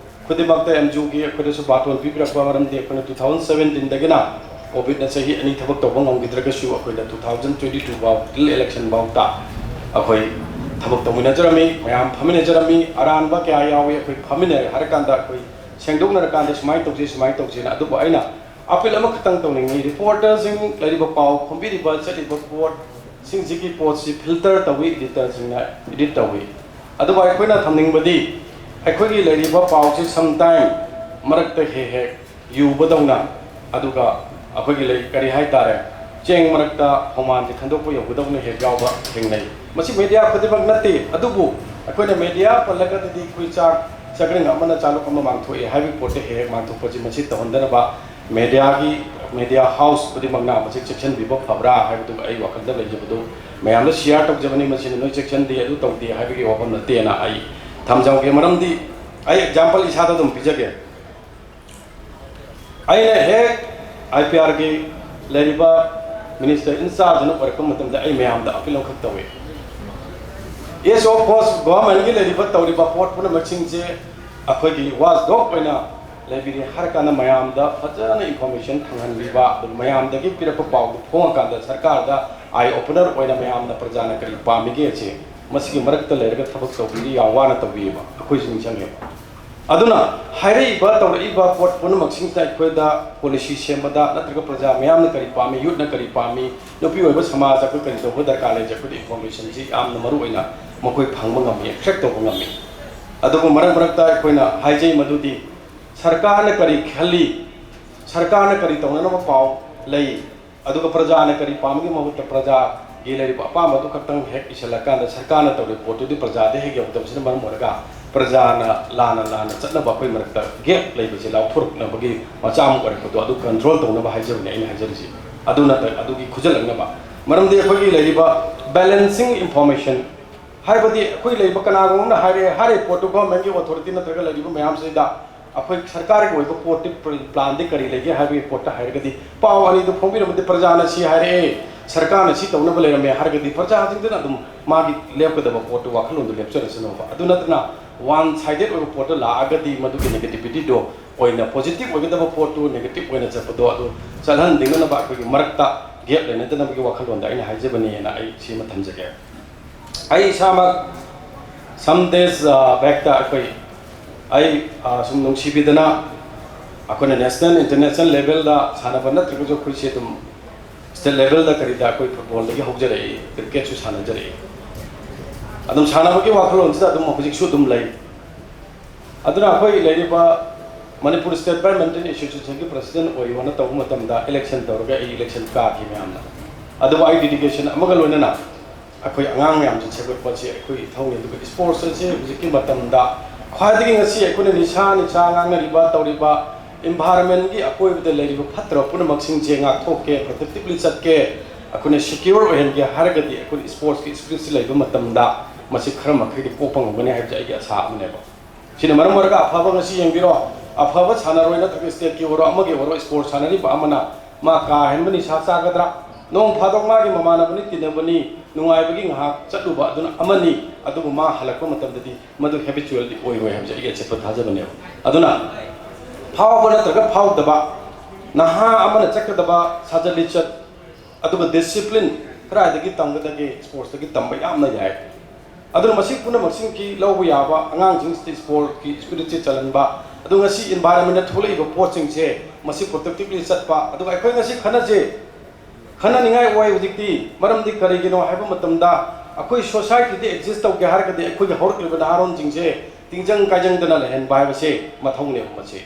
ꯈꯨꯗꯤꯡꯃꯛꯇ ꯑꯦꯟ ꯖꯤ ꯑꯣꯒꯤ ꯑꯩꯈꯣꯏꯗꯁꯨ ꯕꯥꯇꯣꯟ ꯄꯤꯕꯤꯔꯛꯄ ꯃꯔꯝꯗꯤ ꯑꯩꯈꯣꯏꯅ two thousand seventeenꯗꯒꯤꯅ COVID-ꯅ ꯆꯍꯤ ꯑꯅꯤ ꯊꯕꯛ ꯇꯧꯕ ꯉꯝꯈꯤꯗ꯭ꯔꯒꯁꯨ, ꯑꯩꯈꯣꯏꯅ two thousand twenty two ꯐꯥꯎ, till election ꯐꯥꯎꯇ ꯑꯩꯈꯣꯏ ꯊꯕꯛ ꯇꯧꯃꯤꯟꯅꯖꯔꯝꯃꯤ, ꯃꯌꯥꯝ ꯐꯝꯃꯤꯟꯅꯖꯔꯝꯃꯤ꯫ ꯑꯔꯥꯟꯕ ꯀꯌꯥ ꯌꯥꯎꯏ, ꯑꯩꯈꯣꯏ ꯐꯝꯃꯤꯟꯅꯔꯦ ꯍꯥꯏꯔꯀꯥꯟꯗ ꯑꯩꯈꯣꯏ ꯁꯦꯡꯗꯣꯛꯅꯔꯀꯥꯟꯗ ꯁꯨꯃꯥꯏꯅ ꯇꯧꯁꯤ, ꯁꯨꯃꯥꯏꯅ ꯇꯧꯁꯤꯅ꯫ ꯑꯗꯨꯕꯨ ꯑꯩꯅ ꯑꯄꯤꯜ ꯑꯃꯈꯛꯇꯪ ꯇꯧꯅꯤꯡꯉꯤ, ꯔꯤꯄꯣꯔꯇꯔꯁꯤꯡ ꯂꯩꯔꯤꯕ, ꯄꯥꯎ ꯈꯣꯝꯕꯤꯔꯤꯕ, ꯆꯠꯂꯤꯕ ꯄꯣꯠꯁꯤꯡꯁꯤꯒꯤ ꯄꯣꯠꯁꯤ ꯐꯤꯜꯇꯔ ꯇꯧꯏ, ꯏꯗꯤꯇꯔꯁꯤꯡꯅ ꯏꯗꯤꯠ ꯇꯧꯏ꯫ ꯑꯗꯨꯕꯨ ꯑꯩꯈꯣꯏꯅ ꯊꯝꯅꯤꯡꯕꯗꯤ ꯑꯩꯈꯣꯏꯒꯤ ꯂꯩꯔꯤꯕ ꯄꯥꯎꯁꯤ ꯁꯝꯇꯥꯏꯝ ꯃꯔꯛꯇ ꯍꯦꯛ ꯍꯦꯛ ꯌꯨꯕꯗꯧꯅ, ꯑꯗꯨꯒ ꯑꯩꯈꯣꯏꯒꯤ ꯂꯩ-, ꯀꯔꯤ ꯍꯥꯏꯇꯥꯔꯦ, ꯆꯦꯡ ꯃꯔꯛꯇ ꯍꯣꯃꯥꯟꯁꯦ ꯈꯟꯗꯣꯛꯄ ꯌꯧꯕꯗꯧꯅ ꯍꯦꯛ ꯌꯥꯎꯕ ꯊꯦꯡꯅꯩ꯫ ꯃꯁꯤ ꯃꯦꯗꯤꯌꯥ ꯈꯨꯗꯤꯡꯃꯛ ꯅꯠꯇꯦ, ꯑꯗꯨꯕꯨ ꯑꯩꯈꯣꯏꯅ ꯃꯦꯗꯤꯌꯥ ꯄꯜꯂꯒꯗꯤ ꯑꯩꯈꯣꯏ ꯆꯥꯛ ꯆꯥꯛꯔꯤꯡ ꯑꯃꯅ ꯆꯥꯂꯨꯛ ꯑꯃ ꯃꯥꯡꯊꯣꯛꯑꯦ ꯍꯥꯏꯕꯒꯤ ꯄꯣꯠꯇ ꯍꯦꯛ ꯍꯦꯛ ꯃꯥꯡꯊꯣꯛꯄꯁꯤ, ꯃꯁꯤ ꯇꯧꯍꯟꯗꯅꯕ ꯃꯦꯗꯤꯌꯥꯒꯤ, ꯃꯦꯗꯤꯌꯥ ꯍꯥꯎꯁ ꯈꯨꯗꯤꯡꯃꯛꯅ ꯃꯁꯤ ꯆꯦꯛꯁꯤꯟꯕꯤꯕ ꯐꯕ꯭ꯔꯥ ꯍꯥꯏꯕꯗꯨ ꯑꯩ ꯋꯥꯈꯜꯗ ꯂꯩꯖꯕꯗꯨ ꯃꯌꯥꯝꯗ ꯁꯤꯌꯥꯔ ꯇꯧꯖꯕꯅꯤ꯫ ꯃꯁꯤꯅ ꯅꯣꯏ ꯆꯦꯛꯁꯤꯟꯗꯦ, ꯑꯗꯨ ꯇꯧꯗꯦ ꯍꯥꯏꯕꯒꯤ ꯋꯥꯐꯝ ꯅꯠꯇꯦꯅ ꯑꯩ ꯊꯝꯖꯍꯧꯒꯦ꯫ ꯃꯔꯝꯗꯤ ꯑꯩ ꯑꯦꯛꯖꯥꯝꯄꯜ ꯏꯁꯥꯗ ꯑꯗꯨꯝ ꯄꯤꯖꯒꯦ꯫ ꯑꯩꯅ ꯍꯦꯛ ꯑꯥꯏ ꯄꯤ ꯑꯥꯔꯒꯤ ꯂꯩꯔꯤꯕ ꯃꯤꯅꯤꯁꯇꯔ ꯏꯟꯆꯥꯔꯖ ꯑꯃ ꯑꯣꯏꯔꯛꯄ ꯃꯇꯝꯗ ꯑꯩ ꯃꯌꯥꯝꯗ ꯑꯄꯤꯜ ꯑꯃꯈꯛ ꯇꯧꯏ꯫ ꯑꯦꯁ ꯑꯣꯐ ꯀꯣꯔꯁ ꯒꯣꯚꯔꯟꯃꯦꯟꯒꯤ ꯂꯩꯔꯤꯕ ꯇꯧꯔꯤꯕ ꯄꯣꯠ ꯄꯨꯝꯅꯃꯛꯁꯤꯡꯁꯦ ꯑꯩꯈꯣꯏꯒꯤ ꯋꯥꯆ ꯗꯣꯒ ꯑꯣꯏꯅ ꯂꯩꯕꯤꯔꯤ ꯍꯥꯏꯔ ꯀꯥꯟꯗ ꯃꯌꯥꯝꯗ ꯐꯖꯅ ꯏꯟꯐꯣꯔꯃꯦꯁꯟ ꯐꯪꯍꯟꯕꯤꯕ, ꯑꯗꯨꯒ ꯃꯌꯥꯝꯗꯒꯤ ꯄꯤꯔꯛꯄ ꯄꯥꯎꯗꯨ ꯐꯣꯡꯉꯀꯥꯟꯗ ꯁꯔꯀꯥꯔꯗ ꯑꯥꯏ ꯑꯣꯄꯅꯔ ꯑꯣꯏꯅ ꯃꯌꯥꯝꯅ ꯄ꯭ꯔꯖꯥꯅ ꯀꯔꯤ ꯄꯥꯝꯃꯤꯒꯦ ꯑꯁꯤ ꯃꯁꯤꯒꯤ ꯃꯔꯛꯇ ꯂꯩꯔꯒ ꯊꯕꯛ ꯇꯧꯕꯤꯔꯤ, ꯌꯥꯝ ꯋꯥꯅ ꯇꯧꯕꯤꯌꯦꯕ, ꯑꯩꯈꯣꯏꯁꯨ ꯅꯤꯡꯁꯤꯡꯉꯦꯕ꯫ ꯑꯗꯨꯅ ꯍꯥꯏꯔꯛꯏꯕ ꯇꯧꯔꯛꯏꯕ ꯄꯣꯠ ꯄꯨꯝꯅꯃꯛꯁꯤꯡꯁꯤꯗ ꯑꯩꯈꯣꯏꯗ ꯄꯣꯂꯤꯁꯤ ꯁꯦꯝꯕꯗ ꯅꯠꯇ꯭ꯔꯒ ꯄ꯭ꯔꯖꯥ ꯃꯌꯥꯝꯅ ꯀꯔꯤ ꯄꯥꯝꯃꯤ, ꯌꯨꯠꯅ ꯀꯔꯤ ꯄꯥꯝꯃꯤ, ꯅꯨꯄꯤ ꯑꯣꯏꯕ ꯁꯃꯥꯖ ꯑꯩꯈꯣꯏ ꯀꯔꯤ ꯇꯧꯕ ꯗꯔꯀꯥꯔ ꯂꯩ, ꯑꯩꯈꯣꯏꯗ ꯏꯟꯐꯣꯔꯃꯦꯁꯟꯁꯤ ꯌꯥꯝꯅ ꯃꯔꯨ ꯑꯣꯏꯅ ꯃꯈꯣꯏ ꯐꯪꯕ ꯉꯝꯃꯤ, ꯑꯦꯇ꯭ꯔꯦꯛ ꯇꯧꯕ ꯉꯝꯃꯤ꯫ ꯑꯗꯨꯕꯨ ꯃꯔꯛ ꯃꯔꯛꯇ ꯑꯩꯈꯣꯏꯅ ꯍꯥꯏꯖꯩ ꯃꯗꯨꯗꯤ ꯁꯔꯀꯥꯔꯅ ꯀꯔꯤ ꯈꯜꯂꯤ, ꯁꯔꯀꯥꯔꯅ ꯀꯔꯤ ꯇꯧꯅꯅꯕ ꯄꯥꯎ ꯂꯩ, ꯑꯗꯨꯒ ꯄ꯭ꯔꯖꯥꯅ ꯀꯔꯤ ꯄꯥꯝꯕꯒꯤ ꯃꯍꯨꯠꯇ ꯄ꯭ꯔꯖꯥꯒꯤ ꯂꯩꯔꯤꯕ ꯑꯄꯥꯝꯕꯗꯨ ꯈꯛꯇꯪ ꯍꯦꯛ ꯏꯁꯤꯜꯂꯀꯥꯟꯗ ꯁꯔꯀꯥꯔꯅ ꯇꯧꯔꯤꯕ ꯄꯣꯠꯇꯨꯗꯤ ꯄ꯭ꯔꯖꯥꯗ ꯍꯦꯛ ꯌꯧꯗꯕꯁꯤꯅ ꯃꯔꯝ ꯑꯣꯏꯔꯒ ꯄ꯭ꯔꯖꯥꯅ ꯂꯥꯟꯅ ꯂꯥꯟꯅ ꯆꯠꯅꯕ ꯑꯩꯈꯣꯏ ꯃꯔꯛꯇ ꯒꯦꯞ ꯂꯩꯕꯁꯦ ꯂꯥꯎꯊꯣꯔꯛꯅꯕꯒꯤ ꯃꯆꯥꯛ ꯑꯃ ꯑꯣꯏꯔꯛꯄꯗꯣ, ꯑꯗꯨ ꯀꯟꯇ꯭ꯔꯣꯜ ꯇꯧꯅꯕ ꯍꯥꯏꯖꯕꯅꯦ ꯑꯩꯅ ꯍꯥꯏꯖꯔꯤꯁꯦ꯫ ꯑꯗꯨ ꯅꯠꯇ, ꯑꯗꯨꯒꯤ ꯈꯨꯖꯜꯂꯛꯅꯕ, ꯃꯔꯝꯗꯤ ꯑꯩꯈꯣꯏꯒꯤ ꯂꯩꯔꯤꯕ ꯕꯦꯂꯦꯟꯁꯤꯡ ꯏꯟꯐꯣꯔꯃꯦꯁꯟ ꯍꯥꯏꯕꯗꯤ ꯑꯩꯈꯣꯏ ꯂꯩꯔꯤꯕ ꯀꯅꯥꯒꯨꯝꯕ ꯑꯃꯅ ꯍꯥꯏꯔꯛꯑꯦ, ꯍꯥꯏꯔꯤꯕ ꯄꯣꯠꯇꯨ ꯒꯣꯔꯃꯦꯟꯒꯤ ꯑꯣꯊꯣꯔꯤꯇꯤ ꯅꯠꯇ꯭ꯔꯒ ꯂꯩꯔꯤꯕ ꯃꯌꯥꯝꯁꯤꯗ ꯑꯩꯈꯣꯏ ꯁꯔꯀꯥꯔꯒꯤ ꯑꯣꯏꯕ ꯄꯣꯠꯇꯤ ꯄ꯭ꯂꯥꯟꯗꯤ ꯀꯔꯤ ꯂꯩꯒꯦ ꯍꯥꯏꯕꯒꯤ ꯄꯣꯠꯇ ꯍꯥꯏꯔꯒꯗꯤ ꯄꯥꯎ ꯑꯅꯤꯗꯨ ꯐꯣꯡꯕꯤꯔꯝꯕꯗꯤ ꯄ꯭ꯔꯖꯥꯅ ꯁꯤ ꯍꯥꯏꯔꯛꯑꯦ, ꯁꯔꯀꯥꯔꯅ ꯁꯤ ꯇꯧꯅꯕ ꯂꯩꯔꯝꯃꯦ ꯍꯥꯏꯔꯒꯗꯤ ꯄ꯭ꯔꯖꯥꯁꯤꯡꯗꯨꯅ ꯑꯗꯨꯝ ꯃꯥꯒꯤ ꯂꯦꯞꯀꯗꯕ ꯄꯣꯠꯇꯨ ꯋꯥꯈꯜꯂꯣꯟꯗꯨ ꯂꯦꯞꯆꯔꯁꯅꯣꯕ꯫ ꯑꯗꯨ ꯅꯠꯇꯅ ꯋꯥꯟ ꯁꯥꯏꯗꯦꯠ ꯑꯣꯏꯕ ꯄꯣꯠꯇ ꯂꯥꯛꯑꯒꯗꯤ ꯃꯗꯨꯒꯤ ꯅꯦꯒꯦꯇꯤꯚꯤꯇꯤꯗꯣ ꯑꯣꯏꯅ ꯄꯣꯖꯤꯇꯤꯚ ꯑꯣꯏꯒꯗꯕ ꯄꯣꯠꯇꯨ ꯅꯦꯒꯦꯇꯤꯚ ꯑꯣꯏꯅ ꯆꯠꯄꯗꯣ ꯑꯗꯨ ꯆꯠꯍꯟꯅꯤꯡꯗꯅꯕ ꯑꯩꯈꯣꯏꯒꯤ ꯃꯔꯛꯇ ꯒꯦꯞ ꯂꯩꯅꯗꯅꯕꯒꯤ ꯋꯥꯈꯜꯂꯣꯟꯗ ꯑꯩꯅ ꯍꯥꯏꯖꯕꯅꯦꯅ ꯑꯩ ꯁꯤꯃ ꯊꯝꯖꯒꯦ꯫ ꯑꯩ ꯏꯁꯥꯃꯛ some days backꯇ ꯑꯩꯈꯣꯏ ꯑꯩ ꯁꯨꯝ ꯅꯨꯡꯁꯤꯕꯤꯗꯅ ꯑꯩꯈꯣꯏꯅ national international levelꯗ ꯁꯥꯟꯅꯕ ꯅꯠꯇ꯭ꯔꯒꯁꯨ ꯑꯩꯈꯣꯏꯁꯦ ꯑꯗꯨꯝ state levelꯗ ꯀꯔꯤꯗ ꯑꯩꯈꯣꯏ footballꯗꯒꯤ ꯍꯧꯖꯔꯛꯏ, cricketꯁꯨ ꯁꯥꯟꯅꯖꯔꯛꯏ꯫ ꯑꯗꯨꯝ ꯁꯥꯟꯅꯕꯒꯤ ꯋꯥꯈꯜꯂꯣꯟꯁꯤꯗ ꯑꯗꯨꯝ ꯍꯧꯖꯤꯛꯁꯨ ꯑꯗꯨꯝ ꯂꯩ꯫ ꯑꯗꯨꯅ ꯑꯩꯈꯣꯏ ꯂꯩꯔꯤꯕ Manipur State Badminton Associationꯒꯤ president ꯑꯣꯏꯌꯣꯅ ꯇꯧꯕ ꯃꯇꯝꯗ election ꯇꯧꯔꯒ ꯑꯩ election ꯀꯥꯈꯤ ꯃꯌꯥꯝꯅ꯫ ꯑꯗꯨꯕꯨ ꯑꯩ dedication ꯑꯃꯒ ꯂꯣꯏꯅꯅ ꯑꯩꯈꯣꯏ ꯑꯉꯥꯡ ꯃꯌꯥꯝꯁꯦ ꯁꯦꯝꯒꯠꯄ ꯑꯁꯤ ꯑꯩꯈꯣꯏꯒꯤ ꯏꯊꯧꯅꯤ꯫ ꯑꯗꯨꯒ sports ꯑꯁꯤ ꯍꯧꯖꯤꯛꯀꯤ ꯃꯇꯝꯗ ꯈ꯭ꯋꯥꯏꯗꯒꯤ ꯉꯁꯤ ꯑꯩꯈꯣꯏꯅ ꯅꯤꯁꯥ ꯅꯤꯁꯥ ꯉꯥꯡꯅꯔꯤꯕ, ꯇꯧꯔꯤꯕ, environmentꯒꯤ ꯑꯀꯣꯏꯕꯗ ꯂꯩꯔꯤꯕ ꯐꯠꯇꯕ ꯄꯨꯝꯅꯃꯛꯁꯤꯡꯁꯦ ꯉꯥꯛꯊꯣꯛꯀꯦ, productively ꯆꯠꯀꯦ, ꯑꯩꯈꯣꯏꯅ secure ꯑꯣꯏꯍꯟꯒꯦ ꯍꯥꯏꯔꯒꯗꯤ ꯑꯩꯈꯣꯏ sportsꯀꯤ spiritꯁꯤ ꯂꯩꯕ ꯃꯇꯝꯗ ꯃꯁꯤ ꯈꯔ ꯃꯈꯩꯗꯤ ꯀꯣꯛꯄ ꯉꯝꯒꯅꯤ ꯍꯥꯏꯕꯁꯦ ꯑꯩꯒꯤ ꯑꯁꯥ ꯑꯃꯅꯦꯕ꯫ ꯁꯤꯅ ꯃꯔꯝ ꯑꯣꯏꯔꯒ ꯑꯐꯕ ꯉꯁꯤ ꯌꯦꯡꯕꯤꯔꯣ, ꯑꯐꯕ ꯁꯥꯟꯅꯔꯣꯏ ꯅꯠꯇ꯭ꯔꯒ stateꯀꯤ ꯑꯣꯏꯔꯣ ꯑꯃꯒꯤ ꯑꯣꯏꯔꯣ sports ꯁꯥꯟꯅꯔꯤꯕ ꯑꯃꯅ ꯃꯥ ꯀꯥ ꯍꯦꯟꯕ ꯅꯤꯁꯥ ꯆꯥꯒꯗ꯭ꯔꯥ? ꯅꯣꯡ ꯐꯥꯗꯣꯛ ꯃꯥꯒꯤ ꯃꯃꯥꯟꯅꯕꯅꯤ ꯇꯤꯟꯅꯕꯅꯤ, ꯅꯨꯡꯉꯥꯏꯕꯒꯤ ꯉꯥꯏꯍꯥꯛ ꯆꯠꯂꯨꯕ ꯑꯗꯨꯅ ꯑꯃꯅꯤ, ꯑꯗꯨꯕꯨ ꯃꯥ ꯍꯜꯂꯛꯄ ꯃꯇꯝꯗꯗꯤ ꯃꯗꯨ habitualꯗꯤ ꯑꯣꯏꯔꯣꯏ ꯍꯥꯏꯕꯁꯦ ꯑꯩꯒꯤ ꯑꯆꯦꯠꯄ ꯊꯥꯖꯕꯅꯦꯕ꯫ ꯑꯗꯨꯅ ꯐꯥꯎꯕ ꯅꯠꯇ꯭ꯔꯒ ꯐꯥꯎꯗꯕ, ꯅꯍꯥ ꯑꯃꯅ ꯆꯠꯀꯗꯕ ꯁꯥꯖꯠ ꯂꯤꯆꯠ, ꯑꯗꯨꯒ discipline ꯀꯗꯥꯏꯗꯒꯤ ꯇꯝꯒꯗꯒꯦ? Sportsꯇꯒꯤ ꯇꯝꯕ ꯌꯥꯝꯅ ꯌꯥꯏ꯫ ꯑꯗꯨꯅ ꯃꯁꯤ ꯄꯨꯝꯅꯃꯛꯁꯤꯡꯁꯤ ꯂꯧꯕ ꯌꯥꯕ, ꯑꯉꯥꯡꯁꯤꯡꯁꯤꯗ sportsꯀꯤ spiritꯁꯤ ꯆꯜꯍꯟꯕ, ꯑꯗꯨꯒ ꯉꯁꯤ environmentꯇ ꯊꯣꯛꯂꯛꯏꯕ ꯄꯣꯠꯁꯤꯡꯁꯦ ꯃꯁꯤ productively ꯆꯠꯄ, ꯑꯗꯨꯒ ꯑꯩꯈꯣꯏ ꯉꯁꯤ ꯈꯟꯅꯁꯦ, ꯈꯟꯅꯅꯤꯡꯉꯥꯏ ꯑꯣꯏ ꯍꯧꯖꯤꯛꯇꯤ꯫ ꯃꯔꯝꯗꯤ ꯀꯔꯤꯒꯤꯅꯣ ꯍꯥꯏꯕ ꯃꯇꯝꯗ ꯑꯩꯈꯣꯏ societyꯗ exist ꯇꯧꯒꯦ ꯍꯥꯏꯔꯒꯗꯤ ꯑꯩꯈꯣꯏꯒꯤ ꯍꯧꯔꯛꯂꯤꯕ ꯅꯍꯥꯔꯣꯟꯁꯤꯡꯁꯦ ꯇꯤꯡꯖꯪ ꯀꯥꯏꯖꯪꯗꯅ ꯂꯩꯍꯟꯕ ꯍꯥꯏꯕꯁꯦ ꯃꯊꯧꯅꯦꯕ ꯃꯁꯤ꯫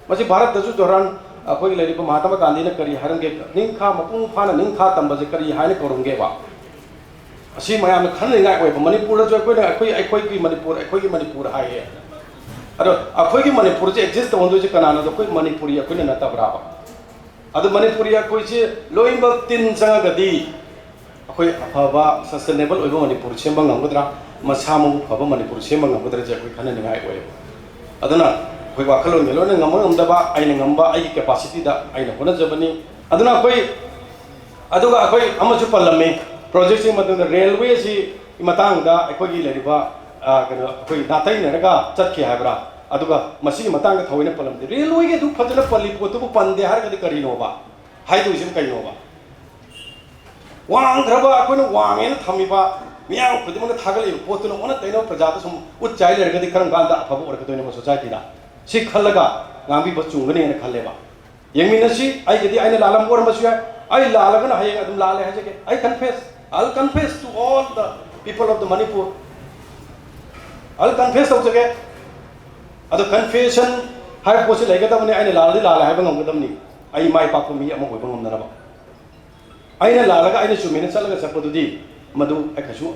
ꯃꯁꯤ ꯚꯥꯔꯠꯇꯁꯨ ꯖꯣꯍꯔꯂꯥꯜ, ꯑꯩꯈꯣꯏꯒꯤ ꯂꯩꯔꯤꯕ ꯃꯍꯥꯇꯃꯥ ꯒꯥꯟꯙꯤꯅ ꯀꯔꯤ ꯍꯥꯏꯔꯝꯒꯦ? ꯅꯤꯡꯈꯥ ꯃꯄꯨꯡ ꯐꯥꯅ ꯅꯤꯡꯈꯥ ꯇꯝꯕꯁꯦ ꯀꯔꯤ ꯍꯥꯏꯅ ꯀꯧꯔꯝꯒꯦꯕ? ꯑꯁꯤ ꯃꯌꯥꯝꯅ ꯈꯟꯅꯅꯤꯡꯉꯥꯏ ꯑꯣꯏꯕ꯫ ꯃꯅꯤꯄꯨꯔꯗꯁꯨ ꯑꯩꯈꯣꯏꯅ ꯑꯩꯈꯣꯏ, ꯑꯩꯈꯣꯏꯒꯤ ꯃꯅꯤꯄꯨꯔ, ꯑꯩꯈꯣꯏꯒꯤ ꯃꯅꯤꯄꯨꯔ ꯍꯥꯏꯌꯦ꯫ ꯑꯗꯣ ꯑꯩꯈꯣꯏꯒꯤ ꯃꯅꯤꯄꯨꯔꯁꯦ exist ꯇꯧꯍꯟꯗꯣꯏꯁꯦ ꯀꯅꯥꯅꯣ? ꯑꯩꯈꯣꯏ ꯃꯅꯤꯄꯨꯔꯤ ꯑꯩꯈꯣꯏꯅ ꯅꯠꯇꯕ꯭ꯔꯥꯕ? ꯑꯗꯣ ꯃꯅꯤꯄꯨꯔꯤ ꯑꯩꯈꯣꯏꯁꯦ ꯂꯣꯏꯅꯃꯛ ꯇꯤꯟ ꯆꯪꯉꯒꯗꯤ ꯑꯩꯈꯣꯏ ꯑꯐꯕ sustainable ꯑꯣꯏꯕ ꯃꯅꯤꯄꯨꯔ ꯁꯦꯝꯕ ꯉꯝꯒꯗ꯭ꯔꯥ, ꯃꯁꯥ ꯃꯎ ꯐꯕ ꯃꯅꯤꯄꯨꯔ ꯁꯦꯝꯕ ꯉꯝꯒꯗ꯭ꯔꯥꯁꯦ ꯑꯩꯈꯣꯏ ꯈꯟꯅꯅꯤꯡꯉꯥꯏ ꯑꯣꯏꯌꯦꯕ꯫ ꯑꯗꯨꯅ ꯑꯩꯈꯣꯏ ꯋꯥꯈꯜꯂꯣꯟꯒ ꯂꯣꯏꯅ ꯉꯝꯕ ꯉꯝꯗꯕ, ꯑꯩꯅ ꯉꯝꯕ ꯑꯩꯒꯤ capacityꯗ ꯑꯩꯅ ꯍꯣꯠꯅꯖꯕꯅꯤ꯫ ꯑꯗꯨꯅ ꯑꯩꯈꯣꯏ, ꯑꯗꯨꯒ ꯑꯩꯈꯣꯏ ꯑꯃꯁꯨ ꯄꯜꯂꯝꯃꯤ, projectꯁꯤꯒꯤ ꯃꯇꯨꯡꯗ railwayꯁꯤ ꯃꯇꯥꯡꯗ ꯑꯩꯈꯣꯏꯒꯤ ꯂꯩꯔꯤꯕ, ꯑ, ꯀꯩꯅꯣ, ꯑꯩꯈꯣꯏ ꯅꯥꯇꯩꯅꯔꯒ ꯆꯠꯈꯤ ꯍꯥꯏꯕ꯭ꯔꯥ? ꯑꯗꯨꯒ ꯃꯁꯤꯒꯤ ꯃꯇꯥꯡꯗ ꯊꯑꯣꯏꯅ ꯄꯜꯂꯝꯗꯦ꯫ Railwayꯒꯤ ꯑꯗꯨ ꯐꯖꯅ ꯄꯜꯂꯤ ꯄꯣꯠꯇꯨꯕꯨ ꯄꯟꯗꯦ ꯍꯥꯏꯔꯒꯗꯤ ꯀꯔꯤꯅꯣꯕ? ꯍꯥꯏꯗꯣꯏꯁꯤꯕꯨ ꯀꯩꯅꯣꯕ? ꯋꯥꯡꯈ꯭ꯔꯕ ꯑꯩꯈꯣꯏꯅ ꯋꯥꯡꯉꯦꯅ ꯊꯝꯃꯤꯕ ꯃꯤꯌꯥꯝ ꯈꯨꯗꯤꯡꯃꯛꯅ ꯊꯥꯒꯠꯂꯤꯕ ꯄꯣꯠꯇꯨꯅ ꯑꯣꯟꯅ ꯇꯩꯅꯕ ꯄ꯭ꯔꯖꯥꯗ ꯁꯨꯝ ꯎꯠ ꯆꯥꯏ ꯂꯩꯔꯒꯗꯤ ꯀꯔꯝ ꯀꯥꯟꯗ ꯑꯐꯕ ꯑꯣꯏꯔꯛꯀꯗꯣꯏꯅꯣꯕ ꯁꯣꯁꯥꯏꯇꯤꯗ? ꯁꯤ ꯈꯜꯂꯒ ꯉꯥꯡꯕꯤꯕ ꯆꯨꯝꯒꯅꯤꯅ ꯈꯜꯂꯦꯕ꯫ ꯌꯦꯡꯃꯤꯟꯅꯁꯤ, ꯑꯩꯒꯤꯗꯤ ꯑꯩꯅ ꯂꯥꯜꯂꯝꯕ ꯑꯣꯏꯔꯝꯕꯁꯨ ꯌꯥꯏ꯫ ꯑꯩ ꯂꯥꯜꯂꯒꯅ ꯍꯌꯦꯡ ꯑꯗꯨꯝ ꯂꯥꯜꯂꯦ ꯍꯥꯏꯖꯒꯦ꯫ I confess, I'll confess to all the people of the Manipur. I'll confess ꯇꯧꯖꯒꯦ꯫ ꯑꯗꯣ confession ꯍꯥꯏꯕ ꯄꯣꯠꯁꯤ ꯂꯩꯒꯗꯕꯅꯤ꯫ ꯑꯩꯅ ꯂꯥꯜꯂꯗꯤ ꯂꯥꯜꯂꯦ ꯍꯥꯏꯕ ꯉꯝꯒꯗꯕꯅꯤ, ꯑꯩ ꯃꯥꯏ ꯄꯥꯛꯄ ꯃꯤ ꯑꯃ ꯑꯣꯏꯕ ꯉꯝꯅꯅꯕ꯫ ꯑꯩꯅ ꯂꯥꯜꯂꯒ ꯑꯩꯅ ꯆꯨꯝꯃꯦꯅ ꯆꯠꯂꯒ ꯆꯠꯄꯗꯨꯗꯤ ꯃꯗꯨ ꯑꯩ ꯀꯩꯁꯨ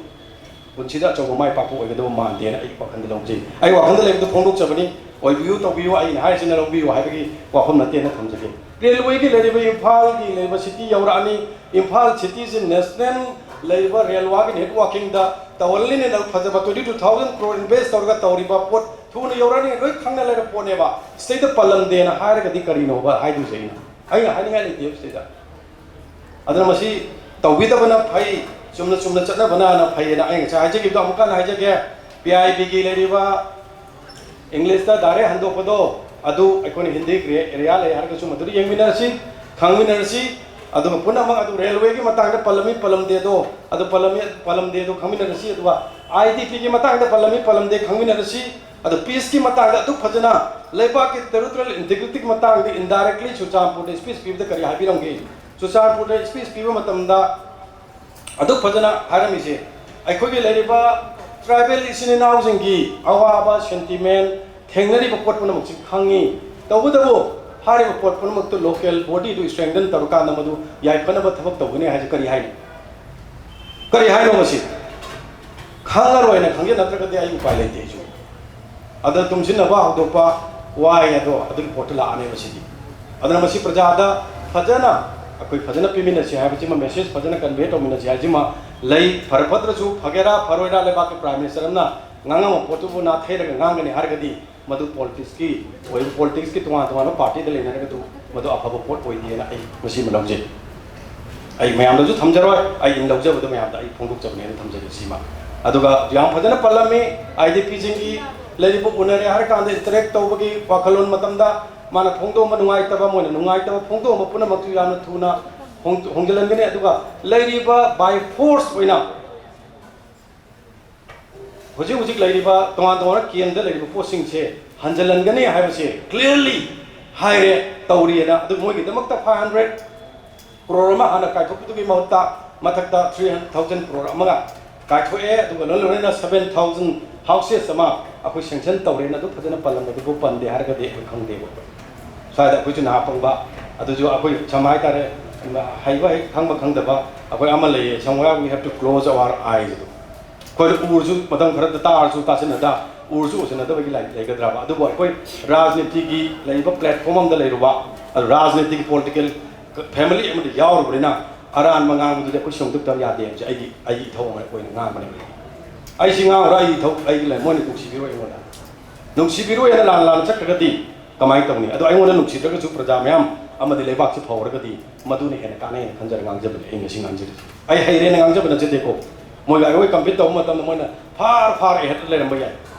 ꯄꯨꯟꯁꯤꯗ ꯑꯆꯧꯕ ꯃꯥꯏ ꯄꯥꯛꯄ ꯑꯣꯏꯒꯗꯕ ꯃꯥꯟꯗꯦꯅ ꯑꯩ ꯋꯥꯈꯜꯗ ꯂꯧꯖꯩ꯫ ꯑꯩ ꯋꯥꯈꯜꯗ ꯂꯩꯕꯗꯨ ꯐꯣꯡꯗꯣꯛꯆꯕꯅꯤ꯫ ꯑꯣꯏꯕꯤꯌꯨ, ꯇꯧꯕꯤꯌꯨ, ꯑꯩꯅ ꯍꯥꯏꯔꯤꯁꯤꯅ ꯂꯧꯕꯤꯌꯨ ꯍꯥꯏꯕꯒꯤ ꯋꯥꯐꯝ ꯅꯠꯇꯦꯅ ꯊꯝꯖꯒꯦ꯫ ꯔꯦꯜꯋꯦꯒꯤ ꯂꯩꯔꯤꯕ ꯏꯝꯐꯥꯜꯒꯤ ꯂꯩꯔꯤꯕ ꯁꯤꯇꯤ ꯌꯧꯔꯛꯑꯅꯤ꯫ ꯏꯝꯐꯥꯜ ꯁꯤꯇꯤꯁꯤ ꯅꯦꯁꯅꯦꯜ ꯂꯩꯔꯤꯕ ꯔꯦꯜꯋꯥꯒꯤ ꯅꯦꯠꯋꯥꯔꯀꯤꯡꯗ ꯇꯧꯍꯜꯂꯤꯅꯦꯅ ꯐꯖꯕ twenty two thousand crore invest ꯇꯧꯔꯒ ꯇꯧꯔꯤꯕ ꯄꯣꯠ ꯊꯨꯅ ꯌꯧꯔꯛꯑꯅꯤ, ꯂꯣꯏ ꯈꯪꯅ ꯂꯩꯔꯕ ꯄꯣꯠꯅꯦꯕ꯫ ꯁꯤꯗꯩꯗ ꯄꯜꯂꯝꯗꯦꯅ ꯍꯥꯏꯔꯒꯗꯤ ꯀꯔꯤꯅꯣꯕ ꯍꯥꯏꯗꯣꯏꯁꯦ? ꯑꯩꯅ, ꯑꯩꯅ ꯍꯥꯏꯅꯤꯡꯉꯥꯏ ꯂꯩꯇꯦꯕ ꯁꯤꯗꯩꯗ꯫ ꯑꯗꯨꯅ ꯃꯁꯤ ꯇꯧꯕꯤꯗꯕꯅ ꯐꯩ, ꯆꯨꯝꯅ ꯆꯨꯝꯅ ꯆꯠꯅꯕꯅ ꯐꯩꯌꯦꯅ ꯑꯩ ꯉꯁꯥꯏ ꯍꯥꯏꯖꯈꯤꯕꯗꯣ ꯑꯃꯨꯛꯀ ꯍꯟꯅ ꯍꯥꯏꯖꯒꯦ꯫ ꯄꯤ ꯑꯥꯏ ꯕꯤꯒꯤ ꯂꯩꯔꯤꯕ ꯏꯪꯂꯤꯁꯇ direct ꯍꯟꯗꯣꯛꯄꯗꯣ, ꯑꯗꯨ ꯑꯩꯈꯣꯏꯅ ꯍꯤꯟꯗꯤ ꯒ꯭ꯔꯦ ꯑꯦꯔꯤꯌꯥ ꯂꯩ ꯍꯥꯏꯔꯒꯁꯨ ꯃꯗꯨꯗ ꯌꯦꯡꯃꯤꯟꯅꯔꯁꯤ, ꯈꯪꯃꯤꯟꯅꯔꯁꯤ꯫ ꯑꯗꯨꯒ ꯄꯨꯝꯅꯃꯛ ꯑꯗꯨ ꯔꯦꯜꯋꯦꯒꯤ ꯃꯇꯥꯡꯗ ꯄꯜꯂꯝꯃꯤ ꯄꯜꯂꯝꯗꯦꯗꯣ, ꯑꯗꯨ ꯄꯜꯂꯝꯃꯤ ꯄꯜꯂꯝꯗꯦꯗꯣ ꯈꯪꯃꯤꯟꯅꯔꯁꯤ꯫ ꯑꯗꯨꯒ ꯑꯥꯏ ꯗꯤ ꯄꯤꯒꯤ ꯃꯇꯥꯡꯗ ꯄꯜꯂꯝꯃꯤ ꯄꯜꯂꯝꯗꯦ ꯈꯪꯃꯤꯟꯅꯔꯁꯤ꯫ ꯑꯗꯨ ꯄꯤꯁꯀꯤ ꯃꯇꯥꯡꯗ ꯑꯗꯨꯛ ꯐꯖꯅ, ꯂꯩꯕꯥꯛꯀꯤ territorial integrityꯒꯤ ꯃꯇꯥꯡꯗ indirectly ꯆꯨꯔꯆꯥꯟꯄꯨꯔꯗ speech ꯄꯤꯕꯗ ꯀꯔꯤ ꯍꯥꯏꯕꯤꯔꯝꯒꯦ? ꯆꯨꯔꯆꯥꯟꯄꯨꯔꯗ speech ꯄꯤꯕ ꯃꯇꯝꯗ ꯑꯗꯨꯛ ꯐꯖꯅ ꯍꯥꯏꯔꯝꯃꯤꯁꯦ, ꯑꯩꯈꯣꯏꯒꯤ ꯂꯩꯔꯤꯕ tribal ꯏꯆꯤꯟ ꯏꯅꯥꯎꯁꯤꯡꯒꯤ ꯑꯋꯥꯕ sentiment, ꯊꯦꯡꯅꯔꯤꯕ ꯄꯣꯠ ꯄꯨꯝꯅꯃꯛꯁꯤ ꯈꯪꯉꯤ꯫ ꯇꯧꯕꯇꯕꯨ ꯍꯥꯏꯔꯤꯕ ꯄꯣꯠ ꯄꯨꯝꯅꯃꯛꯇꯨ local bodyꯗꯨ strengthen ꯇꯧꯔꯀꯥꯟꯗ ꯃꯗꯨ ꯌꯥꯏꯐꯅꯕ ꯊꯕꯛ ꯇꯧꯒꯅꯤ ꯍꯥꯏꯁꯦ ꯀꯔꯤ ꯍꯥꯏꯅꯣ? ꯀꯔꯤ ꯍꯥꯏꯅꯣ ꯃꯁꯤ? ꯈꯪꯉꯔꯣꯏꯅ ꯈꯪꯖ ꯅꯠꯇ꯭ꯔꯒꯗꯤ ꯑꯩ ꯎꯄꯥꯏ ꯂꯩꯇꯦ ꯑꯩꯁꯨ꯫ ꯑꯗ ꯇꯨꯝꯁꯤꯟꯅꯕ ꯍꯧꯗꯣꯛꯄ ꯋꯥꯏ ꯑꯗꯣ ꯑꯗꯨꯒꯤ ꯄꯣꯠꯇꯨ ꯂꯥꯛꯑꯅꯦꯕ ꯁꯤꯗꯤ꯫ ꯑꯗꯨꯅ ꯃꯁꯤ ꯄ꯭ꯔꯖꯥꯗ ꯐꯖꯅ, ꯑꯩꯈꯣꯏ ꯐꯖꯅ ꯄꯤꯃꯤꯟꯅꯁꯤ ꯍꯥꯏꯕꯁꯤꯃ, message ꯐꯖꯅ convey ꯇꯧꯃꯤꯟꯅꯁꯤ ꯍꯥꯏꯁꯤꯃ ꯂꯩ꯫ ꯐꯔ ꯐꯠꯇ꯭ꯔꯁꯨ, ꯐꯒꯦꯔꯥ ꯐꯔꯣꯏꯔꯥ, ꯂꯩꯕꯥꯛꯀꯤ Prime Ministerꯅ ꯉꯥꯡꯉꯝꯕ ꯄꯣꯠꯇꯨꯕꯨ ꯅꯥꯊꯩꯔꯒ ꯉꯥꯡꯒꯅꯤ ꯍꯥꯏꯔꯒꯗꯤ ꯃꯗꯨ politicsꯀꯤ ꯑꯣꯏꯕ, politicsꯀꯤ ꯇꯣꯉꯥꯟ ꯇꯣꯉꯥꯟꯕ partyꯗ ꯂꯩꯅꯔꯒꯁꯨ ꯃꯗꯨ ꯑꯐꯕ ꯄꯣꯠ ꯑꯣꯏꯗꯦꯅ ꯑꯩ ꯃꯁꯤꯃ ꯂꯧꯖꯩ꯫ ꯑꯩ ꯃꯌꯥꯝꯗꯁꯨ ꯊꯝꯖꯔꯣꯏ, ꯑꯩ ꯂꯧꯖꯕꯗꯣ ꯃꯌꯥꯝꯗ ꯑꯩ ꯐꯣꯡꯗꯣꯛꯆꯕꯅꯦꯅ ꯊꯝꯖꯒꯦ ꯁꯤꯃ꯫ ꯑꯗꯨꯒ ꯌꯥꯝ ꯐꯖꯅ ꯄꯜꯂꯝꯃꯤ, IDPꯁꯤꯡꯒꯤ ꯂꯩꯔꯤꯕ ꯎꯅꯔꯦ ꯍꯥꯏꯔꯀꯥꯟꯗ interact ꯇꯧꯕꯒꯤ ꯋꯥꯈꯜꯂꯣꯟ ꯃꯇꯝꯗ ꯃꯥꯅ ꯐꯣꯡꯗꯣꯛꯑꯝꯕ ꯅꯨꯡꯉꯥꯏꯇꯕ, ꯃꯣꯏꯅ ꯅꯨꯡꯉꯥꯏꯇꯕ ꯐꯣꯡꯗꯣꯛꯑꯝꯕ ꯄꯨꯝꯅꯃꯛꯁꯨ ꯌꯥꯝꯅ ꯊꯨꯅ ꯍꯣꯡ-, ꯍꯣꯡꯖꯤꯜꯍꯟꯒꯅꯤ꯫ ꯑꯗꯨꯒ ꯂꯩꯔꯤꯕ by force ꯑꯣꯏꯅ ꯍꯧꯖꯤꯛ ꯍꯧꯖꯤꯛ ꯂꯩꯔꯤꯕ ꯇꯣꯉꯥꯟ ꯇꯣꯉꯥꯟꯕ ꯀꯦꯝꯗ ꯂꯩꯔꯤꯕ ꯄꯣꯠꯁꯤꯡꯁꯦ ꯍꯟꯖꯤꯜꯍꯟꯒꯅꯤ ꯍꯥꯏꯕꯁꯦ clearly ꯍꯥꯏꯔꯦ, ꯇꯧꯔꯤꯑꯅ꯫ ꯑꯗꯨ ꯃꯣꯏꯒꯤꯗꯃꯛꯇ five hundred crore ꯑꯃ ꯍꯥꯟꯅ ꯀꯥꯏꯊꯣꯛꯄꯗꯨꯒꯤ ꯃꯍꯨꯠꯇ ꯃꯊꯛꯇ three thousand crore ꯑꯃꯒ ꯀꯥꯏꯊꯣꯛꯑꯦ, ꯑꯗꯨꯒ ꯂꯣꯏ ꯂꯣꯏꯅꯅ seven thousand houses ꯑꯃ ꯑꯩꯈꯣꯏ sanction ꯇꯧꯔꯦꯅ ꯑꯗꯨ ꯐꯖꯅ ꯄꯜꯂꯝꯕꯗꯨꯕꯨ ꯄꯟꯗꯦ ꯍꯥꯏꯔꯒꯗꯤ ꯑꯩꯈꯣꯏ ꯈꯪꯗꯦꯕ꯫ ꯑꯩꯈꯣꯏ ꯁ꯭ꯋꯥꯏꯗ ꯑꯩꯈꯣꯏꯁꯨ ꯅꯍꯥ ꯄꯪꯕ, ꯑꯗꯨꯁꯨ ꯑꯩꯈꯣꯏ ꯁꯝꯅ ꯍꯥꯏꯇꯥꯔꯦ, ꯍꯩꯕ ꯍꯦꯛ ꯈꯪꯕ ꯈꯪꯗꯕ ꯑꯩꯈꯣꯏ ꯑꯃ ꯂꯩꯌꯦ, somewhere we have to close our eyes ꯑꯗꯣ꯫ ꯑꯩꯈꯣꯏꯅ ꯎꯔꯁꯨ ꯃꯇꯝ ꯈꯔꯗ ꯇꯥꯔꯁꯨ ꯇꯥꯁꯤꯟꯅꯗ, ꯎꯔꯁꯨ ꯎꯁꯤꯟꯅꯗꯕꯒꯤ ꯂꯩ-, ꯂꯩꯒꯗ꯭ꯔꯕ? ꯑꯗꯨꯕꯨ ꯑꯩꯈꯣꯏ ꯔꯥꯖꯅꯤꯇꯤꯒꯤ ꯂꯩꯔꯤꯕ platform ꯑꯃꯗ ꯂꯩꯔꯨꯕ, ꯑꯗꯨ ꯔꯥꯖꯅꯤꯇꯤꯒꯤ political family ꯑꯃꯗ ꯌꯥꯎꯔꯨꯕꯅꯤꯅ ꯑꯔꯥꯟꯕ ꯉꯥꯡꯕꯗꯨꯗꯤ ꯑꯩꯈꯣꯏ ꯁꯦꯡꯗꯣꯛꯇꯕ ꯌꯥꯗꯦ ꯍꯥꯏꯕꯁꯦ ꯑꯩꯒꯤ, ꯑꯩꯒꯤ ꯏꯊꯧ ꯑꯃ ꯑꯣꯏꯅ ꯉꯥꯡꯕꯅꯦꯕ꯫ ꯑꯩꯁꯤ ꯉꯥꯡꯉꯨꯔ ꯑꯩꯒꯤ ꯏꯊꯧ, ꯑꯩꯒꯤ ꯂꯩ, ꯃꯣꯏꯅ ꯅꯨꯡꯁꯤꯕꯤꯔꯣꯏ ꯑꯩꯉꯣꯟꯗ꯫ ꯅꯨꯡꯁꯤꯕꯤꯔꯣꯏ ꯍꯥꯏꯅ ꯂꯥꯟꯅ ꯂꯥꯟꯅ ꯆꯠꯈ꯭ꯔꯒꯗꯤ ꯀꯃꯥꯏꯅ ꯇꯧꯅꯤ? ꯑꯗꯣ ꯑꯩꯉꯣꯟꯗ ꯅꯨꯡꯁꯤꯗ꯭ꯔꯒꯁꯨ ꯄ꯭ꯔꯖꯥ ꯃꯌꯥꯝ ꯑꯃꯗꯤ ꯂꯩꯕꯥꯛꯁꯤ ꯐꯍꯧꯔꯒꯗꯤ ꯃꯗꯨꯅ ꯍꯦꯟꯅ ꯀꯥꯟꯅꯩꯅ ꯈꯟꯖꯔ ꯉꯥꯡꯖꯕꯅꯤ꯫ ꯑꯩ ꯉꯁꯤ ꯉꯥꯡꯖꯔꯤꯁꯦ ꯑꯩ ꯍꯩꯔꯦꯅ ꯉꯥꯡꯖꯕ ꯅꯠꯆꯗꯦꯀꯣ꯫ ꯃꯣꯏꯒ ꯑꯩꯈꯣꯏ compete ꯇꯧꯕ ꯃꯇꯝꯗ ꯃꯣꯏꯅ far far ahead ꯂꯩꯔꯝꯕ ꯌꯥꯏ꯫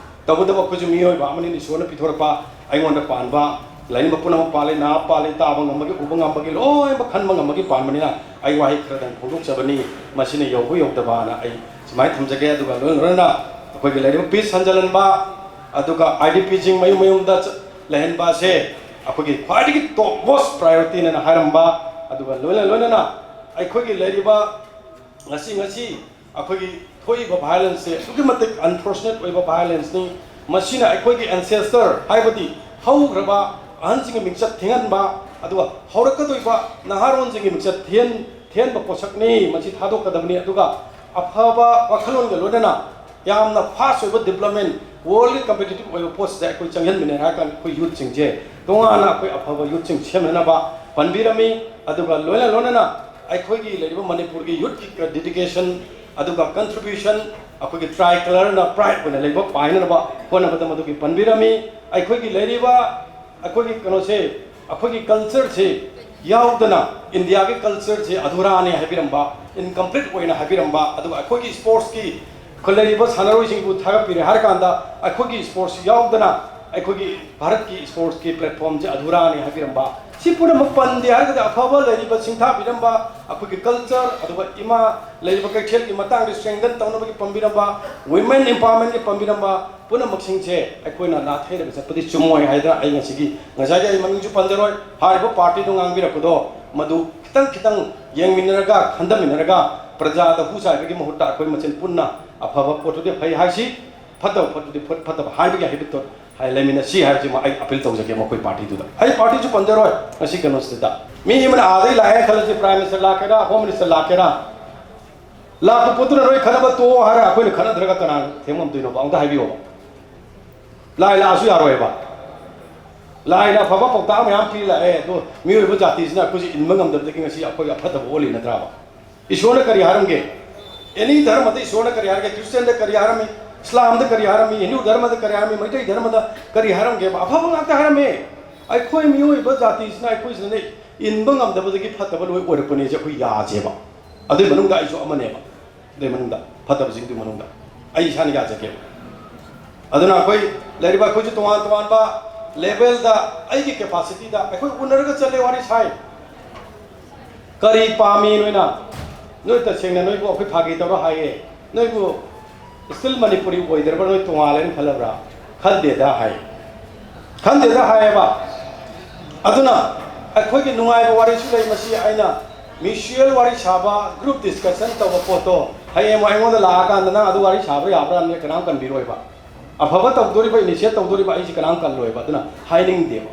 ꯇꯧꯕꯇꯕꯨ ꯑꯩꯈꯣꯏꯁꯨ ꯃꯤꯑꯣꯏꯕ ꯑꯃꯅꯤꯅ ꯏꯁꯣꯔꯅ ꯄꯤꯊꯣꯔꯛꯄ, ꯑꯩꯉꯣꯟꯗ ꯄꯥꯟꯕ, ꯂꯩꯅꯤꯡꯕ ꯄꯨꯝꯅꯃꯛ ꯄꯥꯜꯂꯤ, ꯅꯥ ꯄꯥꯜꯂꯤ, ꯇꯥꯕ ꯉꯝꯕꯒꯤ, ꯎꯕ ꯉꯝꯕꯒꯤ, ꯂꯣꯏꯅꯃꯛ ꯈꯟꯕ ꯉꯝꯕꯒꯤ ꯄꯥꯟꯕꯅꯤꯅ ꯑꯩ ꯋꯥꯍꯩ ꯈꯔꯗꯪ ꯐꯣꯡꯗꯣꯛꯆꯕꯅꯤ꯫ ꯃꯁꯤꯅ ꯌꯧꯕ ꯌꯧꯗꯕꯅ ꯑꯩ ꯁꯨꯃꯥꯏꯅ ꯊꯝꯖꯒꯦ꯫ ꯑꯗꯨꯒ ꯂꯣꯏꯅ ꯂꯣꯏꯅꯅ ꯑꯩꯈꯣꯏꯒꯤ ꯂꯩꯔꯤꯕ peace ꯍꯟꯖꯤꯜꯍꯟꯕ, ꯑꯗꯨꯒ IDPꯁꯤꯡ ꯃꯌꯨꯝ ꯃꯌꯨꯝꯗ ꯆ-, ꯂꯩꯍꯟꯕ ꯑꯁꯦ ꯑꯩꯈꯣꯏꯒꯤ ꯈ꯭ꯋꯥꯏꯗꯒꯤ top most priorityꯅꯦꯅ ꯍꯥꯏꯔꯝꯕ, ꯑꯗꯨꯒ ꯂꯣꯏꯅ ꯂꯣꯏꯅꯅ ꯑꯩꯈꯣꯏꯒꯤ ꯂꯩꯔꯤꯕ ꯉꯁꯤ, ꯉꯁꯤ ꯑꯩꯈꯣꯏꯒꯤ ꯊꯣꯛꯏꯕ violenceꯁꯦ ꯑꯁꯨꯛꯀꯤ ꯃꯇꯤꯛ unfortunate ꯑꯣꯏꯕ violenceꯅꯤ꯫ ꯃꯁꯤꯅ ꯑꯩꯈꯣꯏꯒꯤ ancestor, ꯍꯥꯏꯕꯗꯤ ꯍꯧꯈ꯭ꯔꯕ ꯑꯍꯟꯁꯤꯡꯒꯤ ꯃꯤꯡꯆꯠ ꯊꯤꯍꯟꯕ, ꯑꯗꯨꯒ ꯍꯧꯔꯛꯀꯗꯣꯏꯕ ꯅꯍꯥꯔꯣꯟꯁꯤꯡꯒꯤ ꯃꯤꯡꯆꯠ ꯊꯤꯍꯟ-, ꯊꯤꯍꯟꯕ ꯄꯣꯠꯁꯛꯅꯤ꯫ ꯃꯁꯤ ꯊꯥꯗꯣꯛꯀꯗꯕꯅꯤ꯫ ꯑꯗꯨꯒ ꯑꯐꯕ ꯋꯥꯈꯜꯂꯣꯟꯒ ꯂꯣꯏꯅꯅ ꯌꯥꯝꯅ fast ꯑꯣꯏꯕ development, worldꯒꯤ competitive ꯑꯣꯏꯕ ꯄꯣꯠꯁꯤꯗ ꯑꯩꯈꯣꯏ ꯆꯪꯍꯟꯃꯤꯟꯅꯔꯦ ꯍꯥꯏꯔ ꯀꯥꯟꯗ ꯑꯩꯈꯣꯏ youthꯁꯤꯡꯁꯦ ꯇꯣꯉꯥꯟꯅ ꯑꯩꯈꯣꯏ ꯑꯐꯕ youthꯁꯤꯡ ꯁꯦꯝꯅꯅꯕ ꯄꯟꯕꯤꯔꯝꯃꯤ꯫ ꯑꯗꯨꯒ ꯂꯣꯏꯅ ꯂꯣꯏꯅꯅ ꯑꯩꯈꯣꯏꯒꯤ ꯂꯩꯔꯤꯕ ꯃꯅꯤꯄꯨꯔꯒꯤ youthꯀꯤ dedication, ꯑꯗꯨꯒ contribution, ꯑꯩꯈꯣꯏꯒꯤ tricolorꯅ pride ꯑꯣꯏꯅ ꯂꯩꯕ ꯄꯥꯏꯅꯅꯕ ꯍꯣꯠꯅꯕꯗ ꯃꯗꯨꯒꯤ ꯄꯟꯕꯤꯔꯝꯃꯤ꯫ ꯑꯩꯈꯣꯏꯒꯤ ꯂꯩꯔꯤꯕ ꯑꯩꯈꯣꯏꯒꯤ ꯀꯩꯅꯣꯁꯦ, ꯑꯩꯈꯣꯏꯒꯤ cultureꯁꯦ ꯌꯥꯎꯗꯅ ꯏꯟꯗꯤꯌꯥꯒꯤ cultureꯁꯦ ꯑꯙꯨꯔꯥꯅꯤ ꯍꯥꯏꯕꯤꯔꯝꯕ, incomplete ꯑꯣꯏꯅ ꯍꯥꯏꯕꯤꯔꯝꯕ, ꯑꯗꯨꯒ ꯑꯩꯈꯣꯏꯒꯤ sportsꯀꯤ ꯑꯩꯈꯣꯏ ꯂꯩꯔꯤꯕ ꯁꯥꯟꯅꯔꯣꯏꯁꯤꯡꯕꯨ ꯊꯥꯒꯠꯄꯤꯔꯦ ꯍꯥꯏꯔ ꯀꯥꯟꯗ ꯑꯩꯈꯣꯏꯒꯤ sports ꯌꯥꯎꯗꯅ ꯑꯩꯈꯣꯏꯒꯤ ꯚꯥꯔꯠꯀꯤ sportsꯀꯤ platformꯁꯦ ꯑꯙꯨꯔꯥꯅꯤ ꯍꯥꯏꯕꯤꯔꯝꯕ, ꯁꯤ ꯄꯨꯝꯅꯃꯛ ꯄꯟꯗꯦ ꯍꯥꯏꯔꯒꯗꯤ ꯑꯐꯕ ꯂꯩꯔꯤꯕ ꯁꯤꯡꯊꯥꯕꯤꯔꯝꯕ ꯑꯩꯈꯣꯏꯒꯤ culture, ꯑꯗꯨꯒ ꯏꯃꯥ ꯂꯩꯔꯤꯕ ꯀꯩꯊꯦꯜꯒꯤ ꯃꯇꯥꯡꯗ strengthen ꯇꯧꯅꯕꯒꯤ ꯄꯟꯕꯤꯔꯝꯕ, women empowerment ꯀꯤ ꯄꯟꯕꯤꯔꯝꯕ ꯄꯨꯝꯅꯃꯛꯁꯤꯡꯁꯦ ꯑꯩꯈꯣꯏꯅ ꯅꯥꯊꯩꯔꯒ ꯆꯠꯄꯗꯤ ꯆꯨꯝꯃꯣꯏ ꯍꯥꯏꯗꯅ ꯑꯩ ꯉꯁꯤꯒꯤ, ꯉꯁꯥꯏꯒꯤ ꯑꯩ ꯃꯃꯤꯡꯁꯨ ꯄꯟꯖꯔꯣꯏ, ꯍꯥꯏꯔꯤꯕ party ꯗꯨ ꯉꯥꯡꯕꯤꯔꯛꯄꯗꯣ ꯃꯗꯨ ꯈꯤꯇꯪ ꯈꯤꯇꯪ ꯌꯦꯡꯃꯤꯟꯅꯔꯒ, ꯈꯟꯊꯃꯤꯟꯅꯔꯒ, ꯄ꯭ꯔꯖꯥꯗ ꯍꯨ ꯆꯥꯏꯕꯒꯤ ꯃꯍꯨꯠꯇ ꯑꯩꯈꯣꯏ ꯃꯁꯦꯟ ꯄꯨꯟꯅ ꯑꯐꯕ ꯄꯣꯠꯇꯨꯗꯤ ꯐꯩ ꯍꯥꯏꯁꯤ, ꯐꯠꯇꯕ ꯄꯣꯠꯇꯨꯗꯤ ꯐꯠ-, ꯐꯠꯇꯕ ꯍꯥꯏꯕꯒꯤ habit ꯇꯣ ꯍꯥꯏ ꯂꯩꯃꯤꯟꯅꯁꯤ ꯍꯥꯏꯕꯁꯤꯃ ꯑꯩ appeal ꯇꯧꯖꯒꯦ ꯃꯈꯣꯏ party ꯗꯨꯗ꯫ ꯑꯩ party ꯁꯨ ꯄꯟꯖꯔꯣꯏ ꯉꯁꯤ ꯀꯩꯅꯣꯁꯤꯗ꯫ ꯃꯤ ꯑꯃꯅ ꯑꯥꯗꯩ ꯂꯥꯛꯑꯦ ꯈꯜꯂꯁꯤ, Prime Minister ꯂꯥꯛꯀꯦꯔꯥ, Home Minister ꯂꯥꯛꯀꯦꯔꯥ, ꯂꯥꯛꯄ ꯄꯣꯠꯇꯨꯅ ꯅꯣꯏ ꯈꯟꯅꯕ ꯇꯣꯛꯑꯣ ꯍꯥꯏꯔ ꯑꯩꯈꯣꯏꯅ ꯈꯟꯅꯗ꯭ꯔꯒ ꯀꯅꯥꯅ ꯊꯦꯝ ꯉꯝꯗꯣꯏꯅꯣꯕ? ꯑꯃꯨꯛꯇ ꯍꯥꯏꯕꯤꯌꯣꯕ꯫ ꯂꯥꯏ ꯂꯥꯛꯑꯁꯨ ꯌꯥꯔꯣꯏꯕ꯫ ꯂꯥꯏꯅ ꯑꯐꯕ ꯄꯥꯎꯇꯥꯛ ꯃꯌꯥꯝ ꯄꯤ ꯂꯥꯛꯑꯦ, ꯑꯗꯣ ꯃꯤꯑꯣꯏꯕ ꯖꯥꯇꯤꯁꯤꯅ ꯑꯩꯈꯣꯏꯁꯦ ꯏꯟꯕ ꯉꯝꯗꯕꯗꯒꯤ ꯉꯁꯤ ꯑꯩꯈꯣꯏ ꯑꯐꯠꯇꯕ ꯑꯣꯜꯂꯤ ꯅꯠꯇ꯭ꯔꯥꯕ? ꯏꯁꯣꯔꯅ ꯀꯔꯤ ꯍꯥꯏꯔꯝꯒꯦ? Any ꯙꯔꯃꯗ ꯏꯁꯣꯔꯅ ꯀꯔꯤ ꯍꯥꯏꯔꯒꯦ? Christian ꯗ ꯀꯔꯤ ꯍꯥꯏꯔꯝꯃꯤ? ꯏꯁꯂꯥꯝꯗ ꯀꯔꯤ ꯍꯥꯏꯔꯝꯃꯤ? ꯍꯤꯟꯗꯨ ꯙꯔꯃꯗ ꯀꯔꯤ ꯍꯥꯏꯔꯝꯃꯤ? ꯃꯩꯇꯩ ꯙꯔꯃꯗ ꯀꯔꯤ ꯍꯥꯏꯔꯝꯒꯦꯕ? ꯑꯐꯕ ꯉꯥꯛꯇ ꯍꯥꯏꯔꯝꯃꯦ꯫ ꯑꯩꯈꯣꯏ ꯃꯤꯑꯣꯏꯕ ꯖꯥꯇꯤꯁꯤꯅ ꯑꯩꯈꯣꯏꯁꯤꯅ ꯏꯟꯕ ꯉꯝꯗꯕꯗꯒꯤ ꯐꯠꯇꯕ ꯂꯣꯏ ꯑꯣꯏꯔꯛꯄꯅꯦꯁꯦ ꯑꯩꯈꯣꯏ ꯌꯥꯁꯦꯕ꯫ ꯑꯗꯨꯏ ꯃꯅꯨꯡꯗ ꯑꯩꯁꯨ ꯑꯃꯅꯦꯕ꯫ ꯑꯗꯨꯏ ꯃꯅꯨꯡꯗ, ꯐꯠꯇꯕꯁꯤꯡꯗꯨꯒꯤ ꯃꯅꯨꯡꯗ ꯑꯩ ꯏꯁꯥꯅ ꯌꯥꯖꯒꯦꯕ꯫ ꯑꯗꯨꯅ ꯑꯩꯈꯣꯏ ꯂꯩꯔꯤꯕ ꯑꯩꯈꯣꯏꯁꯨ ꯇꯣꯉꯥꯟ ꯇꯣꯉꯥꯟꯕ level ꯗ ꯑꯩꯒꯤ capacity ꯗ ꯑꯩꯈꯣꯏ ꯎꯅꯔꯒ ꯆꯠꯂꯦ, ꯋꯥꯔꯤ ꯁꯥꯏ꯫ ꯀꯔꯤ ꯄꯥꯝꯃꯤ ꯅꯣꯏꯅ? ꯅꯣꯏ ꯇꯁꯦꯡꯅ ꯅꯣꯏꯕꯨ ꯑꯩꯈꯣꯏ ꯐꯥꯒꯤ ꯇꯧꯔ ꯍꯥꯏꯌꯦ, ꯅꯣꯏꯕꯨ still ꯃꯅꯤꯄꯨꯔꯤ ꯑꯣꯏꯗ꯭ꯔꯕ꯭ꯔꯥ, ꯅꯣꯏ ꯇꯣꯉꯥꯜꯂꯦꯅ ꯈꯜꯂꯕ꯭ꯔꯥ? ꯈꯟꯗꯦꯗ ꯍꯥꯏ꯫ ꯈꯟꯗꯦꯗ ꯍꯥꯏꯌꯦꯕ꯫ ꯑꯗꯨꯅ ꯑꯩꯈꯣꯏꯒꯤ ꯅꯨꯡꯉꯥꯏꯕ ꯋꯥꯔꯤꯁꯨ ꯂꯩ꯫ ꯃꯁꯤ ꯑꯩꯅ mutual ꯋꯥꯔꯤ ꯁꯥꯕ, group discussion ꯇꯧꯕ ꯄꯣꯠꯇꯣ ꯍꯌꯦꯡ ꯑꯩꯉꯣꯟꯗ ꯂꯥꯛꯑꯀꯥꯟꯗ ꯅꯪ ꯑꯗꯨ ꯋꯥꯔꯤ ꯁꯥꯕ ꯌꯥꯕ꯭ꯔꯥ ꯍꯥꯏꯕꯁꯦ ꯀꯅꯥꯝ ꯀꯟꯕꯤꯔꯣꯏꯕ꯫ ꯑꯐꯕ ꯇꯧꯗꯣꯔꯤꯕ, initiate ꯇꯧꯗꯣꯔꯤꯕ ꯑꯩꯁꯦ ꯀꯅꯥꯝ ꯀꯜꯂꯣꯏꯕ꯫ ꯑꯗꯨꯅ ꯍꯥꯏꯅꯤꯡꯗꯦꯕ꯫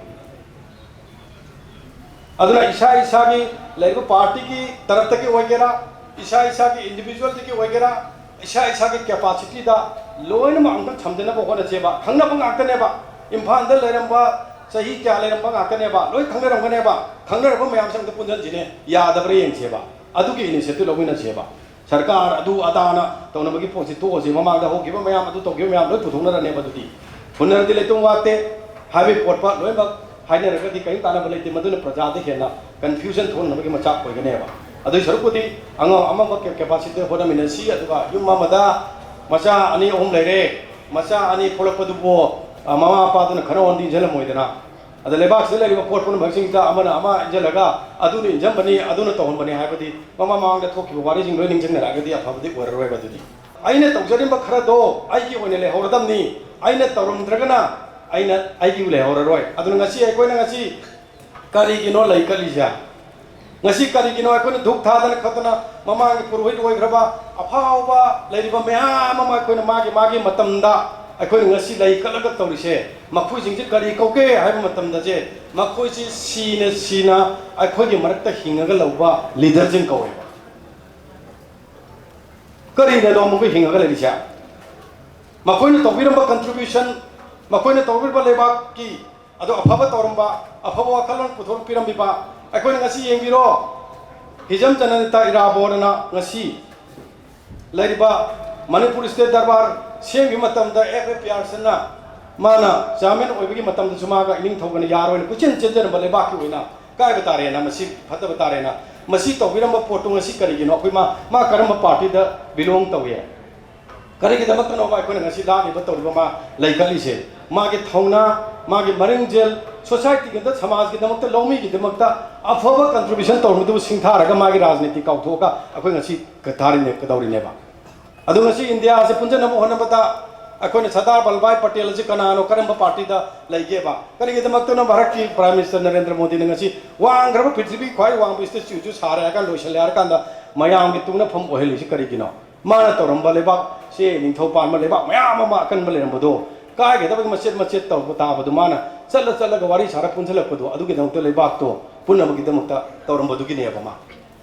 ꯑꯗꯨꯅ ꯏꯁꯥ ꯏꯁꯥꯒꯤ ꯂꯩꯔꯤꯕ party ꯒꯤ ꯇꯔꯞꯇꯒꯤ ꯑꯣꯏꯒꯦꯔꯥ, ꯏꯁꯥ ꯏꯁꯥꯒꯤ individual ꯗꯒꯤ ꯑꯣꯏꯒꯦꯔꯥ, ꯏꯁꯥ ꯏꯁꯥꯒꯤ capacity ꯗ ꯂꯣꯏꯅꯃꯛ ꯑꯝꯇ ꯊꯝꯖꯅꯕ ꯍꯣꯠꯅꯁꯦꯕ꯫ ꯈꯪꯅꯕ ꯉꯥꯛꯇꯅꯦꯕ꯫ ꯏꯝꯐꯥꯜꯗ ꯂꯩꯔꯝꯕ ꯆꯍꯤ ꯀꯌꯥ ꯂꯩꯔꯝꯕ ꯉꯥꯛꯇꯅꯦꯕ꯫ ꯂꯣꯏ ꯈꯪꯅꯔꯝꯒꯅꯦꯕ꯫ ꯈꯪꯅꯔꯕ ꯃꯌꯥꯝꯁꯦ ꯑꯝꯇ ꯄꯨꯟꯁꯤꯟꯁꯤꯅꯦ꯫ ꯌꯥꯗꯕ꯭ꯔꯥ ꯌꯦꯡꯁꯦꯕ꯫ ꯑꯗꯨꯒꯤ initiative ꯂꯧꯃꯤꯟꯅꯁꯦꯕ꯫ ꯁꯔꯀꯥꯔ ꯑꯗꯨ ꯑꯗꯥꯅ ꯇꯧꯅꯕꯒꯤ ꯄꯣꯠꯁꯤ ꯇꯣꯛꯑꯁꯤ꯫ ꯃꯃꯥꯡꯗ ꯍꯧꯈꯤꯕ ꯃꯌꯥꯝ, ꯑꯗꯨ ꯇꯧꯈꯤꯕ ꯃꯌꯥꯝ ꯂꯣꯏ ꯄꯨꯊꯣꯛꯅꯔꯅꯦꯕ꯫ ꯑꯗꯨꯗꯤ ꯍꯨꯟꯅꯔꯗꯤ ꯂꯩꯇꯨꯝ ꯋꯥꯠꯇꯦ ꯍꯥꯏꯕꯒꯤ ꯄꯣꯠꯄ ꯂꯣꯏꯅꯃꯛ ꯍꯥꯏꯅꯔꯒꯗꯤ ꯀꯔꯤꯝ ꯀꯥꯟꯅꯕ ꯂꯩꯇꯦ꯫ ꯃꯗꯨꯅ ꯄ꯭ꯔꯖꯥꯗ ꯍꯦꯟꯅ confusion ꯊꯣꯛꯍꯟꯅꯕꯒꯤ ꯃꯆꯥꯛ ꯑꯣꯏꯒꯅꯦꯕ꯫ ꯑꯗꯨꯏ ꯁꯔꯨꯛꯄꯨꯗꯤ ꯑꯉꯝ ꯑꯉꯝꯕ capacity ꯗ ꯍꯣꯠꯅꯃꯤꯟꯅꯁꯤ꯫ ꯑꯗꯨꯒ ꯌꯨꯝ ꯑꯃꯗ ꯃꯆꯥ ꯑꯅꯤ ꯑꯍꯨꯝ ꯂꯩꯔꯦ, ꯃꯆꯥ ꯑꯅꯤ ꯄꯣꯛꯂꯛꯄꯗꯨꯕꯨ, ꯑ, ꯃꯃꯥ ꯃꯄꯥꯗꯨꯅ ꯈꯔ ꯍꯣꯟꯗꯤ ꯏꯟꯁꯤꯜꯂꯝꯃꯣꯏꯗꯅ? ꯑꯗ ꯂꯩꯕꯥꯛꯁꯤꯗ ꯂꯩꯔꯤꯕ ꯄꯣꯠ ꯄꯨꯝꯅꯃꯛꯁꯤꯡꯁꯤꯗ ꯑꯃꯅ ꯑꯃ ꯏꯟꯁꯤꯜꯂꯒ ꯑꯗꯨꯅ ꯏꯟꯁꯤꯟꯕꯅꯤ, ꯑꯗꯨꯅ ꯇꯧꯍꯟꯕꯅꯤ ꯍꯥꯏꯕꯗꯤ ꯃꯃꯥꯡ ꯃꯃꯥꯡꯗ ꯊꯣꯛꯈꯤꯕ ꯋꯥꯔꯤꯁꯤꯡ ꯂꯣꯏ ꯅꯤꯡꯁꯤꯡꯅꯔꯛꯑꯒꯗꯤ ꯑꯐꯕꯗꯤ ꯑꯣꯏꯔꯔꯣꯏꯕ꯫ ꯑꯗꯨꯗꯤ ꯑꯩꯅ ꯇꯧꯖꯔꯤꯕ ꯈꯔꯗꯣ ꯑꯩꯒꯤ ꯑꯣꯏꯅ ꯂꯩꯍꯧꯔꯗꯕꯅꯤ, ꯑꯩꯅ ꯇꯧꯔꯝꯗ꯭ꯔꯒꯅ ꯑꯩꯅ, ꯑꯩꯒꯤ ꯂꯩꯍꯧꯔꯔꯣꯏ꯫ ꯑꯗꯨꯅ ꯉꯁꯤ ꯑꯩꯈꯣꯏꯅ ꯉꯁꯤ ꯀꯔꯤꯒꯤꯅꯣ ꯂꯩ ꯀꯠꯂꯤꯁꯦ? ꯉꯁꯤ ꯀꯔꯤꯒꯤꯅꯣ ꯑꯩꯈꯣꯏꯅ ꯙꯨꯛ ꯊꯥꯗꯅ ꯈꯣꯠꯇꯅ ꯃꯃꯥꯡꯒꯤ ꯄꯨꯔꯣꯍꯤꯠ ꯑꯣꯏꯈ꯭ꯔꯕ ꯑꯐꯥꯎꯕ ꯂꯩꯔꯤꯕ ꯃꯌꯥꯝ ꯑꯃ ꯑꯩꯈꯣꯏꯅ ꯃꯥꯒꯤ ꯃꯥꯒꯤ ꯃꯇꯝꯗ ꯑꯩꯈꯣꯏꯅ ꯉꯁꯤ ꯂꯩ ꯀꯠꯂꯒ ꯇꯧꯔꯤꯁꯦ? ꯃꯈꯣꯏꯁꯤꯡꯁꯤ ꯀꯔꯤ ꯀꯧꯒꯦ ꯍꯥꯏꯕ ꯃꯇꯝꯗꯁꯦ, ꯃꯈꯣꯏꯁꯤ ꯁꯤꯅ ꯁꯤꯅ ꯑꯩꯈꯣꯏꯒꯤ ꯃꯔꯛꯇ ꯍꯤꯡꯉꯒ ꯂꯧꯕ ꯂꯤꯗꯔꯁꯤꯡ ꯀꯧꯋꯦꯕ꯫ ꯀꯔꯤꯅꯅꯣ ꯃꯈꯣꯏ ꯍꯤꯡꯉꯒ ꯂꯩꯔꯤꯁꯦ? ꯃꯈꯣꯏꯅ ꯇꯧꯕꯤꯔꯝꯕ ꯀꯟꯇ꯭ꯔꯤꯕ꯭ꯌꯨꯁꯟ, ꯃꯈꯣꯏꯅ ꯇꯧꯕꯤꯔꯝꯕ ꯂꯩꯕꯥꯛꯀꯤ ꯑꯗꯣ ꯑꯐꯕ ꯇꯧꯔꯝꯕ, ꯑꯐꯕ ꯋꯥꯈꯜꯂꯣꯟ ꯄꯨꯊꯣꯛꯄꯤꯔꯝꯕꯤꯕ ꯑꯩꯈꯣꯏꯅ ꯉꯁꯤ ꯌꯦꯡꯕꯤꯔꯣ, ꯍꯤꯖꯝ ꯆꯅꯟꯇ ꯏꯔꯥꯕꯣꯠꯅ ꯉꯁꯤ ꯂꯩꯔꯤꯕ ꯃꯅꯤꯄꯨꯔ ꯁ꯭ꯇꯦꯠ ꯗꯔꯕꯥꯔ ꯁꯦꯝꯈꯤꯕ ꯃꯇꯝꯗ ꯑꯦꯐ ꯑꯦ ꯄꯤ ꯑꯥꯔ ꯁꯟꯅ ꯃꯥꯅ ꯆꯤꯌꯥꯔꯃꯦꯟ ꯑꯣꯏꯕꯒꯤ ꯃꯇꯝꯗꯁꯨ ꯃꯥꯒ ꯏꯅꯤꯡꯊꯧꯒꯅ ꯌꯥꯔꯣꯏꯅ ꯀꯣꯏꯆꯦꯟ ꯆꯦꯟꯖꯔꯝꯕ ꯂꯩꯕꯥꯛꯀꯤ ꯑꯣꯏꯅ ꯀꯥꯏꯕ ꯇꯥꯔꯦꯅ, ꯃꯁꯤ ꯐꯠꯇꯕ ꯇꯥꯔꯦꯅ, ꯃꯁꯤ ꯇꯧꯕꯤꯔꯝꯕ ꯄꯣꯠꯇꯨ ꯉꯁꯤ ꯀꯔꯤꯒꯤꯅꯣ? ꯑꯩꯈꯣꯏ ꯃꯥ, ꯃꯥ ꯀꯔꯝꯕ ꯄꯥꯔꯇꯤꯗ ꯕꯤꯂꯣꯡ ꯇꯧꯏ? ꯀꯔꯤꯒꯤꯗꯃꯛꯇꯅꯣꯕ ꯑꯩꯈꯣꯏꯅ ꯉꯁꯤ ꯂꯥꯠꯂꯤꯕ ꯇꯧꯔꯤꯕ ꯃꯥ ꯂꯩꯈꯠꯂꯤꯁꯦ? ꯃꯥꯒꯤ ꯊꯧꯅꯥ, ꯃꯥꯒꯤ ꯃꯔꯤꯡꯖꯦꯜ, ꯁꯣꯁꯥꯏꯇꯤꯒꯤꯗꯃꯛꯇ, ꯁꯃꯥꯖꯒꯤꯗꯃꯛꯇ, ꯂꯧꯃꯤꯒꯤꯗꯃꯛꯇ ꯑꯐꯕ ꯀꯟꯇ꯭ꯔꯤꯕ꯭ꯌꯨꯁꯟ ꯇꯧꯔꯝꯕꯗꯨꯕꯨ ꯁꯤꯡꯊꯥꯔꯒ ꯃꯥꯒꯤ ꯔꯥꯖꯅꯤꯇꯤ ꯀꯥꯎꯊꯣꯛꯑꯒ ꯑꯩꯈꯣꯏ ꯉꯁꯤ ꯊꯥꯔꯤꯅꯦ, ꯀꯗꯧꯔꯤꯅꯦꯕ? ꯑꯗꯣ ꯉꯁꯤ ꯏꯟꯗꯤꯌꯥꯁꯦ ꯄꯨꯟꯖꯟꯅꯕ ꯍꯣꯠꯅꯕꯗ ꯑꯩꯈꯣꯏꯅ ꯁꯔꯗꯥꯔ ꯚꯜꯚꯥꯏ ꯄꯇꯦꯜ ꯑꯁꯤ ꯀꯅꯥꯅꯣ, ꯀꯔꯝꯕ ꯄꯥꯔꯇꯤꯗ ꯂꯩꯒꯦꯕ? ꯀꯔꯤꯒꯤꯗꯃꯛꯇꯅꯣ ꯚꯥꯔꯠꯀꯤ ꯄ꯭ꯔꯥꯏꯝ ꯃꯤꯅꯤꯁꯇꯔ ꯅꯔꯦꯟꯗ꯭ꯔ ꯃꯣꯗꯤꯅ ꯉꯁꯤ ꯋꯥꯡꯈ꯭ꯔꯕ ꯄ꯭ꯔꯤꯊꯤꯕꯤꯒꯤ ꯈ꯭ꯋꯥꯏ ꯋꯥꯡꯕ ꯁ꯭ꯇꯦꯆꯨꯁꯨ ꯁꯥꯔꯦ ꯍꯥꯏꯔꯀꯥꯟꯗ ꯂꯣꯏꯁꯤꯜꯂꯦ ꯍꯥꯏꯔꯀꯥꯟꯗ ꯃꯌꯥꯝꯒꯤ ꯇꯨꯡꯅꯐꯝ ꯑꯣꯏꯍꯜꯂꯤꯁꯤ ꯀꯔꯤꯒꯤꯅꯣ? ꯃꯥꯅ ꯇꯧꯔꯝꯕ ꯂꯩꯕꯥꯛꯁꯦ ꯅꯤꯡꯊꯧ ꯄꯥꯟꯕ ꯂꯩꯕꯥꯛ ꯃꯌꯥꯝ ꯑꯃ ꯑꯀꯟꯕ ꯂꯩꯔꯝꯕꯗꯣ ꯀꯥꯏꯒꯗꯕꯒꯤ ꯃꯆꯦꯠ ꯃꯆꯦꯠ ꯇꯧꯕ ꯇꯥꯕꯗꯣ ꯃꯥꯅ ꯆꯠꯂ ꯆꯠꯂꯒ ꯋꯥꯔꯤ ꯁꯥꯔ ꯄꯨꯟꯁꯤꯜꯂꯛꯄꯗꯣ ꯑꯗꯨꯒꯤꯗꯃꯛꯇ ꯂꯩꯕꯥꯛꯇꯣ ꯄꯨꯟꯅꯕꯒꯤꯗꯃꯛꯇ ꯇꯧꯔꯝꯕꯗꯨꯒꯤꯅꯦꯕ꯫ ꯃꯥ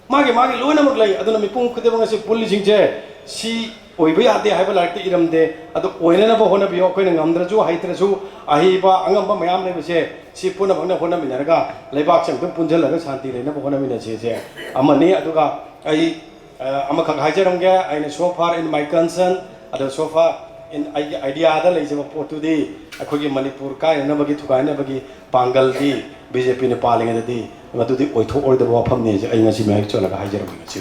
ꯃꯥꯒꯤ ꯃꯥꯒꯤ ꯂꯣꯏꯅꯃꯛ ꯂꯩ꯫ ꯑꯗꯨꯅ ꯃꯤꯄꯨꯝ ꯈꯨꯗꯤꯡꯃꯛ ꯑꯁꯤ ꯄꯨꯜꯂꯤꯁꯤꯡꯁꯦ ꯁꯤ ꯑꯣꯏꯕ ꯌꯥꯗꯦ ꯍꯥꯏꯕ ꯂꯥꯏꯔꯤꯛꯇ ꯏꯔꯝꯗꯦ꯫ ꯑꯗꯨ ꯑꯣꯏꯅꯅꯕ ꯍꯣꯠꯅꯕꯤꯌꯨ꯫ ꯑꯩꯈꯣꯏꯅ ꯉꯝꯗ꯭ꯔꯁꯨ ꯍꯩꯇ꯭ꯔꯁꯨ ꯑꯍꯩꯕ ꯑꯉꯝꯕ ꯃꯌꯥꯝ ꯂꯩꯕꯁꯦ ꯁꯤ ꯄꯨꯝꯅꯃꯛꯅ ꯍꯣꯠꯅꯃꯤꯟꯅꯔꯒ ꯂꯩꯕꯥꯛꯁꯦ ꯑꯃꯨꯛꯇꯪ ꯄꯨꯟꯁꯤꯜꯂꯒ ꯁꯥꯟꯇꯤ ꯂꯩꯅꯕ ꯍꯣꯠꯅꯃꯤꯟꯅꯁꯦ꯫ ꯁꯦ ꯑꯃꯅꯤ꯫ ꯑꯗꯨꯒ ꯑꯩ ꯑ, ꯑꯃꯈꯛ ꯍꯥꯏꯖꯔꯝꯒꯦ꯫ ꯑꯩꯅ so far in my concern, ꯑꯗꯣ so far in ꯑꯩꯒꯤ ꯑꯥꯏꯗꯤꯌꯥꯗ ꯂꯩꯖꯕ ꯄꯣꯠꯇꯨꯗꯤ ꯑꯩꯈꯣꯏꯒꯤ ꯃꯅꯤꯄꯨꯔ ꯀꯥꯏꯅꯅꯕꯒꯤ ꯊꯨꯒꯥꯏꯅꯕꯒꯤ ꯄꯥꯡꯒꯜꯗꯤ ꯕꯤ ꯖꯦ ꯄꯤꯅ ꯄꯥꯜꯂꯤꯉꯩꯗꯗꯤ ꯃꯗꯨꯗꯤ ꯑꯣꯏꯊꯣꯛꯑꯣꯏꯗꯕ ꯋꯥꯐꯝꯅꯤ ꯍꯥꯏꯁꯦ ꯑꯩ ꯉꯁꯤ ꯃꯌꯦꯛ ꯆꯣꯜꯂꯒ ꯍꯥꯏꯖꯔꯝꯃꯤ ꯉꯁꯤ꯫